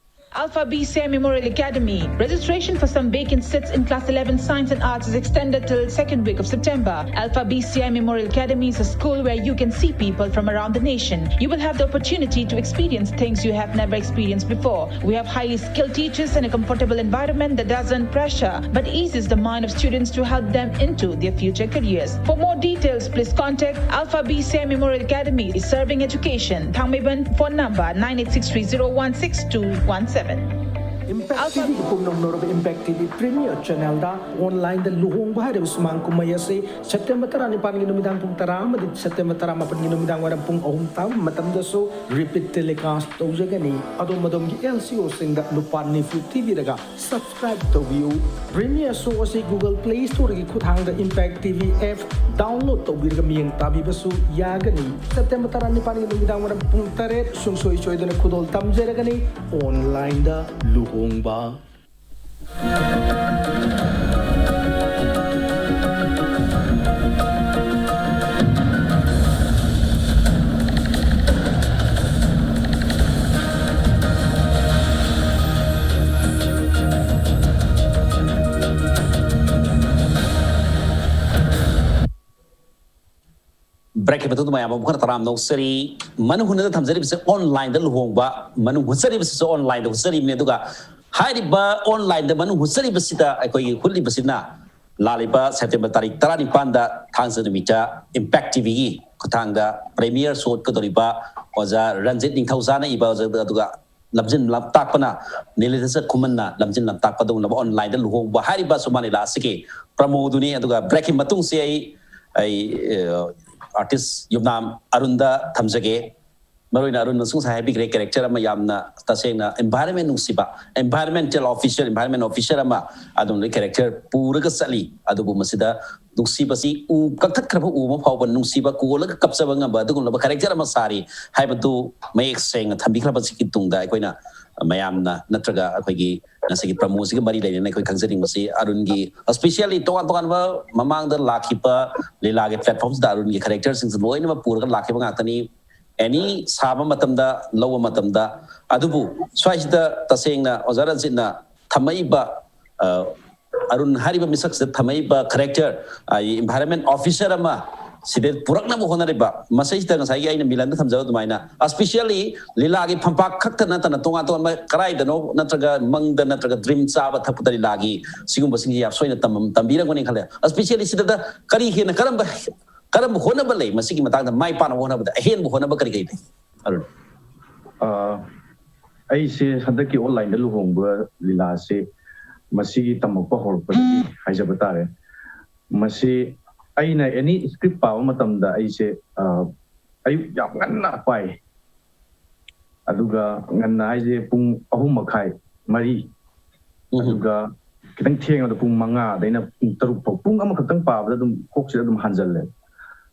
Alpha B C I Memorial Academy. Registration for some vacant seats in Class eleven Science and Arts is extended till second week of September. Alpha B C I Memorial Academy is a school where you can see people from around the nation. You will have the opportunity to experience things you have never experienced before. We have highly skilled teachers and a comfortable environment that doesn't pressure but eases the mind of students to help them into their future careers. For more details, please contact Alpha B C I Memorial Academy, serving education. Thangmeiban, phone number nine eight six three zero one six two one seven. Impact T V ꯒꯤ ꯄꯨꯝꯅꯃꯛ ꯅꯧꯔꯕ Impact T V Premier Channel ꯗ online ꯗ ꯂꯨꯍꯣꯡꯕ ꯍꯥꯏꯔꯤꯕ ꯁꯨꯃꯥꯡ ꯀꯨꯝꯍꯩ ꯑꯁꯤ September ꯇꯔꯥꯅꯤꯄꯥꯟꯒꯤ ꯅꯨꯃꯤꯗꯥꯡ ꯄꯨꯡ ꯇꯔꯥ ꯑꯃꯗꯤ September ꯇꯔꯥꯃꯥꯄꯟꯒꯤ ꯅꯨꯃꯤꯗꯥꯡ ꯋꯥꯏꯔꯝ ꯄꯨꯡ ꯑꯍꯨꯝ ꯇꯥꯕ ꯃꯇꯝꯗꯁꯨ repeat telecast ꯇꯧꯖꯒꯅꯤ꯫ ꯑꯗꯣꯝ ꯑꯗꯣꯝꯒꯤ L C O ꯁꯤꯡꯗ ꯂꯨꯄꯥ ꯅꯤꯐꯨ ꯊꯤꯕꯤꯔꯒ subscribe ꯇꯧꯕꯤꯌꯨ꯫ Premier Show ꯑꯁꯤ Google Play Store ꯒꯤ ꯈꯨꯠꯊꯥꯡꯗ Impact T V app download ꯇꯧꯕꯤꯔꯒ ꯃꯤꯠꯌꯦꯡ ꯇꯥꯕꯤꯕꯁꯨ ꯌꯥꯒꯅꯤ꯫ September ꯇꯔꯥꯅꯤꯄꯥꯟꯒꯤ ꯅꯨꯃꯤꯗꯥꯡ ꯋꯥꯏꯔꯝ ꯄꯨꯡ ꯇꯔꯦꯠ ꯁꯨꯡꯁꯣꯏ ꯁꯣꯏꯗꯅ ꯈꯨꯗꯣꯜ ꯇꯝꯖꯔꯒꯅꯤ꯫ Online ꯗ ꯂꯨꯍꯣꯡꯕ꯫ ꯕ꯭ꯔꯦꯛꯀꯤ ꯃꯇꯨꯡꯗ ꯃꯌꯥꯝ ꯑꯃꯨꯛ ꯍꯟꯅ ꯇꯔꯥꯝꯅ ꯑꯣꯛꯆꯔꯤ꯫ ꯃꯅꯨꯡ ꯍꯨꯠꯅꯗ ꯊꯝꯖꯔꯤꯕꯁꯦ ꯑꯣꯟꯂꯥꯏꯟꯗ ꯂꯨꯍꯣꯡꯕ, ꯃꯅꯨꯡ ꯍꯨꯠꯆꯔꯤꯕꯁꯤꯁꯨ ꯑꯣꯟꯂꯥꯏꯟꯗ ꯍꯨꯠꯆꯔꯤꯕꯅꯤ꯫ ꯑꯗꯨꯒ ꯍꯥꯏꯔꯤꯕ ꯑꯣꯟꯂꯥꯏꯟꯗ ꯃꯅꯨꯡ ꯍꯨꯠꯆꯔꯤꯕꯁꯤꯗ ꯑꯩꯈꯣꯏꯒꯤ ꯍꯨꯠꯂꯤꯕꯁꯤꯅ ꯂꯥꯛꯂꯤꯕ ꯁꯦꯞꯇꯦꯝꯕꯔ ꯇꯥꯔꯤꯛ ꯇꯔꯥꯅꯤꯄꯥꯟꯗ ꯊꯥꯡꯖ ꯅꯨꯃꯤꯠꯇ ꯏꯝꯄꯦꯛ ꯇꯤꯚꯤꯒꯤ ꯈꯨꯠꯊꯥꯡꯗ ꯄ꯭ꯔꯤꯃꯤꯌꯔ ꯁꯣ ꯎꯠꯀꯗꯧꯔꯤꯕ ꯑꯣꯖꯥ ꯔꯟꯖꯤꯠ ꯅꯤꯡꯊꯧꯖꯥꯅ ꯏꯕ, ꯑꯗꯨꯒ ꯂꯝꯖꯤꯟ ꯂꯝꯇꯥꯛꯄꯅ ꯅꯤꯂꯤꯇ ꯈꯨꯃꯟꯅ ꯂꯝꯖꯤꯟ ꯂꯝꯇꯥꯛꯄꯗ ꯎꯅꯕ ꯑꯣꯟꯂꯥꯏꯟꯗ ꯂꯨꯍꯣꯡꯕ ꯍꯥꯏꯔꯤꯕ ꯁꯨꯃꯥꯟ ꯂꯤꯂꯥ ꯑꯁꯤꯒꯤ ꯄ꯭ꯔꯃꯣꯗꯨꯅꯤ꯫ ꯑꯗꯨꯒ ꯕ꯭ꯔꯦꯛꯀꯤ ꯃꯇꯨꯡꯁꯤ ꯑꯩ ꯑꯩ ꯑꯥꯔꯇꯤꯁ ꯌꯨꯝꯅꯥꯝ ꯑꯔꯨꯟꯗ ꯊꯝꯖꯒꯦ꯫ ꯃꯔꯨꯑꯣꯏꯅ ꯑꯔꯨꯟꯅꯁꯨ ꯉꯁꯥꯏ ꯍꯥꯏꯕꯤꯈ꯭ꯔꯦ, ꯀꯦꯔꯦꯛꯇꯔ ꯑꯃ ꯌꯥꯝꯅ ꯇꯁꯦꯡꯅ ꯏꯟꯚꯥꯏꯔꯟꯃꯦꯟ ꯅꯨꯡꯁꯤꯕ, ꯏꯟꯚꯥꯏꯔꯟꯃꯦꯟꯇꯦꯜ ꯑꯣꯐꯤꯁꯔ, ꯏꯟꯚꯥꯏꯔꯟꯃꯦꯟ ꯑꯣꯐꯤꯁꯔ ꯑꯃ ꯑꯗꯨꯝꯅ ꯀꯦꯔꯦꯛꯇꯔ ꯄꯨꯔꯒ ꯆꯠꯂꯤ꯫ ꯑꯗꯨꯕꯨ ꯃꯁꯤꯗ ꯅꯨꯡꯁꯤꯕꯁꯤ ꯎ ꯀꯛꯊꯠꯈ꯭ꯔꯕ ꯎ ꯑꯃ ꯐꯥꯎꯕ ꯅꯨꯡꯁꯤꯕ ꯀꯣꯜꯂꯒ ꯀꯞꯆꯕ ꯉꯝꯕ ꯑꯗꯨꯒꯨꯝꯂꯕ ꯀꯦꯔꯦꯛꯇꯔ ꯑꯃ ꯁꯥꯔꯤ ꯍꯥꯏꯕꯗꯨ ꯃꯌꯦꯛ ꯁꯦꯡꯅ ꯊꯝꯕꯤꯈ꯭ꯔꯕꯁꯤꯒꯤ ꯇꯨꯡꯗ ꯑꯩꯈꯣꯏꯅ ꯃꯌꯥꯝꯅ ꯅꯠꯇ꯭ꯔꯒ ꯑꯩꯈꯣꯏꯒꯤ ꯉꯁꯤꯒꯤ ꯄ꯭ꯔꯃꯣꯁꯤꯒ ꯃꯔꯤ ꯂꯩꯅꯅ ꯑꯩꯈꯣꯏ ꯈꯪꯖꯅꯤꯡꯕꯁꯤ ꯑꯔꯨꯟꯒꯤ especially ꯇꯣꯉꯥꯟ ꯇꯣꯉꯥꯟꯕ ꯃꯃꯥꯡꯗ ꯂꯥꯛꯈꯤꯕ ꯂꯤꯂꯥꯒꯤ ꯄ꯭ꯂꯦꯠꯐꯣꯝꯁꯤꯗ ꯑꯔꯨꯟꯒꯤ ꯀꯦꯔꯦꯛꯇꯔꯁꯤꯡꯁꯤ ꯂꯣꯏꯅꯃꯛ ꯄꯨꯔꯒ ꯂꯥꯛꯈꯤꯕ ꯉꯥꯛꯇꯅꯤ꯫ ꯑꯦꯅꯤ ꯁꯥꯕ ꯃꯇꯝꯗ, ꯂꯧꯕ ꯃꯇꯝꯗ꯫ ꯑꯗꯨꯕꯨ ꯁ꯭ꯋꯥꯏꯁꯤꯗ ꯇꯁꯦꯡꯅ ꯑꯣꯖꯥ ꯔꯟꯖꯤꯠꯅ ꯊꯝꯃꯛꯏꯕ, ꯑ, ꯑꯔꯨꯟ ꯍꯥꯏꯔꯤꯕ ꯃꯤꯁꯛꯁꯤꯗ ꯊꯝꯃꯛꯏꯕ ꯀꯦꯔꯦꯛꯇꯔ, ꯏꯟꯚꯥꯏꯔꯟꯃꯦꯟ ꯑꯣꯐꯤꯁꯔ ꯑꯃ ꯁꯤꯗ ꯄꯨꯔꯛꯅꯕ ꯍꯣꯠꯅꯔꯤꯕ, ꯃꯁꯤꯁꯤꯗ ꯉꯁꯥꯏꯒꯤ ꯑꯩꯅ ꯃꯤꯂꯟꯗ ꯊꯝꯖꯕ ꯑꯗꯨꯃꯥꯏꯅ especially ꯂꯤꯂꯥꯒꯤ ꯐꯝꯄꯥꯛ ꯈꯛꯇ ꯅꯠꯇꯅ ꯇꯣꯉꯥꯟ ꯇꯣꯉꯥꯟꯕ ꯀꯗꯥꯏꯗꯅꯣ ꯅꯠꯇ꯭ꯔꯒ ꯃꯪꯗ ꯅꯠꯇ꯭ꯔꯒ ꯗ꯭ꯔꯤꯝ ꯆꯥꯕ ꯊꯛꯄꯗ ꯂꯤꯂꯥꯒꯤ ꯁꯤꯒꯨꯝꯕꯁꯤꯡꯁꯤ ꯌꯥꯝ ꯁꯣꯏꯅ ꯇꯝ-, ꯇꯝꯕꯤꯔꯝꯒꯅꯤ ꯈꯜꯂꯦ꯫ Especially ꯁꯤꯗ ꯀꯔꯤ ꯍꯦꯟꯅ ꯀꯔꯝꯕ, ꯀꯔꯝꯕ ꯍꯣꯠꯅꯕ ꯂꯩ ꯃꯁꯤꯒꯤ ꯃꯇꯥꯡꯗ ꯃꯥꯏ ꯄꯥꯛꯅꯕ ꯍꯣꯠꯅꯕꯗ ꯑꯍꯦꯟꯕ ꯍꯣꯠꯅꯕ ꯀꯔꯤ ꯀꯔꯤ ꯂꯩ? ꯑꯔꯨꯟ꯫ ꯑ, ꯑꯩꯁꯦ ꯍꯟꯗꯛꯀꯤ ꯑꯣꯟꯂꯥꯏꯟꯗ ꯂꯨꯍꯣꯡꯕ ꯂꯤꯂꯥꯁꯦ ꯃꯁꯤꯒꯤ ꯇꯝꯃꯛꯄ ꯍꯧꯔꯛꯄꯗꯒꯤ ꯍꯥꯏꯖꯕ ꯇꯥꯔꯦ꯫ ꯃꯁꯤ ꯑꯩꯅ ꯑꯦꯅꯤ ꯁ꯭ꯀ꯭ꯔꯤꯞ ꯄꯥꯕ ꯃꯇꯝꯗ ꯑꯩꯁꯦ, ꯑ, ꯑꯌꯨꯛ ꯌꯥꯝ ꯉꯟꯅ ꯄꯥꯏ꯫ ꯑꯗꯨꯒ ꯉꯟꯅ ꯍꯥꯏꯁꯦ ꯄꯨꯡ ꯑꯍꯨꯝ ꯃꯈꯥꯏ, ꯃꯔꯤ, ꯎꯝ꯫ ꯑꯗꯨꯒ ꯈꯤꯇꯪ ꯊꯦꯡꯉꯕꯗ ꯄꯨꯡ ꯃꯉꯥꯗꯩꯅ ꯄꯨꯡ ꯇꯔꯨꯛ ꯐꯥꯎ, ꯄꯨꯡ ꯑꯃꯈꯛꯇꯪ ꯄꯥꯕꯗ ꯑꯗꯨꯝ ꯀꯣꯛꯁꯤꯗ ꯑꯗꯨꯝ ꯍꯟꯖꯜꯂꯦ꯫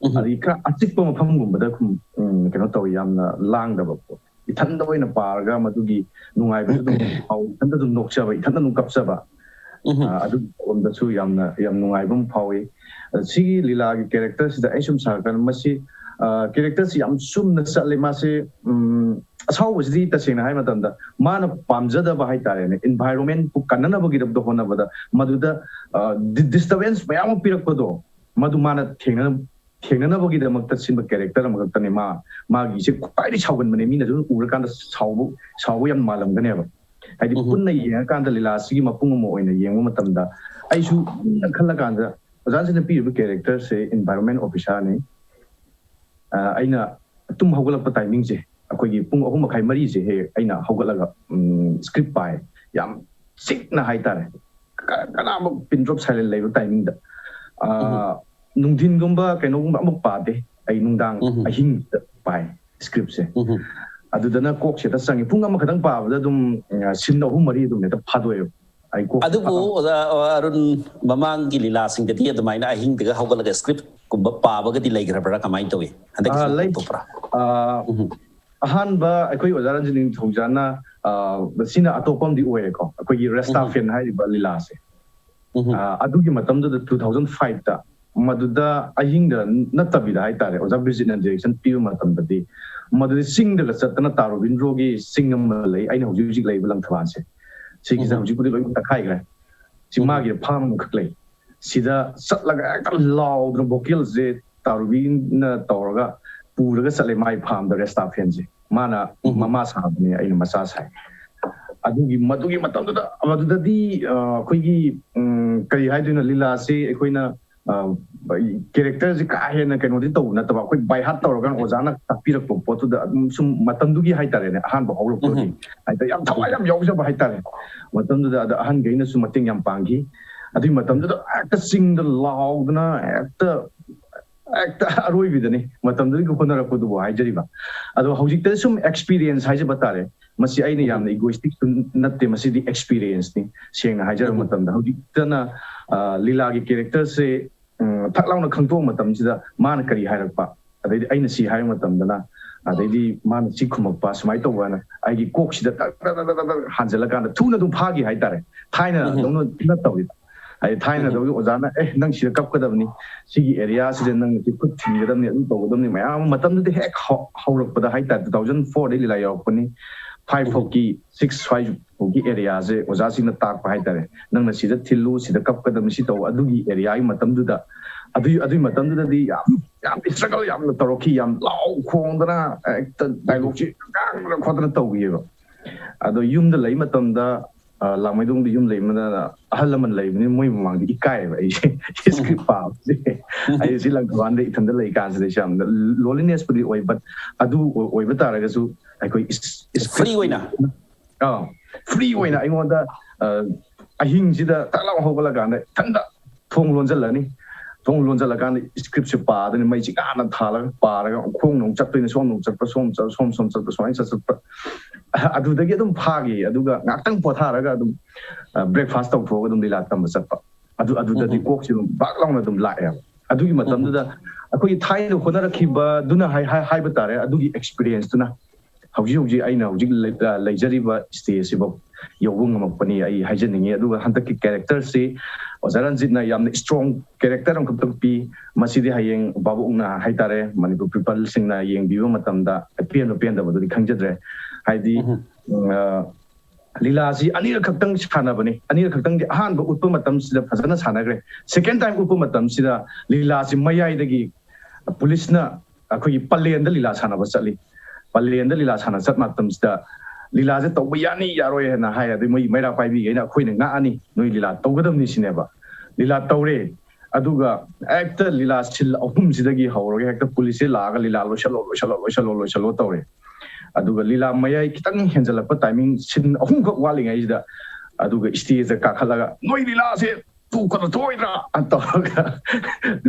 ꯎꯝ꯫ ꯑꯗꯒꯤ ꯈꯔ ꯑꯆꯤꯛꯄ ꯃꯐꯝꯒꯨꯝꯕꯗ ꯁꯨꯝ, ꯎꯝ, ꯀꯩꯅꯣ ꯇꯧꯋꯤ, ꯌꯥꯝꯅ ꯂꯥꯡꯗꯕ ꯄꯣꯠ꯫ ꯏꯊꯟꯗ ꯑꯣꯏꯅ ꯄꯥꯔꯒ ꯃꯗꯨꯒꯤ ꯅꯨꯡꯉꯥꯏꯕꯁꯨ ꯑꯗꯨꯝ ꯐꯥꯎ, ꯏꯊꯟꯗ ꯑꯗꯨꯝ ꯅꯣꯛꯆꯕ, ꯏꯊꯟꯗ ꯑꯗꯨꯝ ꯀꯞꯆꯕ꯫ ꯎꯝ꯫ ꯑ, ꯑꯗꯨꯒꯤ ꯂꯣꯝꯗꯁꯨ ꯌꯥꯝꯅ, ꯌꯥꯝ ꯅꯨꯡꯉꯥꯏꯕ ꯑꯃ ꯐꯥꯎꯏ꯫ ꯑ, ꯁꯤꯒꯤ ꯂꯤꯂꯥꯒꯤ ꯀꯦꯔꯦꯛꯇꯔꯁꯤꯗ ꯑꯩ ꯁꯨꯝ ꯁꯥꯔꯀꯥꯟꯗ ꯃꯁꯤ, ꯑ, ꯀꯦꯔꯦꯛꯇꯔꯁꯤ ꯌꯥꯝ ꯆꯨꯝꯅ ꯆꯠꯂꯤ꯫ ꯃꯥꯁꯤ, ꯎꯝ, ꯑꯁꯥꯎꯕꯁꯤꯗꯤ ꯇꯁꯦꯡꯅ ꯍꯥꯏ ꯃꯇꯝꯗ ꯃꯥꯅ ꯄꯥꯝꯖꯗꯕ ꯍꯥꯏꯇꯥꯔꯦꯅꯦ, ꯏꯟꯚꯥꯏꯔꯣꯟꯃꯦꯟꯕꯨ ꯀꯟꯅꯅꯕꯒꯤꯗꯃꯛꯇ ꯍꯣꯠꯅꯕꯗ ꯃꯗꯨꯗ, ꯑ, ꯗꯤ-, ꯗꯤꯁꯇꯔꯕꯦꯟꯁ ꯃꯌꯥꯝ ꯑꯃ ꯄꯤꯔꯛꯄꯗꯣ, ꯃꯗꯨ ꯃꯥꯅ ꯊꯦꯡꯅ-, ꯊꯦꯡꯅꯅꯕꯒꯤꯗꯃꯛꯇ ꯁꯤꯟꯕ ꯀꯦꯔꯦꯛꯇꯔ ꯑꯃꯈꯛꯇꯅꯦ꯫ ꯃꯥ ꯃꯥꯒꯤꯁꯦ ꯈ꯭ꯋꯥꯏꯗꯒꯤ ꯁꯥꯎꯒꯟꯕꯅꯦ, ꯃꯤꯅꯁꯨ ꯎꯔꯀꯥꯟꯗ ꯁꯥꯎꯕ ꯁꯥꯎꯕ ꯌꯥꯝ ꯃꯥꯜꯂꯝꯒꯅꯦꯕ꯫ ꯍꯥꯏꯗꯤ ꯄꯨꯟꯅ ꯌꯦꯡꯉꯀꯥꯟꯗ ꯂꯤꯂꯥꯁꯤꯒꯤ ꯃꯄꯨꯡ ꯑꯃ ꯑꯣꯏꯅ ꯌꯦꯡꯕ ꯃꯇꯝꯗ ꯑꯩꯁꯨ ꯃꯨꯟꯅ ꯈꯜꯂꯀꯥꯟꯗ ꯑꯣꯖꯥꯁꯤꯅ ꯄꯤꯔꯤꯕ ꯀꯦꯔꯦꯛꯇꯔꯁꯦ ꯏꯟꯚꯥꯏꯔꯣꯟꯃꯦꯟ ꯑꯣꯐꯤꯁꯥꯔꯅꯤ꯫ ꯑꯩꯅ ꯇꯨꯝ ꯍꯧꯒꯠꯂꯛꯄ ꯇꯥꯏꯃꯤꯡꯁꯦ ꯑꯩꯈꯣꯏꯒꯤ ꯄꯨꯡ ꯑꯍꯨꯝ ꯃꯈꯥꯏ ꯃꯔꯤꯁꯦ ꯍꯦꯛ ꯑꯩꯅ ꯍꯧꯒꯠꯂꯒ ꯁ꯭ꯀ꯭ꯔꯤꯞ ꯄꯥꯏ꯫ ꯌꯥꯝ ꯆꯤꯛꯅ ꯍꯥꯏꯇꯥꯔꯦ꯫ ꯀꯅꯥꯃꯛ ꯄꯤꯟ ꯗ꯭ꯔꯣꯞ ꯁꯥꯏꯂꯦꯟ ꯂꯩꯕ ꯇꯥꯏꯃꯤꯡꯗ ꯅꯨꯡꯊꯤꯟꯒꯨꯝꯕ ꯀꯩꯅꯣꯒꯨꯝꯕ ꯑꯃꯨꯛ ꯄꯥꯗꯦ꯫ ꯑꯩ ꯅꯨꯡꯗꯥꯡ ꯑꯍꯤꯡꯗ ꯄꯥꯏ ꯁ꯭ꯀ꯭ꯔꯤꯞꯁꯦ꯫ ꯑꯗꯨꯗꯅ ꯀꯣꯛꯁꯦ ꯍꯦꯛꯇ ꯆꯪꯉꯤ꯫ ꯄꯨꯡ ꯑꯃꯈꯛꯇꯪ ꯄꯥꯕꯗ ꯑꯗꯨꯝ ꯁꯤꯟ ꯑꯍꯨꯝ ꯃꯔꯤ ꯑꯗꯨꯝ ꯍꯦꯛꯇ ꯐꯥꯗꯣꯛꯑꯦꯕ꯫ ꯑꯩ ꯀꯣꯛꯁꯦ ꯑꯗꯨꯕꯨ ꯑꯣꯖꯥ ꯑꯔꯨꯟ, ꯃꯃꯥꯡꯒꯤ ꯂꯤꯂꯥꯁꯤꯡꯗꯗꯤ ꯑꯗꯨꯃꯥꯏꯅ ꯑꯍꯤꯡꯗꯒ ꯍꯧꯒꯠꯂꯒ ꯁ꯭ꯀ꯭ꯔꯤꯞꯀꯨꯝꯕ ꯄꯥꯕꯒꯗꯤ ꯂꯩꯈ꯭ꯔꯕ꯭ꯔꯥ, ꯀꯃꯥꯏꯅ ꯇꯧꯏ? ꯍꯟꯗꯛꯀꯤꯁꯤ ꯂꯩ꯫ ꯊꯣꯛꯄ꯭ꯔꯥ? ꯑꯍꯥꯟꯕ ꯑꯩꯈꯣꯏ ꯑꯣꯖꯥ ꯔꯟꯖꯤꯠ ꯅꯤꯡꯊꯧꯖꯥꯅ, ꯁꯤꯅ ꯑꯇꯣꯞꯄ ꯑꯃꯗꯤ ꯑꯣꯏꯔꯦꯀꯣ, ꯑꯩꯈꯣꯏꯒꯤ ꯔꯦꯁꯇꯥꯐꯦꯟ ꯍꯥꯏꯔꯤꯕ ꯂꯤꯂꯥꯁꯦ꯫ ꯑꯗꯨꯒꯤ ꯃꯇꯝꯗꯨꯗ two thousand five ꯇ ꯃꯗꯨꯗ ꯑꯍꯤꯡꯗ ꯅꯠꯇꯕꯤꯗ ꯍꯥꯏꯇꯥꯔꯦ, ꯑꯣꯖꯥ ꯕꯤꯔꯖꯤꯠꯅ ꯗꯤꯔꯦꯛꯁꯟ ꯄꯤꯕ ꯃꯇꯝꯗꯗꯤ ꯃꯗꯨꯗꯤ ꯆꯤꯡꯗꯒ ꯆꯠꯇꯅ ꯇꯥ ꯔꯣꯕꯤꯟꯗ꯭ꯔꯣꯒꯤ ꯆꯤꯡ ꯑꯃ ꯂꯩ, ꯑꯩꯅ ꯍꯧꯖꯤꯛ ꯍꯧꯖꯤꯛ ꯂꯩꯕ ꯂꯪꯊꯕꯥꯜꯁꯦ, ꯁꯤꯒꯤꯁꯦ ꯍꯧꯖꯤꯛꯄꯨꯗꯤ ꯂꯣꯏ ꯇꯛꯈꯥꯏꯈ꯭ꯔꯦ꯫ ꯁꯤ ꯃꯥꯒꯤ ꯐꯥꯝ ꯑꯃꯈꯛ ꯂꯩ꯫ ꯁꯤꯗ ꯆꯠꯂꯒ ꯍꯦꯛꯇ ꯂꯥꯎꯗꯅ ꯚꯣꯀꯦꯜꯁꯦ ꯇꯥꯔꯨꯕꯤꯅ ꯇꯧꯔꯒ ꯄꯨꯔꯒ ꯆꯠꯂꯦ ꯃꯥꯏ ꯐꯥꯝꯗ ꯔꯦꯁꯇꯥꯐꯦꯟꯁꯦ꯫ ꯃꯥꯅ ꯃꯃꯥ ꯁꯥꯕꯅꯦ, ꯑꯩꯅ ꯃꯆꯥ ꯁꯥꯏ꯫ ꯑꯗꯨꯒꯤ ꯃꯗꯨꯒꯤ ꯃꯇꯝꯗꯨꯗ ꯃꯗꯨꯗꯗꯤ ꯑꯩꯈꯣꯏꯒꯤ ꯀꯔꯤ ꯍꯥꯏꯗꯣꯏꯅꯣ, ꯂꯤꯂꯥꯁꯤ ꯑꯩꯈꯣꯏꯅ ꯀꯦꯔꯦꯛꯇꯔꯁꯤ ꯀꯥ ꯍꯦꯟꯅ ꯀꯩꯅꯣꯗꯤ ꯇꯧꯕ ꯅꯠꯇꯕ, ꯑꯩꯈꯣꯏ ꯕꯥꯏ ꯍꯥꯔꯠ ꯇꯧꯔꯒ ꯑꯣꯖꯥꯅ ꯇꯥꯛꯄꯤꯔꯛꯄ ꯄꯣꯠꯇꯨꯗ ꯑꯗꯨꯝ ꯁꯨꯝ ꯃꯇꯝꯗꯨꯒꯤ ꯍꯥꯏꯇꯥꯔꯦꯅꯦ, ꯑꯍꯥꯟꯕ ꯍꯧꯔꯛꯄꯒꯤ ꯍꯥꯏꯗꯤ ꯌꯥꯝ ꯊꯋꯥꯏ ꯌꯥꯝ ꯌꯥꯎꯖꯕ ꯍꯥꯏꯇꯥꯔꯦ꯫ ꯃꯇꯝꯗꯨꯗ ꯑꯗ ꯑꯍꯟꯈꯩꯅꯁꯨ ꯃꯇꯦꯡ ꯌꯥꯝ ꯄꯥꯡꯈꯤ꯫ ꯑꯗꯨꯒꯤ ꯃꯇꯝꯗꯨꯗ ꯍꯦꯛꯇ ꯆꯤꯡꯗ ꯂꯥꯎꯗꯅ ꯍꯦꯛꯇ ꯍꯦꯛꯇ ꯑꯔꯣꯏꯕꯤꯗꯅꯤ ꯃꯇꯝꯗꯨꯒꯤ ꯍꯣꯠꯅꯔꯛꯄꯗꯨꯕꯨ ꯍꯥꯏꯖꯔꯤꯕ꯫ ꯑꯗꯣ ꯍꯧꯖꯤꯛꯇ ꯁꯨꯝ ꯑꯦꯛꯁꯄꯤꯔꯤꯌꯦꯟꯁ ꯍꯥꯏꯖꯕ ꯇꯥꯔꯦ꯫ ꯃꯁꯤ ꯑꯩꯅ ꯌꯥꯝꯅ ꯏꯒꯣꯏꯁꯇꯤꯛꯁꯨ ꯅꯠꯇꯦ, ꯃꯁꯤꯗꯤ ꯑꯦꯛꯁꯄꯤꯔꯤꯌꯦꯟꯁꯅꯤ꯫ ꯁꯦꯡꯅ ꯍꯥꯏꯖꯔꯕ ꯃꯇꯝꯗ ꯍꯧꯖꯤꯛꯇꯅ ꯂꯤꯂꯥꯒꯤ ꯀꯦꯔꯦꯛꯇꯔꯁꯦ ꯊꯛ ꯂꯥꯎꯅ ꯈꯪꯗꯣꯛꯄ ꯃꯇꯝꯁꯤꯗ ꯃꯥꯅ ꯀꯔꯤ ꯍꯥꯏꯔꯛꯄ, ꯑꯗꯩꯗꯤ ꯑꯩꯅ ꯁꯤ ꯍꯥꯏꯕ ꯃꯇꯝꯗꯅ, ꯑꯗꯩꯗꯤ ꯃꯥꯅ ꯁꯤ ꯈꯨꯝꯃꯛꯄ, ꯁꯨꯃꯥꯏꯅ ꯇꯧꯕ ꯍꯥꯏꯅ ꯑꯩꯒꯤ ꯀꯣꯛꯁꯤꯗ ꯇꯛ ꯇꯛ ꯇꯛ ꯇꯛ ꯇꯛ ꯍꯥꯟꯖꯜꯂꯀꯥꯟꯗ ꯊꯨꯅ ꯑꯗꯨꯝ ꯐꯥꯈꯤ ꯍꯥꯏꯇꯥꯔꯦ꯫ ꯊꯥꯏꯅ ꯗꯧꯅ ꯐꯤꯜ ꯑꯞ ꯇꯧꯔꯤꯕ꯫ ꯍꯥꯏꯗꯤ ꯊꯥꯏꯅꯗꯧꯒꯤ ꯑꯣꯖꯥꯅ, "ꯑꯦ, ꯅꯪ ꯁꯤꯗ ꯀꯞꯀꯗꯕꯅꯤ, ꯁꯤꯒꯤ ꯑꯦꯔꯤꯌꯥꯁꯤꯗ ꯅꯪ ꯁꯤ ꯈꯨꯠ ꯊꯤꯟꯒꯗꯕꯅꯤ, ꯑꯗꯨ ꯇꯧꯒꯗꯕꯅꯤ", ꯃꯌꯥꯝ ꯑꯃ ꯃꯇꯝꯗꯨꯗꯤ ꯍꯦꯛ ꯍꯧ-, ꯍꯧꯔꯛꯄꯗ ꯍꯥꯏꯇꯥꯔꯦ, two thousand four ꯗꯩ ꯂꯤꯂꯥ ꯌꯧꯔꯛꯄꯅꯤ, five ꯐꯥꯎꯀꯤ, six ꯁ꯭ꯋꯥꯏ ꯐꯥꯎꯒꯤ ꯑꯦꯔꯤꯌꯥꯁꯦ ꯑꯣꯖꯥꯁꯤꯡꯅ ꯇꯥꯛꯄ ꯍꯥꯏꯇꯥꯔꯦ꯫ "ꯅꯪꯅ ꯁꯤꯗ ꯊꯤꯜꯂꯨ, ꯁꯤꯗ ꯀꯞꯀꯗꯕꯅꯤ, ꯁꯤ ꯇꯧ", ꯑꯗꯨꯒꯤ ꯑꯦꯔꯤꯌꯥꯒꯤ ꯃꯇꯝꯗꯨꯗ ꯑꯗꯨꯏ ꯑꯗꯨꯏ ꯃꯇꯝꯗꯨꯗꯗꯤ ꯌꯥꯝ ꯌꯥꯝ struggle ꯌꯥꯝꯅ ꯇꯧꯔꯛꯈꯤ, ꯌꯥꯝ ꯂꯥꯎ ꯈꯣꯡꯗꯅ ꯍꯦꯛꯇ dialogue ꯁꯤ ꯉꯥꯡꯗꯅ ꯈꯣꯠꯇꯅ ꯇꯧꯈꯤꯑꯕ꯫ ꯑꯗꯣ ꯌꯨꯝꯗ ꯂꯩ ꯃꯇꯝꯗ ꯑ, ꯂꯥꯡꯃꯩꯗꯣꯡꯗ ꯌꯨꯝ ꯂꯩꯕꯅ ꯑꯍꯜ ꯂꯃꯟ ꯂꯩꯕꯅꯤꯅ ꯃꯣꯏ ꯃꯃꯥꯡꯗ ꯏꯀꯥꯏꯌꯦꯕ ꯑꯩꯁꯦ꯫ Script ꯄꯥꯕꯁꯦ ꯑꯩꯁꯦ ꯂꯪꯊꯕꯥꯜꯗ ꯏꯊꯟꯗ ꯂꯩ ꯀꯥꯟꯁꯤꯗ ꯌꯥꯝꯅ lonelinessꯄꯨꯗꯤ ꯑꯣꯏ, but ꯑꯗꯨ ꯑꯣꯏꯕ ꯇꯥꯔꯒꯁꯨ ꯑꯩꯈꯣꯏ free ꯑꯣꯏꯅ ꯑꯥ free ꯑꯣꯏꯅ ꯑꯩꯉꯣꯟꯗ ꯑ, ꯑꯍꯤꯡꯁꯤꯗ ꯇꯛ ꯂꯥꯎ ꯍꯧꯒꯠꯂꯀꯥꯟꯗ ꯏꯊꯟꯗ ꯊꯣꯡ ꯂꯣꯟꯁꯤꯜꯂꯅꯤ꯫ ꯊꯣꯡ ꯂꯣꯟꯁꯤꯜꯂꯀꯥꯟꯗ scriptꯁꯦ ꯄꯥꯗꯣꯏꯅꯤ, ꯃꯩꯁꯦ ꯉꯥꯟꯅ ꯊꯥꯜꯂꯒ ꯄꯥꯔꯒ ꯈꯣꯡꯅ ꯑꯃꯨꯛ ꯆꯠꯇꯣꯏꯅꯤ, ꯁꯣꯝꯗ ꯑꯃꯨꯛ ꯆꯠꯄ, ꯁꯣꯝ ꯆꯠ ꯁꯣꯝ ꯁꯣꯝ ꯆꯠꯄ, ꯁꯨꯃꯥꯏꯅ ꯆꯠ ꯆꯠꯄ꯫ ꯑꯗꯨꯗꯒꯤ ꯑꯗꯨꯝ ꯐꯥꯈꯤ꯫ ꯑꯗꯨꯒ ꯉꯥꯛꯇꯪ ꯄꯣꯊꯥꯔꯒ ꯑꯗꯨꯝ breakfast ꯇꯧꯊꯣꯛꯑꯒ ꯑꯗꯨꯝ ꯂꯤꯂꯥ ꯇꯝꯕ ꯆꯠꯄ꯫ ꯑꯗꯨ ꯑꯗꯨꯗꯗꯤ ꯀꯣꯛꯁꯦ ꯑꯗꯨꯝ ꯕꯥꯛ ꯂꯥꯎꯅ ꯑꯗꯨꯝ ꯂꯥꯛꯑꯦꯕ꯫ ꯑꯗꯨꯒꯤ ꯃꯇꯝꯗꯨꯗ ꯑꯩꯈꯣꯏꯒꯤ ꯊꯥꯏꯅ ꯍꯣꯠꯅꯔꯛꯈꯤꯕꯗꯨꯅ ꯍꯥꯏ ꯍꯥꯏ- ꯍꯥꯏꯕ ꯇꯥꯔꯦ, ꯑꯗꯨꯒꯤ experienceꯇꯨꯅ ꯍꯧꯖꯤꯛ ꯍꯧꯖꯤꯛ ꯑꯩꯅ ꯍꯧꯖꯤꯛ ꯂꯩ- ꯑ, ꯂꯩꯖꯔꯤꯕ stageꯁꯤꯐꯥꯎ ꯌꯧꯕ ꯉꯝꯃꯛꯄꯅꯤ ꯑꯩ ꯍꯥꯏꯖꯅꯤꯡꯉꯤ꯫ ꯑꯗꯨꯒ ꯍꯟꯗꯛꯀꯤ characterꯁꯤ ꯑꯣꯖꯥ ꯔꯟꯖꯤꯠꯅ ꯌꯥꯝꯅ strong character ꯑꯃꯈꯛꯇꯪ ꯄꯤ꯫ ꯃꯁꯤꯗꯤ ꯍꯌꯦꯡ ꯚꯥꯕꯣꯛꯅ ꯍꯥꯏꯇꯥꯔꯦ, ꯃꯅꯤꯄꯨꯔ peopleꯁꯤꯡꯅ ꯌꯦꯡꯕꯤꯕ ꯃꯇꯝꯗ ꯄꯦꯟꯕ ꯄꯦꯟꯗꯕꯗꯨꯗꯤ ꯈꯪꯖꯗ꯭ꯔꯦ꯫ ꯍꯥꯏꯗꯤ ꯑ, ꯂꯤꯂꯥꯁꯤ ꯑꯅꯤꯔꯛ ꯈꯛꯇꯪ ꯁꯥꯟꯅꯕꯅꯤ꯫ ꯑꯅꯤꯔꯛ ꯈꯛꯇꯪꯗꯤ, ꯑꯍꯥꯟꯕ ꯎꯠꯄ ꯃꯇꯝꯁꯤꯗ ꯐꯖꯅ ꯁꯥꯟꯅꯈ꯭ꯔꯦ꯫ Second time ꯎꯠꯄ ꯃꯇꯝꯁꯤꯗ ꯂꯤꯂꯥꯁꯤ ꯃꯌꯥꯏꯗꯒꯤ ꯄꯨꯂꯤꯁꯅ ꯑꯩꯈꯣꯏꯒꯤ ꯄꯂꯦꯟꯗ ꯂꯤꯂꯥ ꯁꯥꯟꯅꯕ ꯆꯠꯂꯤ꯫ ꯄꯂꯦꯟꯗ ꯂꯤꯂꯥ ꯁꯥꯟꯅ ꯆꯠ ꯃꯇꯝꯁꯤꯗ ꯂꯤꯂꯥꯁꯦ ꯇꯧꯕ ꯌꯥꯅꯤ ꯌꯥꯔꯣꯏ ꯍꯥꯏꯅ ꯍꯥꯏ꯫ ꯑꯗꯩ ꯃꯣꯏ ꯃꯩꯔꯥ ꯄꯥꯏꯕꯤꯈꯩꯅ ꯑꯩꯈꯣꯏꯅ ꯉꯥꯛꯑꯅꯤ, ꯅꯣꯏ ꯂꯤꯂꯥ ꯇꯧꯒꯗꯕꯅꯤ ꯁꯤꯅꯦꯕ꯫ ꯂꯤꯂꯥ ꯇꯧꯔꯦ꯫ ꯑꯗꯨꯒ ꯍꯦꯛꯇ ꯂꯤꯂꯥ scene ꯑꯍꯨꯝꯁꯤꯗꯒꯤ ꯍꯧꯔꯒ ꯍꯦꯛꯇ ꯄꯨꯂꯤꯁꯁꯦ ꯂꯥꯛꯑꯒ ꯂꯤꯂꯥ ꯂꯣꯏꯁꯜꯂꯣ, ꯂꯣꯏꯁꯜꯂꯣ, ꯂꯣꯏꯁꯜꯂꯣ, ꯂꯣꯏꯁꯜꯂꯣ ꯇꯧꯔꯦ꯫ ꯑꯗꯨꯒ ꯂꯤꯂꯥ ꯃꯌꯥꯏ ꯈꯤꯇꯪ ꯍꯦꯟꯖꯜꯂꯛꯄ timing scene ꯑꯍꯨꯝꯈꯛ ꯋꯥꯠꯂꯤꯉꯩꯁꯤꯗ ꯑꯗꯨꯒ stageꯇ ꯀꯥꯈꯠꯂꯒ "ꯅꯣꯏ ꯂꯤꯂꯥꯁꯦ ꯇꯣꯛꯀꯗ ꯊꯣꯛꯑꯣꯏꯗ꯭ꯔꯥ?" ꯇꯧꯔꯒ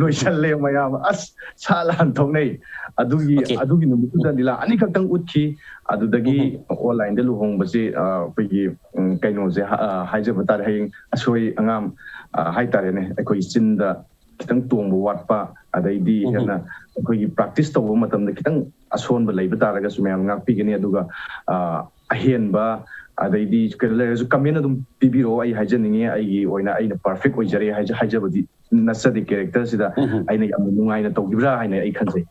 ꯂꯣꯏꯁꯜꯂꯦ ꯃꯌꯥꯝ꯫ ꯑꯁ, ꯁꯥ ꯂꯥꯟ ꯊꯣꯛꯅꯩ꯫ ꯑꯗꯨꯒꯤ Okay. ꯑꯗꯨꯒꯤ ꯅꯨꯃꯤꯠꯇꯨꯗ ꯂꯤꯂꯥ ꯑꯅꯤꯈꯛꯇꯪ ꯎꯠꯈꯤ꯫ ꯑꯗꯨꯗꯒꯤ onlineꯗ ꯂꯨꯍꯣꯡꯕꯁꯤ, ꯑ, ꯑꯩꯈꯣꯏꯒꯤ, ꯎꯝ, ꯀꯩꯅꯣꯁꯦ, ꯑ, ꯍꯥꯏꯖꯕ ꯇꯥꯔꯦ, ꯍꯌꯦꯡ ꯑꯁꯣꯏ ꯑꯉꯥꯝ, ꯑ, ꯍꯥꯏꯇꯥꯔꯦꯅꯦ, ꯑꯩꯈꯣꯏ ꯆꯤꯟꯗ ꯈꯤꯇꯪ ꯇꯣꯡꯕ ꯋꯥꯠꯄ, ꯑꯗꯩꯗꯤ ꯍꯦꯟꯅ ꯑꯩꯈꯣꯏꯒꯤ practice ꯇꯧꯕ ꯃꯇꯝꯗ ꯈꯤꯇꯪ ꯑꯁꯣꯟꯕ ꯂꯩꯕ ꯇꯥꯔꯒꯁꯨ ꯃꯌꯥꯝ ꯉꯥꯛꯄꯤꯒꯅꯤ꯫ ꯑꯗꯨꯒ, ꯑ, ꯑꯍꯦꯟꯕ ꯑꯗꯩꯗꯤ ꯀꯩꯅꯣ ꯂꯩꯔꯁꯨ comment ꯑꯗꯨꯝ ꯄꯤꯕꯤꯔꯛꯑꯣ꯫ ꯑꯩ ꯍꯥꯏꯖꯅꯤꯡꯉꯤ, ꯑꯩꯒꯤ ꯑꯣꯏꯅ ꯑꯩꯅ perfect ꯑꯣꯏꯖꯔꯦ ꯍꯥꯏꯖ- ꯍꯥꯏꯖꯕꯗꯤ ꯅꯠꯆꯗꯦ꯫ Characterꯁꯤꯗ ꯑꯩꯅ ꯌꯥꯝꯅ ꯅꯨꯡꯉꯥꯏꯅ ꯇꯧꯈꯤꯕ꯭ꯔꯥ ꯍꯥꯏꯅ ꯑꯩ ꯈꯟꯖꯩ꯫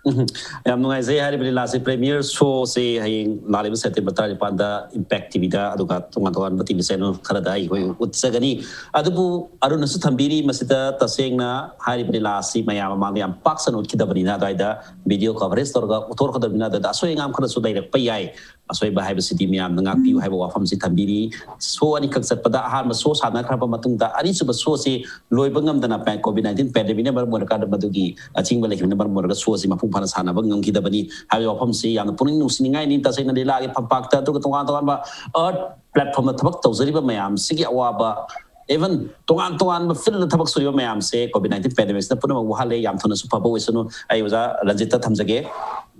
ꯎꯝ, ꯌꯥꯝ ꯅꯨꯡꯉꯥꯏꯖꯩ꯫ ꯍꯥꯏꯔꯤꯕ ꯂꯤꯂꯥꯁꯤ premiere show ꯁꯤ ꯍꯌꯦꯡ ꯂꯥꯛꯂꯤꯕ September ꯇꯔꯥꯅꯤꯄꯥꯟꯗ Impact T V ꯗ, ꯑꯗꯨꯒ ꯇꯣꯉꯥꯟ ꯇꯣꯉꯥꯟꯕ T V channel ꯈꯔꯗ ꯑꯩꯈꯣꯏ ꯎꯠꯆꯒꯅꯤ꯫ ꯑꯗꯨꯕꯨ ꯑꯔꯨꯟꯅꯁꯨ ꯊꯝꯕꯤꯔꯤ, ꯃꯁꯤꯗ ꯇꯁꯦꯡꯅ ꯍꯥꯏꯔꯤꯕ ꯂꯤꯂꯥ ꯑꯁꯤ ꯃꯌꯥꯝ ꯃꯃꯥꯡꯗ ꯌꯥꯝ ꯄꯥꯛ ꯁꯟꯅ ꯎꯠꯈꯤꯗꯕꯅꯤꯅ, ꯑꯗꯨꯋꯥꯏꯗ video coverage ꯇꯧꯔꯒ ꯎꯠꯊꯣꯔꯛꯀꯗꯕꯅꯤꯅ, ꯑꯗꯨꯗ ꯑꯁꯣꯏ ꯑꯉꯥꯝ ꯈꯔꯁꯨ ꯂꯩꯔꯛꯄ ꯌꯥꯏ꯫ ꯑꯁꯣꯏꯕ ꯍꯥꯏꯕꯁꯤꯗꯤ ꯃꯌꯥꯝꯅ ꯉꯥꯛꯄꯤꯌꯨ ꯍꯥꯏꯕ ꯋꯥꯐꯝꯁꯤ ꯊꯝꯕꯤꯔꯤ꯫ Show ꯑꯅꯤꯈꯛ ꯆꯠꯄꯗ ꯑꯍꯥꯟꯕ show ꯁꯥꯟꯅꯈ꯭ꯔꯕ ꯃꯇꯨꯡꯗ ꯑꯅꯤꯁꯨꯕ show ꯁꯤ ꯂꯣꯏꯕ ꯉꯝꯗꯅ, ꯄꯦ-, COVID nineteen pandemic ꯅ ꯃꯔꯝ ꯑꯣꯏꯔꯀꯥꯟꯗ, ꯃꯗꯨꯒꯤ ꯑꯊꯤꯡꯕ ꯂꯩꯈꯤꯕꯅ ꯃꯔꯝ ꯑꯣꯏꯔꯒ show ꯁꯤ ꯃꯄꯨꯡ ꯐꯥꯅ ꯁꯥꯟꯅꯕ ꯉꯝꯈꯤꯗꯕꯅꯤ ꯍꯥꯏꯕꯒꯤ ꯋꯥꯐꯝꯁꯤ ꯌꯥꯝꯅ ꯄꯨꯛꯅꯤꯡ ꯅꯨꯡꯁꯤꯅꯤꯡꯉꯥꯏꯅꯤ꯫ ꯇꯁꯦꯡꯅ ꯂꯤꯂꯥꯒꯤ ꯐꯝꯄꯥꯛꯇ, ꯑꯗꯨꯒ ꯇꯣꯉꯥꯟ ꯇꯣꯉꯥꯟꯕ art platform ꯗ ꯊꯕꯛ ꯇꯧꯖꯔꯤꯕ ꯃꯌꯥꯝꯁꯤꯒꯤ ꯑꯋꯥꯕ, even ꯇꯣꯉꯥꯟ ꯇꯣꯉꯥꯟꯕ field ꯗ ꯊꯕꯛ ꯁꯨꯔꯤꯕ ꯃꯌꯥꯝꯁꯦ COVID nineteen pandemic ꯁꯤꯅ ꯄꯨꯝꯅꯃꯛ ꯋꯥꯍꯜꯂꯦ꯫ ꯌꯥꯝ ꯊꯨꯅꯁꯨ ꯐꯕ ꯑꯣꯏꯁꯅꯨ꯫ ꯑꯩ ꯑꯣꯖꯥ ꯔꯟꯖꯤꯠꯇ ꯊꯝꯖꯒꯦ꯫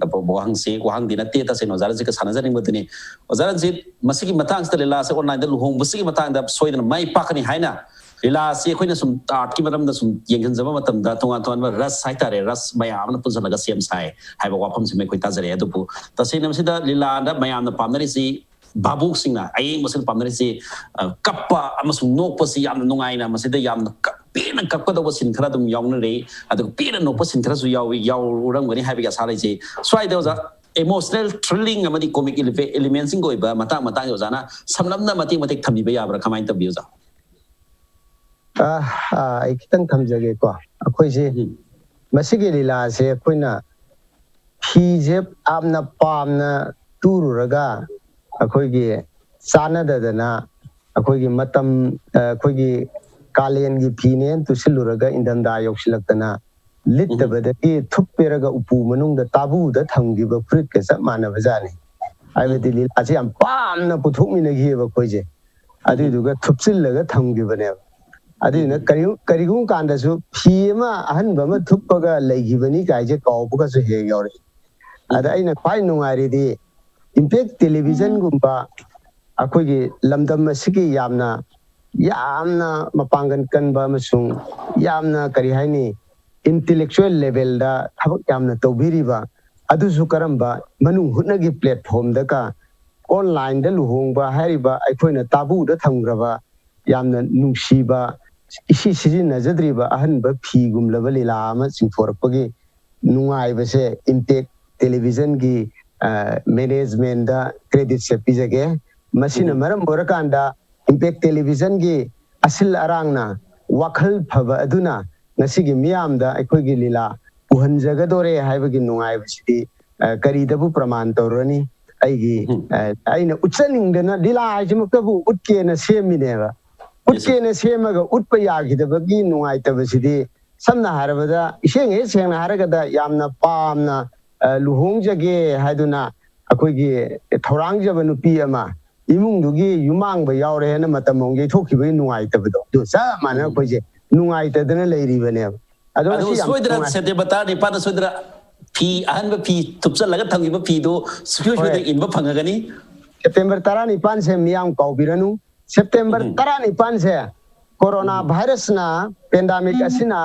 ꯋꯥꯍꯪꯁꯤ ꯋꯥꯍꯪꯗꯤ ꯅꯠꯇꯦ, ꯇꯁꯦꯡꯅ ꯑꯣꯖꯥ ꯔꯟꯖꯤꯠꯀ ꯁꯥꯟꯅꯖꯅꯤꯡꯕꯗꯨꯅꯤ꯫ ꯑꯣꯖꯥ ꯔꯟꯖꯤꯠ, ꯃꯁꯤꯒꯤ ꯃꯇꯥꯡꯁꯤꯗ, ꯂꯤꯂꯥꯁꯦ online ꯗ ꯂꯨꯍꯣꯡꯕꯁꯤꯒꯤ ꯃꯇꯥꯡꯗ ꯁꯣꯏꯗꯅ ꯃꯥꯏ ꯄꯥꯛꯀꯅꯤ ꯍꯥꯏꯅ, ꯂꯤꯂꯥꯁꯤ ꯑꯩꯈꯣꯏꯅ ꯁꯨꯝ art ꯀꯤ ꯃꯔꯝꯗ ꯁꯨꯝ ꯌꯦꯡꯁꯤꯟꯖꯕ ꯃꯇꯝꯗ, ꯇꯣꯉꯥꯟ ꯇꯣꯉꯥꯟꯕ ꯔꯁ ꯍꯥꯏꯇꯥꯔꯦ, ꯔꯁ ꯃꯌꯥꯝ ꯑꯃ ꯄꯨꯟꯁꯤꯜꯂꯒ ꯁꯦꯝ ꯁꯥꯏ ꯍꯥꯏꯕ ꯋꯥꯐꯝꯁꯤꯃ ꯑꯩꯈꯣꯏ ꯇꯥꯖꯔꯛꯑꯦ꯫ ꯑꯗꯨꯕꯨ ꯇꯁꯦꯡꯅ ꯃꯁꯤꯗ ꯂꯤꯂꯥꯗ ꯃꯌꯥꯝꯅ ꯄꯥꯝꯅꯔꯤꯁꯤ, ꯚꯥꯕꯣꯛꯁꯤꯡꯅ, ꯑꯌꯦꯡꯕꯁꯤꯡꯅ ꯄꯥꯝꯅꯔꯤꯁꯤ, ꯑ, ꯀꯞꯄ ꯑꯃꯁꯨꯡ ꯅꯣꯛꯄꯁꯤ ꯌꯥꯝꯅ ꯅꯨꯡꯉꯥꯏꯅ, ꯃꯁꯤꯗ ꯌꯥꯝꯅ ꯀꯞ-, ꯄꯦꯟꯅ ꯀꯞꯀꯗꯧꯕ scene ꯈꯔ ꯑꯗꯨꯝ ꯌꯥꯎꯅꯔꯤ, ꯑꯗꯨꯒ ꯄꯦꯟꯅ ꯅꯣꯛꯄ scene ꯈꯔꯁꯨ ꯌꯥꯎꯏ, ꯌꯥꯎꯔꯝꯒꯅꯤ ꯍꯥꯏꯕꯒꯤ ꯑꯥꯁꯥ ꯂꯩꯖꯩ꯫ ꯁ꯭ꯋꯥꯏꯗ ꯑꯣꯖꯥ, emotional thrilling ꯑꯃꯗꯤ comic eleve-, element ꯁꯤꯡꯒꯤ ꯑꯣꯏꯕ ꯃꯇꯥꯡ ꯃꯇꯥꯡꯒꯤ ꯑꯣꯖꯥꯅ ꯁꯝꯂꯞꯅ ꯃꯇꯦꯛ ꯃꯇꯦꯛ ꯊꯝꯕꯤꯕ ꯌꯥꯕ꯭ꯔꯥ? ꯀꯃꯥꯏꯅ ꯇꯧꯕꯤ, ꯑꯣꯖꯥ? ꯑ, ꯑ, ꯑꯩ ꯈꯤꯇꯪ ꯊꯝꯖꯒꯦꯀꯣ꯫ ꯑꯩꯈꯣꯏꯁꯦ, ꯎꯝ꯫ ꯃꯁꯤꯒꯤ ꯂꯤꯂꯥꯁꯦ ꯑꯩꯈꯣꯏꯅ ꯐꯤꯁꯦ ꯌꯥꯝꯅ ꯄꯥꯝꯅ ꯇꯨꯔꯨꯔꯒ, ꯑꯩꯈꯣꯏꯒꯤ ꯆꯥꯟꯅꯗꯗꯅ, ꯑꯩꯈꯣꯏꯒꯤ ꯃꯇꯝ, ꯑ, ꯑꯩꯈꯣꯏꯒꯤ ꯀꯥꯂꯦꯟꯒꯤ ꯐꯤꯅꯦꯅ ꯇꯨꯁꯤꯜꯂꯨꯔꯒ, ꯏꯪꯊꯝꯊꯥ ꯌꯧꯁꯤꯜꯂꯛꯇꯅ ꯂꯤꯠꯇꯕꯗꯒꯤ ꯊꯨꯞꯄꯦꯔꯒ ꯎꯄꯨ ꯃꯅꯨꯡꯗ ꯇꯥꯕꯨꯗ ꯊꯝꯈꯤꯕ ꯐꯨꯔꯤꯠꯀ ꯆꯞ ꯃꯥꯟꯅꯕ ꯖꯥꯠꯅꯤ꯫ ꯍꯥꯏꯕꯗꯤ ꯎꯝ꯫ ꯂꯤꯂꯥꯁꯦ ꯌꯥꯝ ꯄꯥꯝꯅ ꯄꯨꯊꯣꯛꯃꯤꯟꯅꯈꯤꯑꯕ ꯑꯩꯈꯣꯏꯁꯦ꯫ ꯑꯗꯨꯏꯗꯨꯒ ꯊꯨꯞꯆꯤꯜꯂꯒ ꯊꯝꯈꯤꯕꯅꯦꯕ꯫ ꯑꯗꯨꯏꯗꯨꯅ ꯎꯝ꯫ ꯀꯔꯤ-, ꯀꯔꯤꯒꯨꯝꯕ ꯀꯥꯟꯗꯁꯨ ꯐꯤ ꯑꯃ ꯑꯍꯟꯕ ꯑꯃ ꯊꯨꯞꯄꯒ ꯂꯩꯈꯤꯕꯅꯤ ꯀꯥꯏꯁꯦ ꯀꯥꯎꯕꯒꯁꯨ ꯍꯦꯛ ꯌꯥꯎꯔꯛꯏ꯫ ꯑꯗ ꯎꯝ꯫ ꯑꯩꯅ ꯈ꯭ꯋꯥꯏ ꯅꯨꯡꯉꯥꯏꯔꯤꯗꯤ Impact Television ꯒꯨꯝꯕ ꯑꯩꯈꯣꯏꯒꯤ ꯂꯝꯗꯝ ꯑꯁꯤꯒꯤ ꯌꯥꯝꯅ, ꯌꯥꯝꯅ ꯃꯄꯥꯡꯒꯜ ꯀꯟꯕ ꯑꯃꯁꯨꯡ ꯌꯥꯝꯅ, ꯀꯔꯤ ꯍꯥꯏꯅꯤ, intellectual level ꯗ ꯊꯕꯛ ꯌꯥꯝꯅ ꯇꯧꯕꯤꯔꯤꯕ, ꯑꯗꯨꯁꯨ ꯀꯔꯝꯕ ꯃꯅꯨꯡ ꯍꯨꯠꯅꯒꯤ platform ꯗꯒ online ꯗ ꯂꯨꯍꯣꯡꯕ ꯍꯥꯏꯔꯤꯕ ꯑꯩꯈꯣꯏꯅ ꯇꯥꯕꯨꯗ ꯊꯝꯈ꯭ꯔꯕ ꯌꯥꯝꯅ ꯅꯨꯡꯁꯤꯕ, ꯏꯁꯤ ꯁꯤꯖꯤꯟꯅꯖꯗ꯭ꯔꯤꯕ ꯑꯍꯟꯕ ꯐꯤꯒꯨꯝꯂꯕ ꯂꯤꯂꯥ ꯑꯃ ꯆꯤꯡꯊꯣꯔꯛꯄꯒꯤ ꯅꯨꯡꯉꯥꯏꯕꯁꯦ ꯏꯝꯄꯦꯛ ꯇꯦꯂꯤꯚꯤꯖꯟꯒꯤ ꯃꯦꯅꯦꯖꯃꯦꯟꯗ ꯀ꯭ꯔꯦꯗꯤꯠꯁꯦ ꯄꯤꯖꯒꯦ꯫ ꯃꯁꯤꯅ ꯎꯝ꯫ ꯃꯔꯝ ꯑꯣꯏꯔꯀꯥꯟꯗ ꯏꯝꯄꯦꯛ ꯇꯦꯂꯤꯚꯤꯖꯟꯒꯤ ꯑꯁꯤꯜ ꯑꯔꯥꯡꯅ ꯋꯥꯈꯜ ꯐꯕ ꯑꯗꯨꯅ ꯉꯁꯤꯒꯤ ꯃꯤꯌꯥꯝꯗ ꯑꯩꯈꯣꯏꯒꯤ ꯂꯤꯂꯥ ꯎꯍꯟꯖꯒꯗꯣꯔꯦ ꯍꯥꯏꯕꯒꯤ ꯅꯨꯡꯉꯥꯏꯕꯁꯤꯗꯤ, ꯑ, ꯀꯔꯤꯗꯕꯨ ꯄ꯭ꯔꯃꯥꯟ ꯇꯧꯔꯨꯔꯅꯤ? ꯑꯩꯒꯤ, ꯎꯝ꯫ ꯑ, ꯑꯩꯅ ꯎꯠꯆꯅꯤꯡꯗꯅ ꯂꯤꯂꯥ ꯍꯥꯏꯁꯤꯃꯛꯇꯕꯨ ꯎꯠꯀꯦꯅ ꯁꯦꯝꯃꯤꯅꯦꯕ꯫ Yes, sir꯫ ꯎꯠꯀꯦꯅ ꯁꯦꯝꯃꯒ ꯎꯠꯄ ꯌꯥꯈꯤꯗꯕꯒꯤ ꯅꯨꯡꯉꯥꯏꯇꯕꯁꯤꯗꯤ, ꯁꯝꯅ ꯍꯥꯏꯔꯕꯗ, ꯏꯁꯦꯡ ꯍꯦꯛ ꯁꯦꯡꯅ ꯍꯥꯏꯔꯒꯗ, ꯌꯥꯝꯅ ꯄꯥꯝꯅ, ꯑ, ꯂꯨꯍꯣꯡꯖꯒꯦ ꯍꯥꯏꯗꯨꯅ ꯑꯩꯈꯣꯏꯒꯤ ꯊꯧꯔꯥꯡꯖꯕ ꯅꯨꯄꯤ ꯑꯃ, ꯏꯃꯨꯡꯗꯨꯒꯤ ꯌꯨꯝꯃꯥꯡꯕ ꯌꯥꯎꯔꯦ ꯍꯥꯏꯅ ꯃꯇꯝ ꯑꯃ ꯌꯩꯊꯣꯛꯈꯤꯕꯒꯤ ꯅꯨꯡꯉꯥꯏꯇꯕꯗꯣ, ꯑꯗꯨ ꯆꯞ ꯃꯥꯟꯅꯅ ꯎꯝ꯫ ꯑꯩꯈꯣꯏꯁꯦ ꯅꯨꯡꯉꯥꯏꯇꯗꯅ ꯂꯩꯔꯤꯕꯅꯦꯕ꯫ ꯑꯗꯣ ꯑꯗꯨ ꯉꯁꯤ ꯌꯥꯝ ꯁꯣꯏꯗꯅ ꯅꯨꯡꯉꯥꯏ-, ꯁꯦꯞꯇꯦꯝꯕꯔ ꯇꯔꯥꯅꯤꯄꯥꯟꯗ ꯁꯣꯏꯗꯅ ꯐꯤ, ꯑꯍꯟꯕ ꯐꯤ ꯊꯨꯞꯆꯜꯂꯒ ꯊꯝꯈꯤꯕ ꯐꯤꯗꯨ ꯁꯣꯏ ꯁꯣꯏꯗꯅ ꯍꯣꯏ꯫ ꯏꯟꯕ ꯐꯪꯉꯒꯅꯤ꯫ ꯁꯦꯞꯇꯦꯝꯕꯔ ꯇꯔꯥꯅꯤꯄꯥꯟꯁꯦ ꯃꯤꯌꯥꯝ ꯀꯥꯎꯕꯤꯔꯅꯨ꯫ ꯁꯦꯞꯇꯦꯝꯕꯔ ꯎꯝ꯫ ꯇꯔꯥꯅꯤꯄꯥꯟꯁꯦ ꯀꯣꯔꯣꯅꯥ ꯎꯝ꯫ ꯚꯥꯏꯔꯁꯅ, ꯄꯦꯟꯗꯥꯃꯤꯛ ꯑꯁꯤꯅ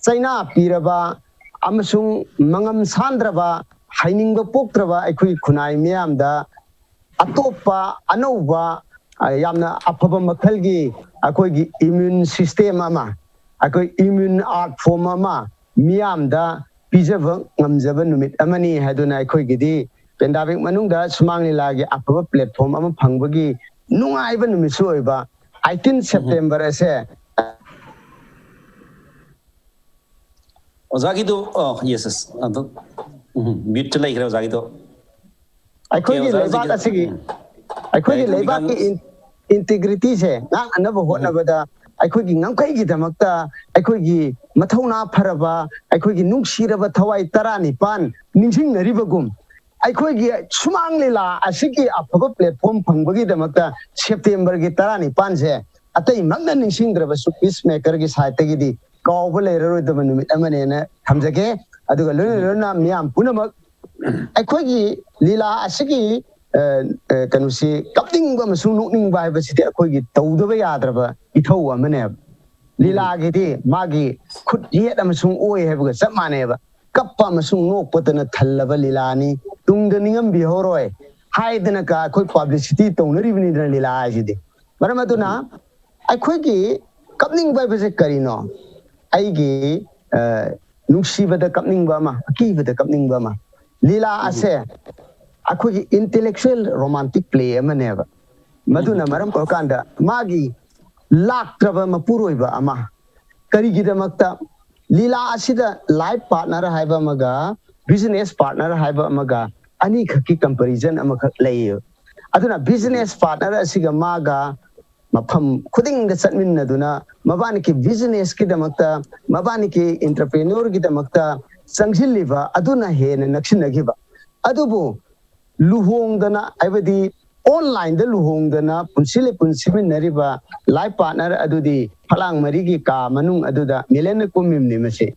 ꯆꯩꯅꯥ ꯄꯤꯔꯕ ꯑꯃꯁꯨꯡ ꯃꯉꯝ ꯁꯥꯟꯗ꯭ꯔꯕ, ꯍꯩꯅꯤꯡꯕ ꯄꯣꯛꯇ꯭ꯔꯕ ꯑꯩꯈꯣꯏ ꯈꯨꯟꯅꯥꯏ ꯃꯤꯌꯥꯝꯗ ꯑꯇꯣꯞꯄ ꯑꯅꯧꯕ, ꯑ, ꯌꯥꯝꯅ ꯑꯐꯕ ꯃꯈꯜꯒꯤ ꯑꯩꯈꯣꯏꯒꯤ ꯏꯃ꯭ꯌꯨꯟ ꯁꯤꯁꯇꯦꯝ ꯑꯃ, ꯑꯩꯈꯣꯏ ꯏꯃ꯭ꯌꯨꯟ ꯑꯥꯔꯠ ꯐꯣꯝ ꯑꯃ ꯃꯤꯌꯥꯝꯗ ꯄꯤꯖꯕ ꯉꯝꯖꯕ ꯅꯨꯃꯤꯠ ꯑꯃꯅꯤ ꯍꯥꯏꯗꯨꯅ ꯑꯩꯈꯣꯏꯒꯤꯗꯤ ꯄꯦꯟꯗꯥꯃꯤꯛ ꯃꯅꯨꯡꯗ ꯁꯨꯃꯥꯡ ꯂꯤꯂꯥꯒꯤ ꯑꯐꯕ ꯄ꯭ꯂꯦꯠꯐꯣꯝ ꯑꯃ ꯐꯪꯕꯒꯤ ꯅꯨꯡꯉꯥꯏꯕ ꯅꯨꯃꯤꯠꯁꯨ ꯑꯣꯏꯕ ꯑꯩꯠꯇꯤꯟ ꯎꯝ꯫ ꯁꯦꯞꯇꯦꯝꯕꯔ ꯑꯁꯦ ꯑꯣꯖꯥꯒꯤꯗꯣ, ꯑꯣ, yes, yes, ꯑꯗꯨ, ꯎꯝ, ꯃ꯭ꯌꯨꯠꯇ ꯂꯩꯈ꯭ꯔꯦ ꯑꯣꯖꯥꯒꯤꯗꯣ꯫ ꯑꯣꯀꯦ, ꯑꯩꯈꯣꯏꯒꯤ ꯑꯣꯖꯥ, ꯂꯩꯕꯥꯛ ꯍꯧꯖꯤꯛꯀꯤ, ꯑꯁꯤꯒꯤ, ꯎꯝ꯫ ꯑꯩꯈꯣꯏꯒꯤ ꯌꯥꯏ, ꯑꯗꯨꯝ ꯂꯩꯕꯥꯛꯀꯤ ꯉꯥꯡ-, ꯏꯟ-, ꯏꯟꯇꯤꯒ꯭ꯔꯤꯇꯤꯁꯦ ꯉꯥꯛꯅꯅꯕ ꯎꯝ꯫ ꯍꯣꯠꯅꯕꯗ ꯑꯩꯈꯣꯏꯒꯤ ꯉꯝꯈꯩꯒꯤꯗꯃꯛꯇ ꯑꯩꯈꯣꯏꯒꯤ ꯃꯊꯧꯅꯥ ꯐꯔꯕ, ꯑꯩꯈꯣꯏꯒꯤ ꯅꯨꯡꯁꯤꯔꯕ ꯊꯋꯥꯏ ꯇꯔꯥꯅꯤꯄꯥꯟ ꯅꯤꯡꯁꯤꯡꯅꯔꯤꯕꯒꯨꯝ, ꯑꯩꯈꯣꯏꯒꯤ ꯁꯨꯃꯥꯡ ꯂꯤꯂꯥ ꯑꯁꯤꯒꯤ ꯑꯐꯕ ꯄ꯭ꯂꯦꯠꯐꯣꯝ ꯐꯪꯕꯒꯤꯗꯃꯛꯇ ꯁꯦꯞꯇꯦꯝꯕꯔꯒꯤ ꯇꯔꯥꯅꯤꯄꯥꯟꯁꯦ ꯑꯇꯩꯃꯛꯅ ꯅꯤꯡꯁꯤꯡꯗ꯭ꯔꯕꯁꯨ ꯄꯤꯁ ꯃꯦꯀꯔꯒꯤ ꯁꯥꯏꯠꯇꯒꯤꯗꯤ ꯀꯥꯎꯕ ꯂꯩꯔꯔꯣꯏꯗꯕ ꯅꯨꯃꯤꯠ ꯑꯃꯅꯦꯅ ꯊꯝꯖꯒꯦ꯫ ꯑꯗꯨꯒ ꯂꯣꯏꯅ ꯎꯝ꯫ ꯂꯣꯏꯅꯅ ꯃꯤꯌꯥꯝ ꯄꯨꯝꯅꯃꯛ ꯑꯩꯈꯣꯏꯒꯤ ꯂꯤꯂꯥ ꯑꯁꯤꯒꯤ, ꯑ, ꯑ, ꯀꯩꯅꯣꯁꯤ ꯀꯞꯅꯤꯡꯕ ꯑꯃꯁꯨꯡ ꯅꯣꯛꯅꯤꯡꯕ ꯍꯥꯏꯕꯁꯤꯗꯤ ꯑꯩꯈꯣꯏꯒꯤ ꯇꯧꯗꯕ ꯌꯥꯗ꯭ꯔꯕ ꯏꯊꯧ ꯑꯃꯅꯦꯕ꯫ ꯎꯝ꯫ ꯂꯤꯂꯥꯒꯤꯗꯤ ꯃꯥꯒꯤ ꯈꯨꯠ ꯌꯦꯠ ꯑꯃꯁꯨꯡ ꯑꯣꯏ ꯍꯥꯏꯕꯒ ꯆꯞ ꯃꯥꯟꯅꯩꯕ꯫ ꯀꯞꯄ ꯑꯃꯁꯨꯡ ꯅꯣꯛꯄꯇꯅ ꯊꯜꯂꯕ ꯂꯤꯂꯥꯅꯤ꯫ ꯇꯨꯡꯗ ꯅꯤꯡꯉꯝꯕꯤꯍꯧꯔꯣꯏ ꯍꯥꯏꯗꯅ ꯀ-, ꯑꯩꯈꯣꯏ ꯄꯕ꯭ꯂꯤꯁꯤꯇꯤ ꯇꯧꯅꯔꯤꯕꯅꯤꯗꯅ ꯂꯤꯂꯥ ꯍꯥꯏꯁꯤꯗꯤ꯫ ꯃꯔꯝ ꯑꯗꯨꯅ ꯎꯝ꯫ ꯑꯩꯈꯣꯏꯒꯤ ꯀꯞꯅꯤꯡꯕ ꯍꯥꯏꯕꯁꯦ ꯀꯔꯤꯅꯣ? ꯑꯩꯒꯤ, ꯑ, ꯅꯨꯡꯁꯤꯕꯗ ꯀꯞꯅꯤꯡꯕ ꯑꯃ, ꯑꯀꯤꯕꯗ ꯀꯞꯅꯤꯡꯕ ꯑꯃ꯫ ꯂꯤꯂꯥ ꯑꯁꯦ ꯑꯩꯈꯣꯏꯒꯤ intellectual romantic play ꯑꯃꯅꯦꯕ꯫ ꯃꯗꯨꯅ ꯃꯔꯝ ꯑꯣꯏꯔꯀꯥꯟꯗ ꯃꯥꯒꯤ ꯂꯥꯛꯇ꯭ꯔꯕ ꯃꯄꯨꯔꯣꯏꯕ ꯑꯃ꯫ ꯀꯔꯤꯒꯤꯗꯃꯛꯇ? ꯂꯤꯂꯥ ꯑꯁꯤꯗ life partner ꯍꯥꯏꯕ ꯑꯃꯒ business partner ꯍꯥꯏꯕ ꯑꯃꯒ ꯑꯅꯤꯈꯛꯀꯤ comparison ꯑꯃꯈꯛ ꯂꯩꯌꯦꯕ꯫ ꯑꯗꯨꯅ business partner ꯑꯁꯤꯒ ꯃꯥꯒ ꯃꯐꯝ ꯈꯨꯗꯤꯡꯗ ꯆꯠꯃꯤꯟꯅꯗꯨꯅ ꯃꯕꯥꯅꯤꯒꯤ businessꯀꯤꯗꯃꯛꯇ, ꯃꯕꯥꯅꯤꯒꯤ entrepreneurꯒꯤꯗꯃꯛꯇ ꯆꯪꯁꯤꯜꯂꯤꯕ ꯑꯗꯨꯅ ꯍꯦꯟꯅ ꯅꯛꯁꯤꯟꯅꯈꯤꯕ꯫ ꯑꯗꯨꯕꯨ ꯂꯨꯍꯣꯡꯗꯅ, ꯍꯥꯏꯕꯗꯤ onlineꯗ ꯂꯨꯍꯣꯡꯗꯅ ꯄꯨꯟꯁꯤ ꯂꯩꯄꯨꯟ ꯁꯤꯃꯤꯟꯅꯔꯤꯕ life partner ꯑꯗꯨꯗꯤ ꯐꯂꯥꯡ ꯃꯔꯤꯒꯤ ꯀꯥ ꯃꯅꯨꯡ ꯑꯗꯨꯗ ꯃꯤꯂꯟꯅ ꯀꯨꯝꯃꯤꯕꯅꯤ꯫ ꯃꯁꯤ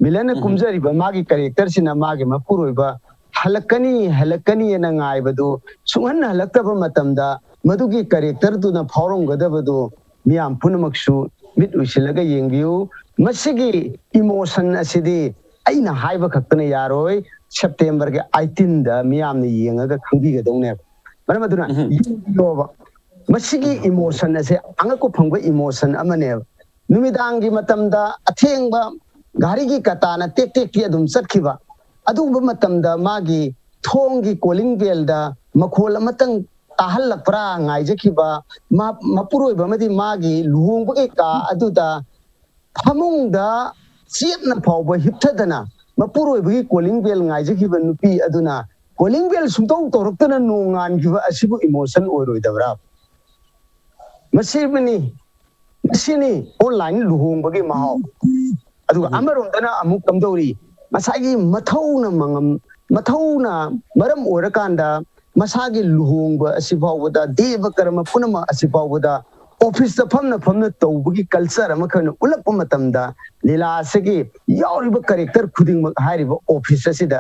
ꯃꯤꯂꯟꯅ ꯀꯨꯝꯖꯔꯤꯕ ꯃꯥꯒꯤ characterꯁꯤꯅ ꯃꯥꯒꯤ ꯃꯄꯨꯔꯣꯏꯕ ꯍꯜꯂꯛꯀꯅꯤ, ꯍꯜꯂꯛꯀꯅꯤꯅ ꯉꯥꯏꯕꯗꯨ ꯁꯨꯡꯍꯟ ꯍꯜꯂꯛꯇꯕ ꯃꯇꯝꯗ ꯃꯗꯨꯒꯤ characterꯗꯨꯅ ꯐꯥꯎꯔꯝꯒꯗꯕꯗꯨ ꯃꯤꯌꯥꯝ ꯄꯨꯝꯅꯃꯛꯁꯨ ꯃꯤꯠ ꯎꯏꯁꯤꯜꯂꯒ ꯌꯦꯡꯕꯤꯌꯨ꯫ ꯃꯁꯤꯒꯤ emotion ꯑꯁꯤꯗꯤ ꯑꯩꯅ ꯍꯥꯏꯕ ꯈꯛꯇꯅ ꯌꯥꯔꯣꯏ, Septemberꯒꯤ eighteenꯗ ꯃꯤꯌꯥꯝꯅ ꯌꯦꯡꯉꯒ ꯈꯪꯕꯤꯒꯗꯧꯅꯦꯕ꯫ ꯃꯔꯝ ꯑꯗꯨꯅ ꯌꯦꯡꯕꯤꯌꯣꯕ꯫ ꯃꯁꯤꯒꯤ emotion ꯑꯁꯦ ꯑꯉꯛꯄ ꯐꯪꯕ emotion ꯑꯃꯅꯦꯕ꯫ ꯅꯨꯃꯤꯗꯥꯡꯒꯤ ꯃꯇꯝꯗ ꯑꯊꯦꯡꯕ ꯘꯥꯔꯤꯒꯤ ꯀꯇꯥꯅ ꯇꯦꯛ ꯇꯦꯛ ꯇꯦꯛ ꯑꯗꯨꯝ ꯆꯠꯈꯤꯕ꯫ ꯑꯗꯨꯒꯨꯝꯕ ꯃꯇꯝꯗ ꯃꯥꯒꯤ ꯊꯣꯡꯒꯤ calling bellꯗ ꯃꯈꯣꯜ ꯑꯃꯇꯪ ꯇꯥꯍꯜꯂꯛꯄ꯭ꯔꯥ ꯉꯥꯏꯖꯈꯤꯕ ꯃꯥ-, ꯃꯄꯨꯔꯣꯏꯕ ꯑꯃꯗꯤ ꯃꯥꯒꯤ ꯂꯨꯍꯣꯡꯕꯒꯤ ꯀꯥ ꯑꯗꯨꯗ ꯐꯃꯨꯡꯗ ꯆꯦꯞꯅ ꯐꯥꯎꯕ ꯍꯤꯞꯊꯗꯅ ꯃꯄꯨꯔꯣꯏꯕꯒꯤ calling bell ꯉꯥꯏꯖꯈꯤꯕ ꯅꯨꯄꯤ ꯑꯗꯨꯅ calling bell ꯁꯨꯡꯇꯧ ꯇꯧꯔꯛꯇꯅ ꯅꯣꯡꯉꯥꯟꯈꯤꯕ ꯑꯁꯤꯕꯨ emotion ꯑꯣꯏꯔꯣꯏꯗꯕ꯭ꯔꯥ? ꯃꯁꯤꯕꯨꯅꯤ, ꯃꯁꯤꯅꯤ online ꯂꯨꯍꯣꯡꯕꯒꯤ ꯃꯍꯥꯎ꯫ ꯑꯗꯨꯒ ꯑꯃꯔꯣꯝꯗꯅ ꯑꯃꯨꯛ ꯀꯝꯗꯧꯔꯤ? ꯉꯁꯥꯏꯒꯤ ꯃꯊꯧꯅ ꯃꯉꯝ-, ꯃꯊꯧꯅ ꯃꯔꯝ ꯑꯣꯏꯔꯀꯥꯟꯗ ꯃꯁꯥꯒꯤ ꯂꯨꯍꯣꯡꯕ ꯑꯁꯤ ꯐꯥꯎꯕꯗ, ꯗꯦꯕ ꯀꯔꯃ ꯄꯨꯝꯅꯃꯛ ꯑꯁꯤ ꯐꯥꯎꯕꯗ officeꯇ ꯐꯝꯅ ꯐꯝꯅ ꯇꯧꯕꯒꯤ culture ꯑꯃꯈꯛꯅ ꯎꯠꯂꯛꯄ ꯃꯇꯝꯗ ꯂꯤꯂꯥ ꯑꯁꯤꯒꯤ ꯌꯥꯎꯔꯤꯕ character ꯈꯨꯗꯤꯡꯃꯛ ꯍꯥꯏꯔꯤꯕ office ꯑꯁꯤꯗ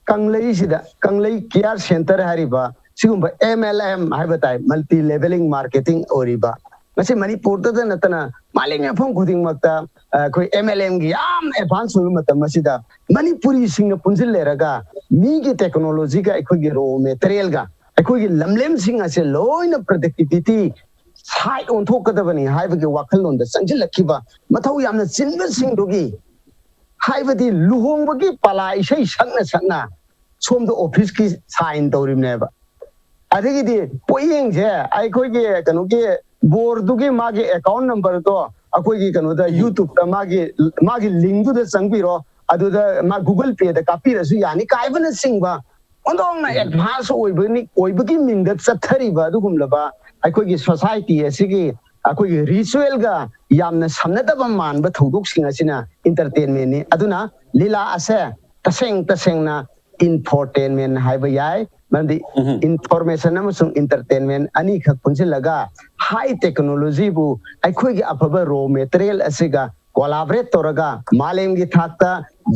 ꯀꯪꯂꯩꯁꯤꯗ, ꯀꯪꯂꯩ care center ꯍꯥꯏꯔꯤꯕ ꯁꯤꯒꯨꯝꯕ M L M ꯍꯥꯏꯕ ꯇꯥꯏ, multi leveling marketing ꯑꯣꯏꯔꯤꯕ, ꯃꯁꯤ ꯃꯅꯤꯄꯨꯔꯗꯇ ꯅꯠꯇꯅ ꯃꯥꯂꯦꯝꯒꯤ ꯃꯐꯝ ꯈꯨꯗꯤꯡꯃꯛꯇ, ꯑ, ꯑꯩꯈꯣꯏ M L Mꯒꯤ ꯌꯥꯝ advance ꯑꯣꯏꯕ ꯃꯇꯝ ꯑꯁꯤꯗ ꯃꯅꯤꯄꯨꯔꯤꯁꯤꯡꯅ ꯄꯨꯟꯁꯤꯜꯂꯦꯔꯒ ꯃꯤꯒꯤ technologyꯒ ꯑꯩꯈꯣꯏꯒꯤ raw materialꯒ ꯑꯩꯈꯣꯏꯒꯤ ꯂꯝꯂꯦꯟꯁꯤꯡ ꯑꯁꯦ ꯂꯣꯏꯅ productivity side ꯑꯣꯟꯊꯣꯛꯀꯗꯕꯅꯤ ꯍꯥꯏꯕꯒꯤ ꯋꯥꯈꯜꯂꯣꯟꯗ ꯆꯪꯁꯤꯜꯂꯛꯈꯤꯕ ꯃꯊꯧ ꯌꯥꯝꯅ ꯆꯤꯟꯕꯁꯤꯡꯗꯨꯒꯤ ꯍꯥꯏꯕꯗꯤ ꯂꯨꯍꯣꯡꯕꯒꯤ ꯄꯂꯥ ꯏꯁꯩ ꯁꯛꯅ ꯁꯛꯅ ꯁꯣꯝꯗ ꯑꯣꯐꯤꯁꯀꯤ ꯁꯥꯏꯟ ꯇꯧꯔꯤꯕꯅꯦꯕ꯫ ꯑꯗꯒꯤꯗꯤ ꯄꯣꯠꯌꯦꯡꯁꯦ ꯑꯩꯈꯣꯏꯒꯤ ꯀꯩꯅꯣꯒꯤ ꯕꯣꯔꯗꯨꯒꯤ ꯃꯥꯒꯤ ꯑꯦꯀꯥꯎꯟ ꯅꯝꯕꯔꯗꯣ ꯑꯩꯈꯣꯏꯒꯤ ꯀꯩꯅꯣꯗ ꯌꯨꯇ꯭ꯌꯨꯕꯇ ꯃꯥꯒꯤ ꯃꯥꯒꯤ ꯂꯤꯡꯗꯨꯗ ꯆꯪꯕꯤꯔꯣ, ꯑꯗꯨꯗ ꯃꯥ ꯒꯨꯒꯜ ꯄꯦꯗ ꯀꯥꯞꯄꯤꯔꯁꯨ ꯌꯥꯅꯤ ꯀꯥꯏꯕꯅꯆꯤꯡꯕ ꯑꯣꯟꯊꯣꯛꯅ ꯑꯦꯗꯚꯥꯟꯁ ꯑꯣꯏꯕꯅꯤ, ꯑꯣꯏꯕꯒꯤ ꯃꯤꯡꯗ ꯆꯠꯊꯔꯤꯕ ꯑꯗꯨꯒꯨꯝꯂꯕ ꯑꯩꯈꯣꯏꯒꯤ ꯁꯣꯁꯥꯏꯇꯤ ꯑꯁꯤꯒꯤ ꯑꯩꯈꯣꯏꯒꯤ ꯔꯤꯆꯨꯋꯦꯜꯒ ꯌꯥꯝꯅ ꯁꯝꯅꯗꯕ ꯃꯥꯟꯕ ꯊꯧꯗꯣꯛꯁꯤꯡ ꯑꯁꯤꯅ ꯏꯟꯇꯔꯇꯦꯟꯃꯦꯟꯅꯤ꯫ ꯑꯗꯨꯅ ꯂꯤꯂꯥ ꯑꯁꯦ ꯇꯁꯦꯡ ꯇꯁꯦꯡꯅ ꯏꯟꯐꯣꯔꯇꯦꯟꯃꯦꯟ ꯍꯥꯏꯕ ꯌꯥꯏ, ꯃꯔꯝꯗꯤ ꯏꯟꯐꯣꯔꯃꯦꯁꯟ ꯑꯃꯁꯨꯡ ꯏꯟꯇꯔꯇꯦꯟꯃꯦꯟ ꯑꯅꯤꯈꯛ ꯄꯨꯟꯁꯤꯜꯂꯒ ꯍꯥꯏ ꯇꯦꯛꯅꯣꯂꯣꯖꯤꯕꯨ ꯑꯩꯈꯣꯏꯒꯤ ꯑꯐꯕ ꯔꯣ ꯃꯦꯇꯔꯤꯌꯦꯜ ꯑꯁꯤꯒ ꯀꯣꯂꯥꯕꯔꯦꯠ ꯇꯧꯔꯒ ꯃꯥꯂꯦꯝꯒꯤ ꯊꯥꯛꯇ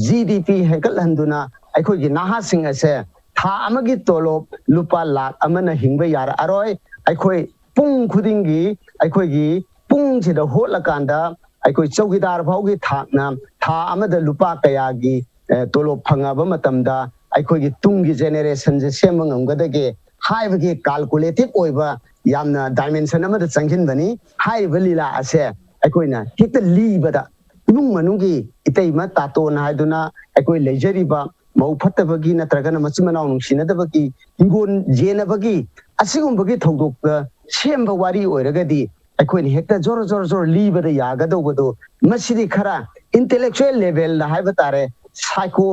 ꯖꯤ ꯗꯤ ꯄꯤ ꯍꯦꯟꯒꯠꯍꯟꯗꯨꯅ ꯑꯩꯈꯣꯏꯒꯤ ꯅꯍꯥꯁꯤꯡ ꯑꯁꯦ ꯊꯥ ꯑꯃꯒꯤ ꯇꯣꯂꯣꯞ ꯂꯨꯄꯥ ꯂꯥꯈ ꯑꯃꯅ ꯍꯤꯡꯕ ꯌꯥꯔꯛꯑꯔꯣꯏ꯫ ꯑꯩꯈꯣꯏ ꯄꯨꯡ ꯈꯨꯗꯤꯡꯒꯤ ꯑꯩꯈꯣꯏꯒꯤ ꯄꯨꯡꯁꯤꯗ ꯍꯣꯠꯂꯀꯥꯟꯗ ꯑꯩꯈꯣꯏ ꯆꯧꯀꯤꯗꯥꯔ ꯐꯥꯎꯒꯤ ꯊꯥꯛꯅ ꯊꯥ ꯑꯃꯗ ꯂꯨꯄꯥ ꯀꯌꯥꯒꯤ ꯑꯦ, ꯇꯣꯂꯣꯞ ꯐꯪꯉꯕ ꯃꯇꯝꯗ ꯑꯩꯈꯣꯏꯒꯤ ꯇꯨꯡꯒꯤ ꯖꯦꯅꯦꯔꯦꯁꯟꯁꯦ ꯁꯦꯝꯕ ꯉꯝꯒꯗꯒꯦ ꯍꯥꯏꯕꯒꯤ ꯀꯥꯜꯀꯨꯂꯦꯇꯤꯞ ꯑꯣꯏꯕ ꯌꯥꯝꯅ ꯗꯥꯏꯃꯦꯟꯁꯟ ꯑꯃꯗ ꯆꯪꯁꯤꯟꯕꯅꯤ꯫ ꯍꯥꯏꯔꯤꯕ ꯂꯤꯂꯥ ꯑꯁꯦ ꯑꯩꯈꯣꯏꯅ ꯍꯦꯛꯇ ꯂꯤꯕꯗ ꯏꯃꯨꯡ ꯃꯅꯨꯡꯒꯤ ꯏꯇꯩꯃ ꯇꯥꯇꯣꯟ ꯍꯥꯏꯗꯨꯅ ꯑꯩꯈꯣꯏ ꯂꯩꯖꯔꯤꯕ ꯃꯧ ꯐꯠꯇꯕꯒꯤ ꯅꯠꯇ꯭ꯔꯒꯅ ꯃꯆꯤꯟ ꯃꯅꯥꯎ ꯅꯨꯡꯁꯤꯅꯗꯕꯒꯤ, ꯍꯤꯡꯒꯣꯜ ꯌꯦꯟꯅꯕꯒꯤ, ꯑꯁꯤꯒꯨꯝꯕꯒꯤ ꯊꯧꯗꯣꯛꯇ ꯁꯦꯝꯕ ꯋꯥꯔꯤ ꯑꯣꯏꯔꯒꯗꯤ ꯑꯩꯈꯣꯏꯅ ꯍꯦꯛꯇ ꯖꯣꯔ ꯖꯣꯔ ꯖꯣꯔ ꯂꯤꯕꯗ ꯌꯥꯒꯗꯧꯕꯗꯣ, ꯃꯁꯤꯗꯤ ꯈꯔ ꯏꯟꯇꯦꯂꯦꯛꯆꯨꯋꯦꯜ ꯂꯦꯚꯦꯜꯗ ꯍꯥꯏꯕ ꯇꯥꯔꯦ, ꯁꯥꯏꯀꯣ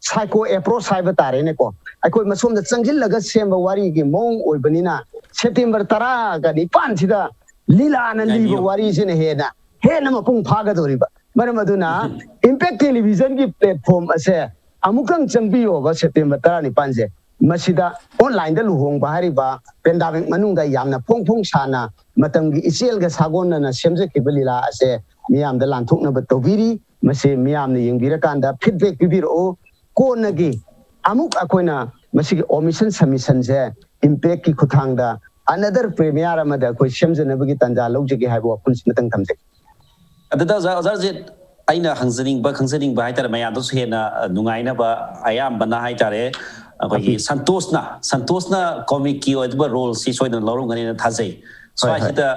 ꯁꯥꯏꯀꯣ ꯑꯦꯄ꯭ꯔꯣꯆ ꯍꯥꯏꯕ ꯇꯥꯔꯦꯅꯦꯀꯣ, ꯑꯩꯈꯣꯏ ꯃꯁꯣꯝꯗ ꯆꯪꯁꯤꯜꯂꯒ ꯁꯦꯝꯕ ꯋꯥꯔꯤꯒꯤ ꯃꯑꯣꯡ ꯑꯣꯏꯕꯅꯤꯅ ꯁꯦꯞꯇꯦꯝꯕꯔ ꯇꯔꯥꯒ ꯅꯤꯄꯥꯟꯁꯤꯗ ꯂꯤꯂꯥꯅ ꯂꯤꯕ ꯉꯥꯏꯕꯤꯌꯨ꯫ ꯋꯥꯔꯤꯁꯤꯅ ꯍꯦꯟꯅ ꯍꯦꯟꯅ ꯃꯄꯨꯡ ꯐꯥꯒꯗꯧꯔꯤꯕ꯫ ꯃꯔꯝ ꯑꯗꯨꯅ ꯏꯝꯄꯦꯛ ꯇꯦꯂꯤꯚꯤꯖꯟꯒꯤ ꯄ꯭ꯂꯦꯠꯐꯣꯝ ꯑꯁꯦ ꯑꯃꯨꯛꯇꯪ ꯆꯪꯕꯤꯌꯣꯕ ꯁꯦꯞꯇꯦꯝꯕꯔ ꯇꯔꯥꯅꯤꯄꯥꯟꯁꯦ꯫ ꯃꯁꯤꯗ ꯑꯣꯟꯂꯥꯏꯟꯗ ꯂꯨꯍꯣꯡꯕ ꯍꯥꯏꯔꯤꯕ ꯄꯦꯟꯗꯥꯃꯤꯛ ꯃꯅꯨꯡꯗ ꯌꯥꯝꯅ ꯐꯣꯡ ꯐꯣꯡ ꯁꯥꯅ ꯃꯇꯝꯒꯤ ꯏꯆꯦꯜꯒ ꯁꯥꯒꯣꯟꯅꯅ ꯁꯦꯝꯖꯈꯤꯕ ꯂꯤꯂꯥ ꯑꯁꯦ ꯃꯤꯌꯥꯝꯗ ꯂꯥꯟꯊꯣꯛꯅꯕ ꯇꯧꯕꯤꯔꯤ꯫ ꯃꯁꯤ ꯃꯤꯌꯥꯝꯅ ꯌꯦꯡꯕꯤꯔꯀꯥꯟꯗ ꯐꯤꯗꯕꯦꯛ ꯄꯤꯕꯤꯔꯛꯎ꯫ ꯀꯣꯟꯅꯒꯤ ꯑꯃꯨꯛ ꯑꯩꯈꯣꯏꯅ ꯃꯁꯤꯒꯤ ꯑꯣꯃꯤꯁꯟ ꯁꯃꯤꯁꯟꯁꯦ ꯏꯝꯄꯦꯛꯀꯤ ꯈꯨꯠꯊꯥꯡꯗ ꯑꯅꯗꯔ ꯄ꯭ꯔꯤꯃꯤꯌꯥꯔ ꯑꯃꯗ ꯑꯩꯈꯣꯏ ꯁꯦꯝꯖꯅꯕꯒꯤ ꯇꯥꯟꯖꯥ ꯂꯧꯖꯒꯦ ꯍꯥꯏꯕ ꯋꯥꯐꯝꯁꯤꯃꯇꯪ ꯊꯝꯖꯒꯦ꯫ ꯑꯗꯨꯗ ꯑꯣꯖꯥ, ꯑꯣꯖꯥ ꯔꯖꯤꯠ, ꯑꯩꯅ ꯍꯪꯖꯅꯤꯡꯕ, ꯈꯪꯖꯅꯤꯡꯕ ꯍꯥꯏꯇꯥꯔꯦ, ꯃꯌꯥꯝꯗꯁꯨ ꯍꯦꯟꯅ, ꯑ, ꯅꯨꯡꯉꯥꯏꯅꯕ ꯑꯌꯥꯝꯕꯅ ꯍꯥꯏꯇꯥꯔꯦ, ꯑꯩꯈꯣꯏꯒꯤ ꯁꯟꯇꯣꯁꯅ, ꯁꯟꯇꯣꯁꯅ ꯀꯣꯃꯤꯛꯀꯤ ꯑꯣꯏꯕ ꯔꯣꯜꯁꯤ ꯁꯣꯏꯗꯅ ꯂꯧꯔꯝꯒꯅꯤꯅ ꯊꯥꯖꯩ꯫ ꯍꯣꯏ, ꯍꯣꯏ꯫ ꯁ꯭ꯋꯥꯏꯁꯤꯗ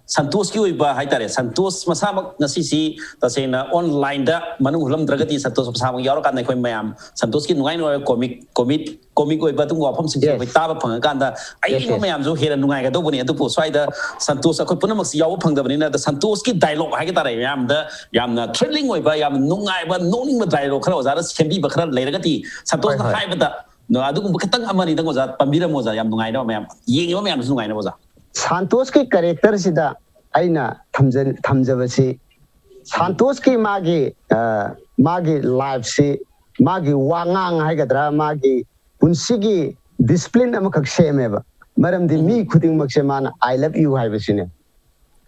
ꯁꯟꯇꯣꯁꯀꯤ ꯑꯣꯏꯕ ꯍꯥꯏꯇꯥꯔꯦ, ꯁꯟꯇꯣꯁ ꯃꯁꯥꯃꯛ ꯉꯁꯤꯁꯤ ꯇꯁꯦꯡꯅ ꯑꯣꯟꯂꯥꯏꯟꯗ ꯃꯅꯨꯡ ꯍꯨꯜꯂꯝꯗ꯭ꯔꯒꯗꯤ ꯁꯟꯇꯣꯁ ꯃꯁꯥꯃꯛ ꯌꯥꯎꯔꯀꯥꯟꯗ ꯑꯩꯈꯣꯏ ꯃꯌꯥꯝ ꯁꯟꯇꯣꯁꯀꯤ ꯅꯨꯡꯉꯥꯏ ꯅꯨꯡꯉꯥꯏꯕ ꯀꯣꯃꯤꯛ ꯀꯣꯃꯤꯛ ꯀꯣꯃꯤꯛ ꯑꯣꯏꯕ ꯑꯗꯨꯒꯨꯝꯕ ꯋꯥꯐꯝꯁꯤꯡꯁꯦ Yes. ꯑꯩꯈꯣꯏ ꯇꯥꯕ ꯐꯪꯉꯀꯥꯟꯗ ꯑꯩꯒꯤ Yes, yes. ꯃꯌꯥꯝꯁꯨ ꯍꯦꯟꯅ ꯅꯨꯡꯉꯥꯏꯒꯗꯧꯕꯅꯤ꯫ ꯑꯗꯨꯕꯨ ꯁ꯭ꯋꯥꯏꯗ ꯁꯟꯇꯣꯁ ꯑꯩꯈꯣꯏ ꯄꯨꯝꯅꯃꯛꯁꯤ ꯌꯥꯎꯕ ꯐꯪꯗꯕꯅꯤꯅ, ꯑꯗ ꯁꯟꯇꯣꯁꯀꯤ ꯗꯥꯏꯂꯣꯛ ꯍꯥꯏꯒ ꯇꯥꯔꯦ, ꯃꯌꯥꯝꯗ ꯌꯥꯝꯅ ꯊ꯭ꯔꯤꯂꯤꯡ ꯑꯣꯏꯕ, ꯌꯥꯝꯅ ꯅꯨꯡꯉꯥꯏꯕ, ꯅꯣꯛꯅꯤꯡꯕ ꯗꯥꯏꯂꯣꯛ ꯈꯔ ꯑꯣꯖꯥꯅ ꯁꯦꯝꯕꯤꯕ ꯈꯔ ꯂꯩꯔꯒꯗꯤ ꯁꯟꯇꯣꯁꯅ ꯍꯣꯏ, ꯍꯣꯏ꯫ ꯍꯥꯏꯕꯗ, ꯑꯗꯨꯒꯨꯝꯕ ꯈꯤꯇꯪ ꯑꯃꯅꯤꯗꯪ ꯑꯣꯖꯥ ꯄꯟꯕꯤꯔꯝꯃꯣ ꯑꯣꯖꯥ, ꯌꯥꯝ ꯅꯨꯡꯉꯥꯏꯅꯕ ꯃꯌꯥꯝ, ꯌꯦꯡꯉꯤꯕ ꯃꯌꯥꯝꯁꯨ ꯅꯨꯡꯉꯥꯏꯅꯕ ꯑꯣꯖꯥ꯫ ꯁꯥꯟꯇꯣꯁꯀꯤ ꯀꯦꯔꯦꯛꯇꯔꯁꯤꯗ ꯑꯩꯅ ꯊꯝꯖ- ꯊꯝꯖꯕꯁꯤ, ꯁꯥꯟꯇꯣꯁꯀꯤ ꯃꯥꯒꯤ ꯑ, ꯃꯥꯒꯤ ꯂꯥꯏꯐꯁꯤ, ꯃꯥꯒꯤ ꯋꯥꯉꯥꯡ ꯍꯥꯏꯒꯗ꯭ꯔꯥ, ꯃꯥꯒꯤ ꯄꯨꯟꯁꯤꯒꯤ ꯗꯤꯁꯤꯄ꯭ꯂꯤꯟ ꯑꯃꯈꯛ ꯁꯦꯝꯃꯦꯕ꯫ ꯃꯔꯝꯗꯤ ꯃꯤ ꯈꯨꯗꯤꯡꯃꯛꯁꯦ ꯃꯥꯅ "I love you" ꯍꯥꯏꯕꯁꯤꯅꯦ꯫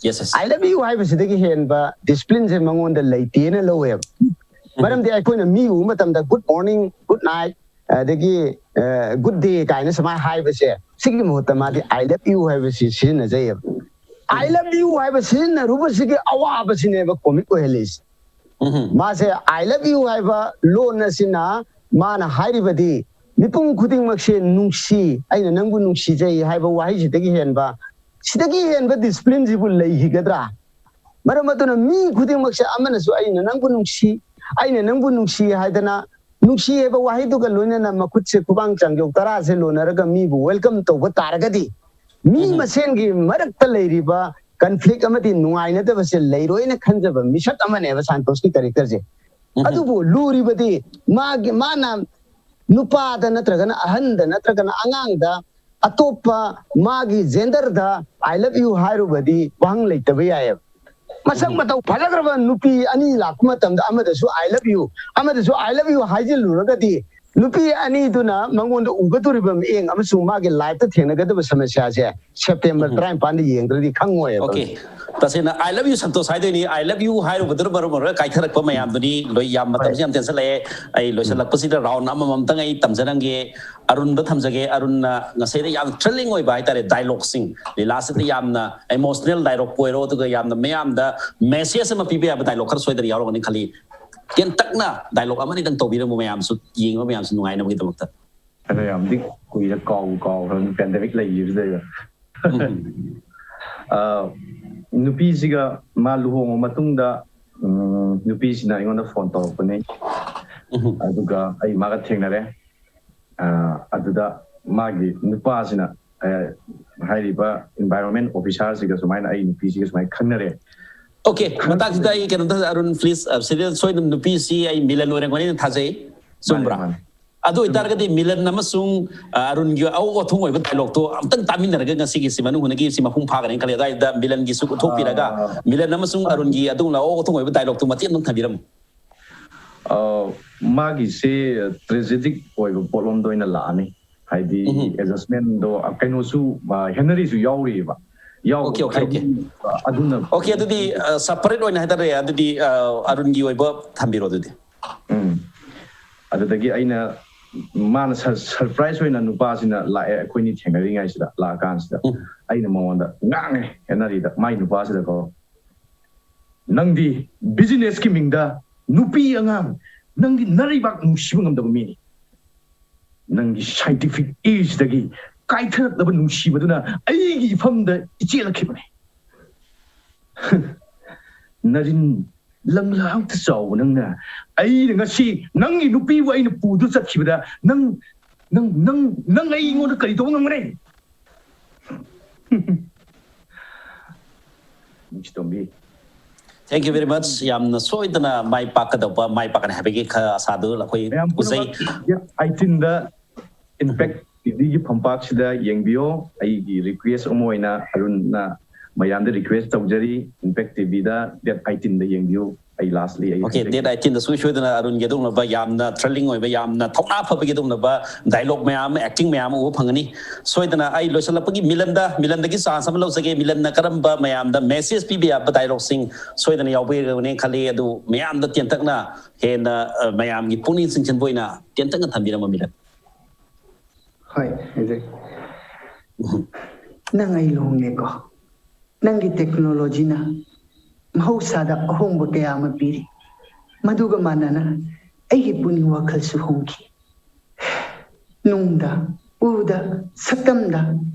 Yes, yes. "I love you" ꯍꯥꯏꯕꯁꯤꯗꯒꯤ ꯍꯦꯟꯕ ꯗꯤꯁꯤꯄ꯭ꯂꯤꯟꯁꯦ ꯃꯉꯣꯟꯗ ꯂꯩꯇꯦꯅ ꯂꯧꯋꯦꯕ꯫ ꯃꯔꯝꯗꯤ ꯑꯩꯈꯣꯏꯅ ꯃꯤ ꯎꯕ ꯃꯇꯝꯗ "Good morning", "Good night", ꯑꯗꯒꯤ "Good day" ꯀꯥꯏꯅ ꯁꯨꯃꯥꯏꯅ ꯍꯥꯏꯕꯁꯦ, ꯁꯤꯒꯤ ꯃꯍꯨꯠꯇ ꯃꯥꯗꯤ "I love you" ꯍꯥꯏꯕꯁꯤ ꯁꯤꯖꯤꯟꯅꯖꯩꯌꯦꯕ꯫ "I love you" ꯍꯥꯏꯕ ꯁꯤꯖꯤꯟꯅꯔꯨꯕꯁꯤꯒꯤ ꯑꯋꯥꯕꯁꯤꯅꯦꯕ ꯀꯣꯃꯤꯛ ꯑꯣꯏꯍꯜꯂꯤꯁꯦ꯫ ꯎꯝ꯫ ꯃꯥꯁꯦ "I love you" ꯍꯥꯏꯕ ꯂꯣꯟ ꯑꯁꯤꯅ ꯃꯥꯅ ꯍꯥꯏꯔꯤꯕꯗꯤ ꯃꯤꯄꯨꯝ ꯈꯨꯗꯤꯡꯃꯛꯁꯦ ꯅꯨꯡꯁꯤ, ꯑꯩꯅ ꯅꯪꯕꯨ ꯅꯨꯡꯁꯤꯖꯩ ꯍꯥꯏꯕ ꯋꯥꯍꯩꯁꯤꯗꯒꯤ ꯍꯦꯟꯕ, ꯁꯤꯗꯒꯤ ꯍꯦꯟꯕ ꯗꯤꯁꯤꯄ꯭ꯂꯤꯟꯁꯤꯕꯨ ꯂꯩꯈꯤꯒꯗ꯭ꯔꯥ? ꯃꯔꯝ ꯑꯗꯨꯅ ꯃꯤ ꯈꯨꯗꯤꯡꯃꯛꯁꯦ ꯑꯃꯅꯁꯨ "ꯑꯩꯅ ꯅꯪꯕꯨ ꯅꯨꯡꯁꯤ, ꯑꯩꯅ ꯅꯪꯕꯨ ꯅꯨꯡꯁꯤ" ꯍꯥꯏꯗꯅ, ꯅꯨꯡꯁꯤ ꯍꯥꯏꯕ ꯋꯥꯍꯩꯗꯨꯒ ꯂꯣꯏꯅꯅ ꯃꯈꯨꯠꯁꯦ ꯈꯨꯕꯥꯡ ꯆꯥꯡꯖꯧ ꯇꯔꯥꯁꯦ ꯂꯣꯟꯅꯔꯒ ꯃꯤꯕꯨ ꯋꯦꯜꯀꯝ ꯇꯧꯕ ꯇꯥꯔꯒꯗꯤ, ꯃꯤ ꯎꯝ꯫ ꯃꯁꯦꯟꯒꯤ ꯃꯔꯛꯇ ꯂꯩꯔꯤꯕ ꯀꯟꯐ꯭ꯂꯤꯛ ꯑꯃꯗꯤ ꯅꯨꯡꯉꯥꯏꯅꯗꯕꯁꯦ ꯂꯩꯔꯣꯏꯅ ꯈꯟꯖꯕ ꯃꯤꯁꯛ ꯑꯃꯅꯦꯕ ꯁꯥꯟꯇꯣꯁꯀꯤ ꯀꯦꯔꯦꯛꯇꯔꯁꯦ꯫ ꯎꯝ꯫ ꯑꯗꯨꯕꯨ ꯂꯨꯔꯤꯕꯗꯤ ꯃꯥꯒꯤ, ꯃꯥꯅ ꯅꯨꯄꯥꯗ ꯅꯠꯇ꯭ꯔꯒꯅ ꯑꯍꯟꯗ ꯅꯠꯇ꯭ꯔꯒꯅ ꯑꯉꯥꯡꯗ, ꯑꯇꯣꯞꯄ ꯃꯥꯒꯤ ꯖꯦꯟꯗꯔꯗ "I love you" ꯍꯥꯏꯔꯨꯕꯗꯤ ꯋꯥꯍꯪ ꯂꯩꯇꯕ ꯌꯥꯏꯑꯕ꯫ ꯃꯁꯛ ꯃꯇꯧ ꯐꯖꯈ꯭ꯔꯕ ꯅꯨꯄꯤ ꯑꯅꯤ ꯂꯥꯛꯄ ꯃꯇꯝꯗ ꯑꯃꯗꯁꯨ "I love you", ꯑꯃꯗꯁꯨ "I love you" ꯍꯥꯏꯖꯤꯜꯂꯨꯔꯒꯗꯤ ꯅꯨꯄꯤ ꯑꯅꯤꯗꯨꯅ ꯃꯉꯣꯟꯗ ꯎꯒꯗꯧꯔꯤꯕ ꯃꯤꯠꯌꯦꯡ ꯑꯃꯁꯨꯡ ꯃꯥꯒꯤ ꯂꯥꯏꯐꯇ ꯊꯦꯡꯅꯒꯗꯕ ꯁꯃꯁ꯭ꯌꯥꯁꯦ ꯁꯦꯞꯇꯦꯝꯕꯔ ꯎꯝ꯫ ꯇꯔꯥꯅꯤꯄꯥꯟꯗ ꯌꯦꯡꯗ꯭ꯔꯗꯤ ꯈꯪꯉꯣꯏꯕ꯫ Okay. ꯇꯁꯦꯡꯅ "I love you Santosh" ꯍꯥꯏꯗꯣꯏꯅꯤ꯫ "I love you" ꯍꯥꯏꯔꯨꯕꯗꯨꯅ ꯃꯔꯝ ꯑꯣꯏꯔꯒ ꯀꯥꯏꯊꯔꯛꯄ ꯃꯌꯥꯝꯗꯨꯅꯤ꯫ ꯂꯣꯏ ꯌꯥꯝ ꯃꯇꯝꯁꯤ ꯌꯥꯝ ꯇꯦꯟꯁꯜꯂꯛꯑꯦ꯫ ꯑꯩ ꯂꯣꯏꯁꯤꯜꯂꯛꯄꯁꯤꯗ ꯔꯥꯎꯟ ꯑꯃꯃꯝꯇꯪ ꯑꯩ ꯇꯝꯖꯔꯝꯒꯦ꯫ ꯑꯔꯨꯟꯗ ꯊꯝꯖꯒꯦ꯫ ꯑꯔꯨꯟꯅ ꯉꯁꯤꯗ ꯌꯥꯝ ꯊ꯭ꯔꯤꯂꯤꯡ ꯑꯣꯏꯕ ꯍꯥꯏꯇꯥꯔꯦ, ꯗꯥꯏꯂꯣꯛꯁꯤꯡ, ꯂꯤꯂꯥꯁꯤꯗ ꯌꯥꯝꯅ ꯏꯃꯣꯁꯅꯦꯜ ꯗꯥꯏꯂꯣꯛꯄꯨ ꯑꯣꯏꯔꯣ, ꯑꯗꯨꯒ ꯌꯥꯝꯅ ꯃꯌꯥꯝꯗ ꯃꯦꯁꯦꯖ ꯑꯃ ꯄꯤꯕ ꯌꯥꯕ ꯗꯥꯏꯂꯣꯛ ꯈꯔ ꯁꯣꯏꯗꯅ ꯌꯥꯎꯔꯝꯒꯅꯤ ꯈꯜꯂꯤ꯫ ꯇꯦꯟꯇꯛꯅ ꯗꯥꯏꯂꯣꯛ ꯑꯃꯅꯤꯗꯪ ꯇꯧꯕꯤꯔꯝꯃꯨ, ꯃꯌꯥꯝꯁꯨ, ꯌꯦꯡꯉꯤꯕ ꯃꯌꯥꯝꯁꯨ ꯅꯨꯡꯉꯥꯏꯅꯕꯒꯤꯗꯃꯛꯇ꯫ ꯑꯗꯣ ꯌꯥꯝꯗꯤ ꯀꯨꯏꯔꯦ, ꯀꯥꯎꯕꯨ ꯀꯥꯎꯈ꯭ꯔꯕꯅꯤ, ꯄꯦꯟꯗꯦꯃꯤꯛ ꯂꯩꯈꯤꯕꯁꯤꯗ꯫ ꯎꯝ꯫ ꯑ, ꯅꯨꯄꯤꯁꯤꯒ ꯃꯥ ꯂꯨꯍꯣꯡꯉ ꯃꯇꯨꯡꯗ, ꯎꯝ, ꯅꯨꯄꯤꯁꯤꯅ ꯑꯩꯉꯣꯟꯗ ꯐꯣꯟ ꯇꯧꯔꯛꯄꯅꯦ꯫ ꯎꯝ꯫ ꯑꯗꯨꯒ ꯑꯩ ꯃꯥꯒ ꯊꯦꯡꯅꯔꯦ꯫ ꯑ, ꯑꯗꯨꯗ ꯃꯥꯒꯤ ꯅꯨꯄꯥꯁꯤꯅ, ꯑ, ꯍꯥꯏꯔꯤꯕ ꯏꯟꯚꯥꯏꯔꯣꯟꯃꯦꯟ ꯑꯣꯐꯤꯁꯥꯔꯁꯤꯒ ꯁꯨꯃꯥꯏꯅ ꯑꯩ ꯅꯨꯄꯤꯁꯤꯒ ꯁꯨꯃꯥꯏꯅ ꯈꯪꯅꯔꯦ꯫ ꯑꯣꯀꯦ, ꯃꯇꯥꯡꯁꯤꯗ ꯑꯩ ꯀꯩꯅꯣꯝꯇ, ꯑꯔꯨꯟ, ꯄ꯭ꯂꯤꯁ, ꯁꯤꯗ ꯁꯣꯏꯗꯅ ꯅꯨꯄꯤꯁꯤ ꯑꯩ ꯃꯤꯂꯟ ꯑꯣꯏꯔꯝꯒꯅꯤꯅ ꯊꯥꯖꯩ, ꯆꯨꯝꯕ꯭ꯔꯥ? ꯃꯥꯅꯦ꯫ ꯑꯗꯨ ꯑꯣꯏꯇꯥꯔꯒꯗꯤ ꯃꯤꯂꯟ ꯑꯃꯁꯨꯡ, ꯑ, ꯑꯔꯨꯟꯒꯤ ꯑꯑꯣ ꯑꯊꯨꯡ ꯑꯣꯏꯕ ꯗꯥꯏꯂꯣꯛꯇꯣ ꯑꯝꯇꯪ ꯇꯥꯃꯤꯟꯅꯔꯒ ꯉꯁꯤꯒꯤ ꯁꯤ ꯃꯅꯨꯡ ꯍꯨꯅꯒꯤ ꯁꯤ ꯃꯄꯨꯡ ꯐꯥꯒꯅꯤꯅ ꯈꯜꯂꯤ꯫ ꯑꯗꯨꯋꯥꯏꯗ ꯃꯤꯂꯟꯒꯤꯁꯨ ꯎꯠꯊꯣꯛꯄꯤꯔꯒ, ꯑꯥ꯫ ꯃꯤꯂꯟ ꯑꯃꯁꯨꯡ ꯑꯔꯨꯟꯒꯤ ꯑꯗꯨꯒꯨꯝꯂꯕ ꯑꯑꯣ ꯑꯊꯨꯡ ꯑꯣꯏꯕ ꯗꯥꯏꯂꯣꯛꯇꯣ ꯃꯇꯦꯛ ꯑꯃꯇꯪ ꯊꯝꯕꯤꯔꯝꯃꯨ꯫ ꯑ, ꯃꯥꯒꯤꯁꯦ ꯇ꯭ꯔꯦꯖꯦꯗꯤꯛ ꯑꯣꯏꯕ ꯄꯣꯠꯂꯣꯝꯗ ꯑꯣꯏꯅ ꯂꯥꯛꯑꯅꯤ꯫ ꯍꯥꯏꯗꯤ, ꯎꯝꯍꯨꯝ꯫ ꯑꯦꯗꯖꯁꯃꯦꯟꯗꯣ, ꯑ, ꯀꯩꯅꯣꯁꯨ, ꯑ, ꯍꯦꯅꯔꯤꯁꯨ ꯌꯥꯎꯔꯤꯑꯕ꯫ ꯌꯥꯎ-, ꯑꯣꯀꯦ, ꯑꯣꯀꯦ, ꯍꯥꯏꯗꯤ, ꯑꯣꯀꯦ꯫ ꯑ, ꯑꯗꯨꯅ ꯑꯣꯀꯦ, ꯑꯗꯨꯗꯤ, ꯑ, ꯁꯄꯔꯦꯠ ꯑꯣꯏꯅ ꯍꯥꯏꯇꯥꯔꯦ, ꯑꯗꯨꯗꯤ, ꯑ, ꯑꯔꯨꯟꯒꯤ ꯑꯣꯏꯕ ꯊꯝꯕꯤꯔꯣ ꯑꯗꯨꯗꯤ꯫ ꯎꯝ꯫ ꯑꯗꯨꯗꯒꯤ ꯑꯩꯅ, ꯃꯥꯅ ꯁꯔ-, ꯁꯔꯄ꯭ꯔꯥꯏꯁ ꯑꯣꯏꯅ ꯅꯨꯄꯥꯁꯤꯅ ꯂꯥꯛꯑꯦ, ꯑꯩꯈꯣꯏꯅꯤ ꯊꯦꯡꯅꯔꯤꯉꯩꯁꯤꯗ, ꯂꯥꯛꯑꯀꯥꯟꯁꯤꯗ ꯎꯝ꯫ ꯑꯩꯅ ꯃꯉꯣꯟꯗ ꯉꯥꯡꯉꯦ, ꯍꯦꯅꯔꯤꯗ, ꯃꯥꯏ ꯅꯨꯄꯥꯁꯤꯗꯀꯣ, "ꯅꯪꯗꯤ ꯕꯤꯖꯤꯅꯦꯁꯀꯤ ꯃꯤꯡꯗ ꯅꯨꯄꯤ ꯑꯉꯥꯡ, ꯅꯪꯗꯤ ꯅꯔꯩꯕꯥꯛ ꯅꯨꯡꯁꯤꯕ ꯉꯝꯗꯕ ꯃꯤꯅꯤ꯫ ꯅꯪꯒꯤ ꯁꯥꯏꯟꯇꯤꯐꯤꯛ ꯑꯦꯖꯇꯒꯤ ꯀꯥꯏꯊꯔꯛꯂꯕ ꯅꯨꯡꯁꯤꯕꯗꯨꯅ ꯑꯩꯒꯤ ꯏꯐꯝꯗ ꯏꯆꯦꯜꯂꯛꯈꯤꯕꯅꯤ꯫ ꯅꯔꯤꯟ ꯂꯪꯂꯥꯡꯇ ꯆꯥꯎꯕ ꯅꯪꯅ, ꯑꯩꯅ ꯉꯁꯤ ꯅꯪꯒꯤ ꯅꯨꯄꯤꯕꯨ ꯑꯩꯅ ꯄꯨꯗꯨꯅ ꯆꯠꯈꯤꯕꯗ ꯅꯪ, ꯅꯪ, ꯅꯪ, ꯅꯪ ꯑꯩꯉꯣꯟꯗ ꯀꯔꯤ ꯇꯧꯕ ꯉꯝꯒꯅꯤ?" ꯅꯨꯡꯁꯤꯇꯣꯝꯕꯤ꯫ Thank you very much. ꯌꯥꯝꯅ ꯁꯣꯏꯗꯅ ꯃꯥꯏ ꯄꯥꯛꯀꯗꯧꯕ, ꯃꯥꯏ ꯄꯥꯛꯀꯅꯤ ꯍꯥꯏꯕꯒꯤ ꯈ-, ꯑꯁꯥꯗꯨ ꯑꯩꯈꯣꯏ ꯃꯌꯥꯝ ꯎꯖꯩ꯫ ꯄꯨꯝꯅꯃꯛ ꯗꯦꯠ ꯑꯩꯠꯇꯤꯟꯗ ꯏꯝꯄꯦꯛ ꯇꯤꯚꯤꯒꯤ ꯐꯝꯄꯥꯛꯁꯤꯗ ꯌꯦꯡꯕꯤꯌꯣ꯫ ꯑꯩꯒꯤ ꯔꯤꯀ꯭ꯋꯦꯁ ꯑꯃ ꯑꯣꯏꯅ ꯑꯔꯨꯟꯅ ꯃꯌꯥꯝꯗ ꯔꯤꯀ꯭ꯋꯦꯁ ꯇꯧꯖꯔꯤ, ꯏꯝꯄꯦꯛ ꯇꯤꯚꯤꯗ ꯗꯦꯠ ꯑꯩꯠꯇꯤꯟꯗ ꯌꯦꯡꯕꯤꯌꯨ꯫ ꯑꯩ ꯂꯥꯁꯂꯤ ꯑꯩ ꯑꯣꯀꯦ, ꯗꯦꯠ ꯑꯩꯠꯇꯤꯟꯗ ꯁꯨꯡꯁꯣꯏ ꯁꯣꯏꯗꯅ ꯑꯔꯨꯟꯒꯤ ꯑꯗꯨꯒꯨꯝꯂꯕ ꯌꯥꯝꯅ ꯊ꯭ꯔꯤꯂꯤꯡ ꯑꯣꯏꯕ, ꯌꯥꯝꯅ ꯊꯧꯅꯥ ꯐꯕꯒꯤ ꯑꯗꯨꯒꯨꯝꯂꯕ ꯗꯥꯏꯂꯣꯛ ꯃꯌꯥꯝ, ꯑꯦꯛꯇꯤꯡ ꯃꯌꯥꯝ ꯑꯃ ꯎꯕ ꯐꯪꯒꯅꯤ꯫ ꯁꯣꯏꯗꯅ ꯑꯩ ꯂꯣꯏꯁꯤꯜꯂꯛꯄꯒꯤ ꯃꯤꯂꯟꯗ, ꯃꯤꯂꯟꯗꯒꯤ ꯆꯥꯟꯁ ꯑꯃ ꯂꯧꯖꯒꯦ꯫ ꯃꯤꯂꯟꯅ ꯀꯔꯝꯕ ꯃꯌꯥꯝꯗ ꯃꯦꯁꯦꯖ ꯄꯤꯕ ꯌꯥꯕ ꯗꯥꯏꯂꯣꯛꯁꯤꯡ ꯁꯣꯏꯗꯅ ꯌꯥꯎꯕꯤꯔꯒꯅꯤ ꯈꯜꯂꯤ꯫ ꯑꯗꯨ ꯃꯌꯥꯝꯗ ꯇꯦꯟꯇꯛꯅ ꯍꯦꯟꯅ, ꯑ, ꯃꯌꯥꯝꯒꯤ ꯄꯨꯛꯅꯤꯡ ꯆꯤꯡꯁꯤꯟꯕ ꯑꯣꯏꯅ ꯇꯦꯟꯇꯛꯅ ꯊꯝꯕꯤꯔꯝꯃꯣ ꯃꯤꯂꯟ꯫ ꯍꯣꯏ, ꯍꯥꯏꯖꯒꯦ꯫ ꯅꯪ ꯑꯩ ꯂꯨꯍꯣꯡꯂꯦꯀꯣ꯫ ꯅꯪꯒꯤ ꯇꯦꯛꯅꯣꯂꯣꯖꯤꯅ ꯃꯍꯧꯁꯥꯗ ꯑꯍꯣꯡꯕ ꯀꯌꯥ ꯑꯃ ꯄꯤꯔꯤ꯫ ꯃꯗꯨꯒ ꯃꯥꯟꯅꯅ ꯑꯩꯒꯤ ꯄꯨꯛꯅꯤꯡ ꯋꯥꯈꯜꯁꯨ ꯍꯣꯡꯈꯤ꯫ ꯅꯨꯡꯗ, ꯎꯗ, ꯁꯛꯇꯝꯗ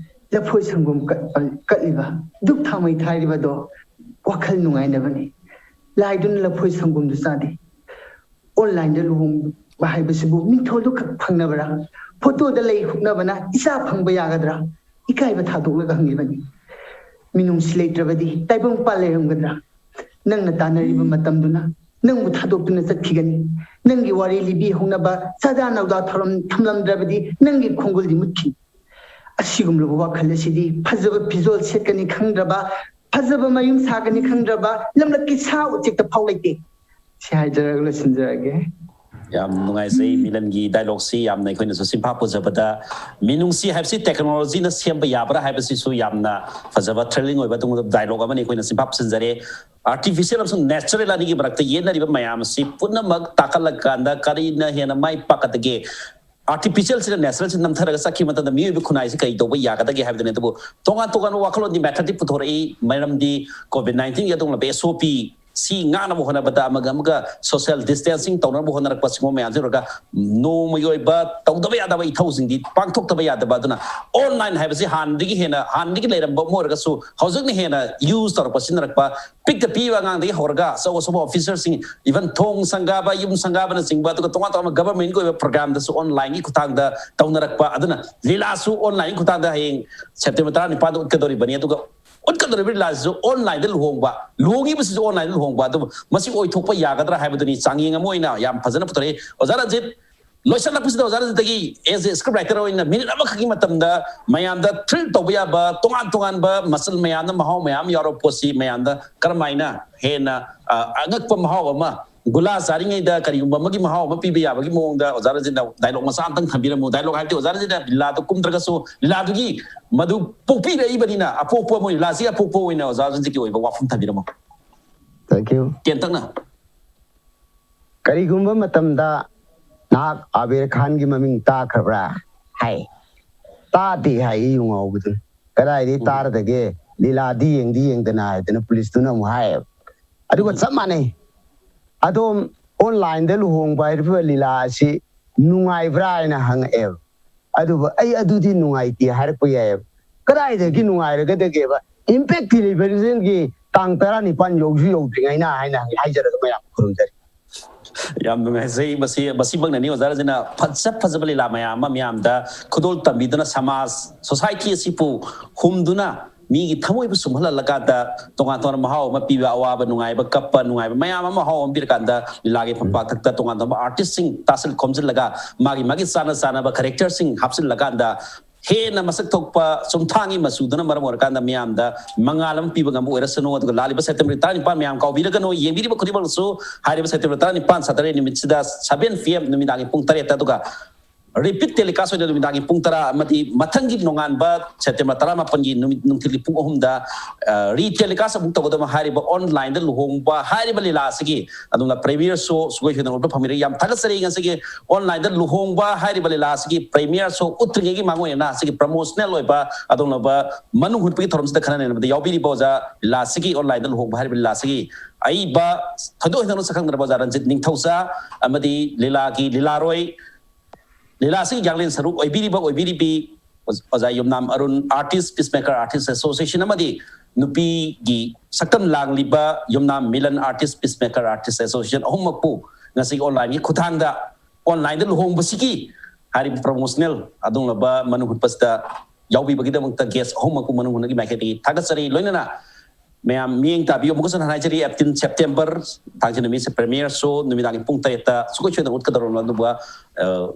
ꯂꯐꯣꯏ ꯁꯪꯒꯣꯝ ꯀꯠ- ꯀꯠꯂꯤꯕ, ꯙꯨꯞ ꯊꯥꯎꯃꯩ ꯊꯥꯔꯤꯕꯗꯣ ꯋꯥꯈꯜ ꯅꯨꯡꯉꯥꯏꯅꯕꯅꯤ꯫ ꯂꯥꯏꯗꯨꯅ ꯂꯐꯣꯏ ꯁꯪꯒꯣꯝꯗꯨ ꯆꯥꯗꯦ꯫ ꯑꯣꯟꯂꯥꯏꯟꯗ ꯂꯨꯍꯣꯡꯕ ꯍꯥꯏꯕꯁꯤꯕꯨ ꯃꯤꯡꯊꯣꯜꯗꯨ ꯈꯛ ꯐꯪꯅꯕ꯭ꯔꯥ? ꯐꯣꯇꯣꯗ ꯂꯩ ꯍꯨꯛꯅꯕꯅ ꯏꯆꯥ ꯐꯪꯕ ꯌꯥꯒꯗ꯭ꯔꯥ? ꯏꯀꯥꯏꯕ ꯊꯥꯗꯣꯛꯂꯒ ꯍꯪꯂꯤꯕꯅꯤ꯫ ꯃꯤꯅꯨꯡꯁꯤ ꯂꯩꯇ꯭ꯔꯕꯗꯤ ꯇꯥꯏꯕꯪꯄꯥꯜ ꯂꯩꯔꯝꯒꯗ꯭ꯔꯥ? ꯅꯪꯅ ꯇꯥꯟꯅꯔꯤꯕ ꯃꯇꯝꯗꯨꯅ ꯅꯪꯕꯨ ꯊꯥꯗꯣꯛꯇꯨꯅ ꯆꯠꯈꯤꯒꯅꯤ꯫ ꯅꯪꯒꯤ ꯋꯥꯔꯤ ꯂꯤꯕꯤꯍꯧꯅꯕ ꯆꯥꯗꯥ ꯅꯧꯗꯥ ꯊꯧꯔꯝ ꯊꯝꯂꯝꯗ꯭ꯔꯕꯗꯤ ꯅꯪꯒꯤ ꯈꯣꯡꯒꯨꯜꯗꯤ ꯃꯨꯠꯈꯤ꯫ ꯑꯁꯤꯒꯨꯝꯂꯕ ꯋꯥꯈꯜ ꯑꯁꯤꯗꯤ ꯐꯖꯕ ꯐꯤꯖꯣꯜ ꯁꯦꯠꯀꯅꯤ ꯈꯪꯗ꯭ꯔꯕ, ꯐꯖꯕ ꯃꯌꯨꯝ ꯁꯥꯒꯅꯤ ꯈꯪꯗ꯭ꯔꯕ ꯂꯝꯂꯛꯀꯤ ꯁꯥ ꯎꯆꯦꯛꯇ ꯐꯥꯎ ꯂꯩꯇꯦ꯫ ꯁꯤ ꯍꯥꯏꯖꯔꯒ ꯂꯣꯏꯁꯤꯟꯖꯔꯒꯦ꯫ ꯌꯥꯝ ꯅꯨꯡꯉꯥꯏꯖꯩ꯫ ꯃꯤꯂꯟꯒꯤ ꯗꯥꯏꯂꯣꯛꯁꯤ ꯌꯥꯝꯅ ꯑꯩꯈꯣꯏꯅꯁꯨ ꯁꯤꯟꯐꯥ ꯄꯨꯖꯕꯗ, ꯃꯤꯅꯨꯡꯁꯤ ꯍꯥꯏꯕꯁꯤ ꯇꯦꯛꯅꯣꯂꯣꯖꯤꯅ ꯁꯦꯝꯕ ꯌꯥꯕ꯭ꯔꯥ ꯍꯥꯏꯕꯁꯤꯁꯨ ꯌꯥꯝꯅ ꯐꯖꯕ, ꯊ꯭ꯔꯤꯂꯤꯡ ꯑꯣꯏꯕ ꯑꯗꯨꯒꯨꯝꯂꯕ ꯗꯥꯏꯂꯣꯛ ꯑꯃꯅꯤ ꯑꯩꯈꯣꯏꯅ ꯁꯤꯟꯐꯥ ꯄꯨꯁꯤꯟꯖꯔꯦ꯫ ꯑꯥꯔꯇꯤꯐꯤꯁꯤꯌꯦꯜ ꯑꯃꯁꯨꯡ ꯅꯦꯆꯔꯦꯜ ꯑꯅꯤꯒꯤ ꯃꯔꯛꯇ ꯌꯦꯠꯅꯔꯤꯕ ꯃꯌꯥꯝ ꯑꯁꯤ ꯄꯨꯝꯅꯃꯛ ꯇꯥꯈꯠꯂꯀꯥꯟꯗ ꯀꯔꯤꯅ ꯍꯦꯟꯅ ꯃꯥꯏ ꯄꯥꯛꯀꯗꯒꯦ? ꯑꯥꯔꯇꯤꯐꯤꯁꯤꯌꯦꯜꯁꯤꯅ ꯅꯦꯆꯔꯦꯜꯁꯤ ꯅꯝꯊꯔꯒ ꯆꯠꯈꯤꯕ ꯃꯇꯝꯗ ꯃꯤꯑꯣꯏꯕ ꯈꯨꯟꯅꯥꯏꯁꯤ ꯀꯔꯤ ꯇꯧꯕ ꯌꯥꯒꯗꯒꯦ ꯍꯥꯏꯕꯗꯨꯅꯤ꯫ ꯑꯗꯨꯕꯨ ꯇꯣꯉꯥꯟ ꯇꯣꯉꯥꯟꯕ ꯋꯥꯈꯜꯂꯣꯟꯗꯤ ꯃꯦꯊꯠꯇꯤ ꯄꯨꯊꯣꯔꯛꯏ꯫ ꯃꯔꯝꯗꯤ ꯀꯣꯚꯤꯗ ꯅꯥꯏꯟꯇꯤꯟꯒꯤ ꯑꯗꯨꯒꯨꯝꯂꯕ ꯑꯦꯁ ꯑꯣ ꯄꯤ ꯁꯤ ꯉꯥꯛꯅꯕ ꯍꯣꯠꯅꯕꯗ ꯑꯃꯒ ꯑꯃꯒ ꯁꯣꯁꯤꯌꯦꯜ ꯗꯤꯁꯇꯦꯟꯁꯤꯡ ꯇꯧꯅꯕ ꯍꯣꯠꯅꯔꯛꯄ, ꯁꯤꯒꯨꯝꯕ ꯃꯌꯥꯝꯁꯤ ꯎꯔꯒ ꯅꯣꯡꯃꯒꯤ ꯑꯣꯏꯕ ꯇꯧꯗꯕ ꯌꯥꯗꯕ ꯏꯊꯧꯁꯤꯡꯗꯤ ꯄꯥꯡꯊꯣꯛꯇꯕ ꯌꯥꯗꯕ꯫ ꯑꯗꯨꯅ ꯑꯣꯟꯂꯥꯏꯟ ꯍꯥꯏꯕꯁꯤ ꯍꯥꯟꯅꯗꯒꯤ ꯍꯦꯟꯅ, ꯍꯥꯟꯅꯗꯒꯤ ꯂꯩꯔꯝꯕ ꯑꯃ ꯑꯣꯏꯔꯒꯁꯨ ꯍꯧꯖꯤꯛꯅ ꯍꯦꯟꯅ ꯌꯨꯁ ꯇꯧꯔꯛꯄ, ꯁꯤꯖꯤꯟꯅꯔꯛꯄ, ꯄꯤꯛꯇ ꯄꯤꯛꯏꯕ ꯑꯉꯥꯡꯗꯒꯤ ꯍꯧꯔꯒ ꯑꯆꯧ ꯑꯆꯧꯕ ꯑꯣꯐꯤꯁꯔꯁꯤꯡ, ꯏꯚꯟ ꯊꯣꯡ ꯁꯪꯒꯥꯕ, ꯌꯨꯝ ꯁꯪꯒꯥꯕꯅꯆꯤꯡꯕ, ꯑꯗꯨꯒ ꯇꯣꯉꯥꯟ ꯇꯣꯉꯥꯟꯕ ꯒꯕꯔꯃꯦꯟꯒꯤ ꯑꯣꯏꯕ ꯄ꯭ꯔꯣꯒ꯭ꯔꯥꯝꯗꯁꯨ ꯑꯣꯟꯂꯥꯏꯟꯒꯤ ꯈꯨꯠꯊꯥꯡꯗ ꯇꯧꯅꯔꯛꯄ꯫ ꯑꯗꯨꯅ ꯂꯤꯂꯥꯁꯨ ꯑꯣꯟꯂꯥꯏꯟꯒꯤ ꯈꯨꯠꯊꯥꯡꯗ ꯍꯌꯦꯡ ꯁꯦꯞꯇꯦꯝꯕꯔ ꯇꯔꯥꯅꯤꯄꯥꯟꯗ ꯎꯠꯀꯗꯧꯔꯤꯕꯅꯤ꯫ ꯑꯗꯨꯒ ꯎꯠꯀꯗꯧꯔꯤꯕ ꯂꯤꯂꯥꯁꯤꯁꯨ ꯑꯣꯟꯂꯥꯏꯟꯗ ꯂꯨꯍꯣꯡꯕ, ꯂꯨꯍꯣꯡꯉꯤꯕꯁꯤꯁꯨ ꯑꯣꯟꯂꯥꯏꯟꯗ ꯂꯨꯍꯣꯡꯕ꯫ ꯑꯗꯨꯕꯨ ꯃꯁꯤ ꯑꯣꯏꯊꯣꯛꯄ ꯌꯥꯒꯗ꯭ꯔꯥ ꯍꯥꯏꯕꯗꯨꯅꯤ ꯆꯥꯡꯌꯦꯡ ꯑꯃ ꯑꯣꯏꯅ ꯌꯥꯝ ꯐꯖꯅ ꯄꯨꯊꯣꯔꯛꯏ꯫ ꯑꯣꯖꯥ ꯔꯟꯖꯤꯠ, ꯂꯣꯏꯁꯤꯜꯂꯛꯄꯁꯤꯗ ꯑꯣꯖꯥ ꯔꯟꯖꯤꯠꯇꯒꯤ as a script writer ꯑꯣꯏꯅ ꯃꯤꯅꯤꯠ ꯑꯃꯈꯛꯀꯤ ꯃꯇꯝꯗ ꯃꯌꯥꯝꯗ ꯊ꯭ꯔꯤꯜ ꯇꯧꯕ ꯌꯥꯕ, ꯇꯣꯉꯥꯟ ꯇꯣꯉꯥꯟꯕ ꯃꯆꯜ ꯃꯌꯥꯝꯗ ꯃꯍꯥꯎ ꯃꯌꯥꯝ ꯌꯥꯎꯔꯕ ꯄꯣꯠꯁꯤ ꯃꯌꯥꯝꯗ ꯀꯔꯝꯍꯥꯏꯅ ꯍꯦꯟꯅ, ꯑ, ꯑꯉꯛꯄ ꯃꯍꯥꯎ ꯑꯃ, ꯒꯨꯂꯥ ꯆꯥꯔꯤꯉꯩꯗ ꯀꯔꯤꯒꯨꯝꯕ ꯑꯃꯒꯤ ꯃꯍꯥꯎ ꯑꯃ ꯄꯤꯕ ꯌꯥꯕꯒꯤ ꯃꯑꯣꯡꯗ ꯑꯣꯖꯥ ꯔꯟꯖꯤꯠꯅ ꯗꯥꯏꯂꯣꯛ ꯃꯆꯥ ꯑꯝꯇꯪ ꯊꯝꯕꯤꯔꯝꯃꯨ꯫ ꯗꯥꯏꯂꯣꯛ ꯍꯥꯏꯕꯗꯤ ꯑꯣꯖꯥ ꯔꯟꯖꯤꯠꯅ ꯂꯤꯂꯥꯗꯣ ꯀꯨꯝꯗ꯭ꯔꯒꯁꯨ ꯂꯤꯂꯥꯗꯨꯒꯤ ꯃꯗꯨ ꯄꯣꯛꯄꯤꯔꯛꯏꯕꯅꯤꯅ, ꯑꯄꯣꯛꯄ ꯑꯃ ꯑꯣꯏꯅ, ꯂꯤꯂꯥꯁꯤꯒꯤ ꯑꯄꯣꯛꯄ ꯑꯣꯏꯅ ꯑꯣꯖꯥ ꯔꯟꯖꯤꯠꯀꯤ ꯑꯣꯏꯕ ꯋꯥꯐꯝ ꯊꯝꯕꯤꯔꯝꯃꯨ꯫ Thank you. ꯇꯦꯟꯇꯛꯅ꯫ ꯀꯔꯤꯒꯨꯝꯕ ꯃꯇꯝꯗ ꯅꯍꯥꯛ ꯑꯕꯤꯔ ꯈꯥꯟꯒꯤ ꯃꯃꯤꯡ ꯇꯥꯈ꯭ꯔꯕ꯭ꯔꯥ ꯍꯥꯏ꯫ ꯇꯥꯗꯦ ꯍꯥꯏ ꯌꯨ ꯉꯥꯎꯕꯗꯨꯅ꯫ ꯀꯗꯥꯏꯗꯒꯤ ꯇꯥꯔꯗꯒꯦ? ꯂꯤꯂꯥꯗꯤ ꯌꯦꯡꯗꯤ ꯌꯦꯡꯗꯅ ꯍꯥꯏꯗꯅ ꯄꯨꯂꯤꯁꯇꯨꯅ ꯑꯃꯨꯛ ꯍꯥꯏꯌꯦꯕ꯫ ꯑꯗꯨꯒ ꯆꯞ ꯃꯥꯟꯅꯩ꯫ ꯑꯗꯣꯝ ꯑꯣꯟꯂꯥꯏꯟꯗ ꯂꯨꯍꯣꯡꯕ ꯍꯥꯏꯔꯤꯕ ꯂꯤꯂꯥ ꯑꯁꯤ ꯅꯨꯡꯉꯥꯏꯕ꯭ꯔꯥ ꯍꯥꯏꯅ ꯍꯪꯉꯛꯑꯦꯕ꯫ ꯑꯗꯨꯕꯨ ꯑꯩ ꯑꯗꯨꯗꯤ ꯅꯨꯡꯉꯥꯏꯇꯦ ꯍꯥꯏꯔꯛꯄ ꯌꯥꯏꯑꯕ꯫ ꯀꯗꯥꯏꯗꯒꯤ ꯅꯨꯡꯉꯥꯏꯔꯒꯗꯒꯦꯕ? Impact Television ꯒꯤ ꯇꯥꯡ ꯇꯔꯥꯅꯤꯄꯥꯟ ꯌꯧꯁꯨ ꯌꯧꯗ꯭ꯔꯤꯉꯩꯅ ꯍꯥꯏꯅ ꯍꯥꯏꯖꯔꯒ ꯃꯌꯥꯝ ꯈꯨꯔꯨꯝꯖꯔꯤ꯫ ꯌꯥꯝ ꯅꯨꯡꯉꯥꯏꯖꯩ꯫ ꯃꯁꯤ ꯃꯁꯤꯃꯛꯅꯅꯤ ꯑꯣꯖꯥꯁꯤꯅ ꯐꯖ ꯐꯖꯕ ꯂꯤꯂꯥ ꯃꯌꯥꯝ ꯑꯃ ꯃꯤꯌꯥꯝꯗ ꯈꯨꯗꯣꯜ ꯇꯝꯕꯤꯗꯨꯅ ꯁꯃꯥꯖ, society ꯑꯁꯤꯕꯨ ꯍꯨꯝꯗꯨꯅ ꯃꯤꯒꯤ ꯊꯃꯣꯏꯕꯨ ꯁꯨꯝꯍꯜꯍꯜꯂꯀꯥꯟꯗ ꯇꯣꯉꯥꯟ ꯇꯣꯉꯥꯟꯕ ꯃꯍꯥꯎ ꯑꯃ ꯄꯤꯕ, ꯑꯋꯥꯕ ꯅꯨꯡꯉꯥꯏꯕ, ꯀꯞꯄ ꯅꯨꯡꯉꯥꯏꯕ ꯃꯌꯥꯝ ꯑꯃ ꯃꯍꯥꯎ ꯑꯃ ꯄꯤꯔꯀꯥꯟꯗ ꯂꯤꯂꯥꯒꯤ ꯐꯝꯄꯥꯛꯇ ꯇꯣꯉꯥꯟ ꯇꯣꯉꯥꯟꯕ artist ꯁꯤꯡ ꯇꯥꯁꯤꯜ ꯈꯣꯝꯖꯤꯜꯂꯒ ꯃꯥꯒꯤ ꯃꯥꯒꯤ ꯆꯥꯅ ꯆꯥꯅꯕ character ꯁꯤꯡ ꯍꯥꯞꯆꯤꯜꯂꯀꯥꯟꯗ ꯍꯦꯟꯅ ꯃꯁꯛ ꯊꯣꯛꯄ ꯆꯨꯝꯊꯥꯡꯒꯤ ꯃꯆꯨꯗꯨꯅ ꯃꯔꯝ ꯑꯣꯏꯔꯀꯥꯟꯗ ꯃꯤꯌꯥꯝꯗ ꯃꯉꯥꯜ ꯑꯃ ꯄꯤꯕ ꯉꯝꯕ ꯑꯣꯏꯔꯁꯅꯨ꯫ ꯑꯗꯨꯒ ꯂꯥꯛꯂꯤꯕ September ꯇꯔꯥꯅꯤꯄꯥꯟ ꯃꯌꯥꯝ ꯀꯥꯎꯕꯤꯔꯒꯅꯨ, ꯌꯦꯡꯕꯤꯔꯤꯕ ꯈꯨꯗꯤꯡꯃꯛꯁꯨ ꯍꯥꯏꯔꯤꯕ September ꯇꯔꯥꯅꯤꯄꯥꯟ Saturday ꯅꯨꯃꯤꯠꯁꯤꯗ seven P M ꯅꯨꯃꯤꯗꯥꯡꯒꯤ ꯄꯨꯡ ꯇꯔꯦꯠꯇ, ꯑꯗꯨꯒ repeat telecast ꯑꯣꯏꯅ ꯅꯨꯃꯤꯗꯥꯡꯒꯤ ꯄꯨꯡ ꯇꯔꯥ ꯑꯃꯗꯤ ꯃꯊꯪꯒꯤ ꯅꯣꯡꯉꯥꯟꯕ September ꯇꯔꯥꯃꯥꯄꯟꯒꯤ ꯅꯨꯃꯤꯠ ꯅꯨꯡꯊꯤꯜꯒꯤ ꯄꯨꯡ ꯑꯍꯨꯝꯗ, ꯑ, re-telecast ꯑꯃꯨꯛ ꯇꯧꯒꯗꯕ ꯍꯥꯏꯔꯤꯕ online ꯗ ꯂꯨꯍꯣꯡꯕ ꯍꯥꯏꯔꯤꯕ ꯂꯤꯂꯥ ꯑꯁꯤꯒꯤ ꯑꯗꯨꯝꯅ premiere show ꯁꯨꯡꯁꯣꯏ ꯁꯣꯏꯗꯅ ꯎꯠꯄ ꯐꯪꯕꯤꯔꯒ ꯌꯥꯝ ꯊꯥꯒꯠꯆꯔꯤ꯫ ꯉꯁꯤꯒꯤ online ꯗ ꯂꯨꯍꯣꯡꯕ ꯍꯥꯏꯔꯤꯕ ꯂꯤꯂꯥ ꯑꯁꯤꯒꯤ premiere show ꯎꯠꯇ꯭ꯔꯤꯉꯩꯒꯤ ꯃꯥꯡꯑꯣꯏꯅꯅ ꯑꯁꯤꯒꯤ promotional ꯑꯣꯏꯕ ꯑꯗꯨꯒꯨꯝꯂꯕ ꯃꯅꯨꯡ ꯍꯨꯠꯄꯒꯤ ꯊꯧꯔꯝꯁꯤꯗ ꯈꯟꯅ ꯅꯩꯅꯕꯗ ꯌꯥꯎꯕꯤꯔꯤꯕ ꯑꯣꯖꯥ, ꯂꯤꯂꯥ ꯑꯁꯤꯒꯤ online ꯗ ꯂꯨꯍꯣꯡꯕ ꯍꯥꯏꯔꯤꯕ ꯂꯤꯂꯥ ꯑꯁꯤꯒꯤ ꯑꯏꯕ ꯊꯣꯏꯗꯣꯛ ꯍꯦꯟꯗꯣꯛꯅ ꯁꯛꯈꯪꯗ꯭ꯔꯕ ꯑꯣꯖꯥ ꯔꯟꯖꯤꯠ ꯅꯤꯡꯊꯧꯖꯥ ꯑꯃꯗꯤ ꯂꯤꯂꯥꯒꯤ ꯂꯤꯂꯥꯔꯣꯏ, ꯂꯤꯂꯥ ꯑꯁꯤꯒꯤ ꯌꯥꯡꯂꯦꯟ ꯁꯔꯨꯛ ꯑꯣꯏꯕꯤꯔꯤꯕ ꯑꯣꯏꯕꯤꯔꯤꯕꯤ ꯑꯣꯖꯥ ꯌꯨꯝꯅꯥꯝ Arun, artist, Peacemaker Artist Association ꯑꯃꯗꯤ ꯅꯨꯄꯤꯒꯤ ꯁꯛꯇꯝ ꯂꯥꯡꯂꯤꯕ ꯌꯨꯝꯅꯥꯝ Milan, artist, Peacemaker Artist Association ꯑꯍꯨꯝꯃꯛꯄꯨ ꯉꯁꯤꯒꯤ online ꯒꯤ ꯈꯨꯠꯊꯥꯡꯗ online ꯗ ꯂꯨꯍꯣꯡꯕꯁꯤꯒꯤ ꯍꯥꯏꯔꯤꯕ promotional ꯑꯗꯨꯒꯨꯝꯂꯕ ꯃꯅꯨꯡ ꯍꯨꯠꯄꯁꯤꯗ ꯌꯥꯎꯕꯤꯕꯒꯤꯗꯃꯛꯇ guest ꯑꯍꯨꯝꯃꯛꯄꯨ ꯃꯅꯨꯡ ꯍꯨꯠꯅꯒꯤ ꯃꯥꯏꯀꯩꯗꯒꯤ ꯊꯥꯒꯠꯆꯔꯤ꯫ ꯂꯣꯏꯅꯅ ꯃꯌꯥꯝ ꯃꯤꯠꯌꯦꯡ ꯇꯥꯕꯤꯌꯨ꯫ ꯑꯃꯨꯛꯀꯁꯨ ꯍꯟꯅ ꯍꯥꯏꯖꯔꯤ, eighteen September ꯊꯥꯡꯖ ꯅꯨꯃꯤꯠꯁꯦ premiere show ꯅꯨꯃꯤꯗꯥꯡꯒꯤ ꯄꯨꯡ ꯇꯔꯦꯠꯇ ꯁꯨꯡꯁꯣꯏ ꯁꯣꯏꯗꯅ ꯎꯠꯀꯗꯧꯔꯕꯅꯤ꯫ ꯑꯗꯨꯒ, ꯑ,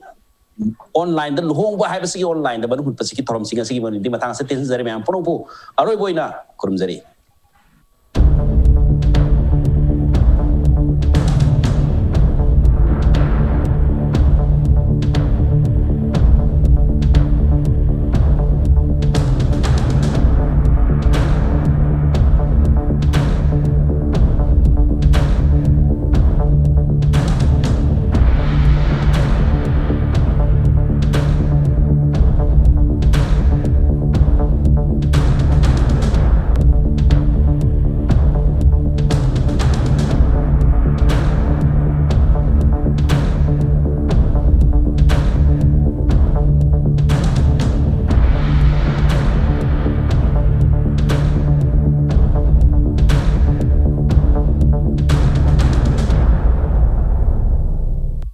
online ꯗ ꯂꯨꯍꯣꯡꯕ ꯍꯥꯏꯕꯁꯤꯒꯤ online ꯗ ꯃꯅꯨꯡ ꯍꯨꯠꯄꯁꯤꯒꯤ ꯊꯧꯔꯝꯁꯤꯡ ꯑꯁꯤꯒꯤ ꯃꯅꯨꯡꯗꯤ ꯃꯇꯥꯡ ꯑꯁꯤꯗ ꯇꯦꯟꯁꯤꯟꯖꯔꯦ꯫ ꯃꯌꯥꯝ ꯄꯨꯝꯅꯃꯛꯄꯨ ꯑꯔꯣꯏꯕ ꯑꯣꯏꯅ ꯈꯨꯔꯨꯝꯖꯔꯤ꯫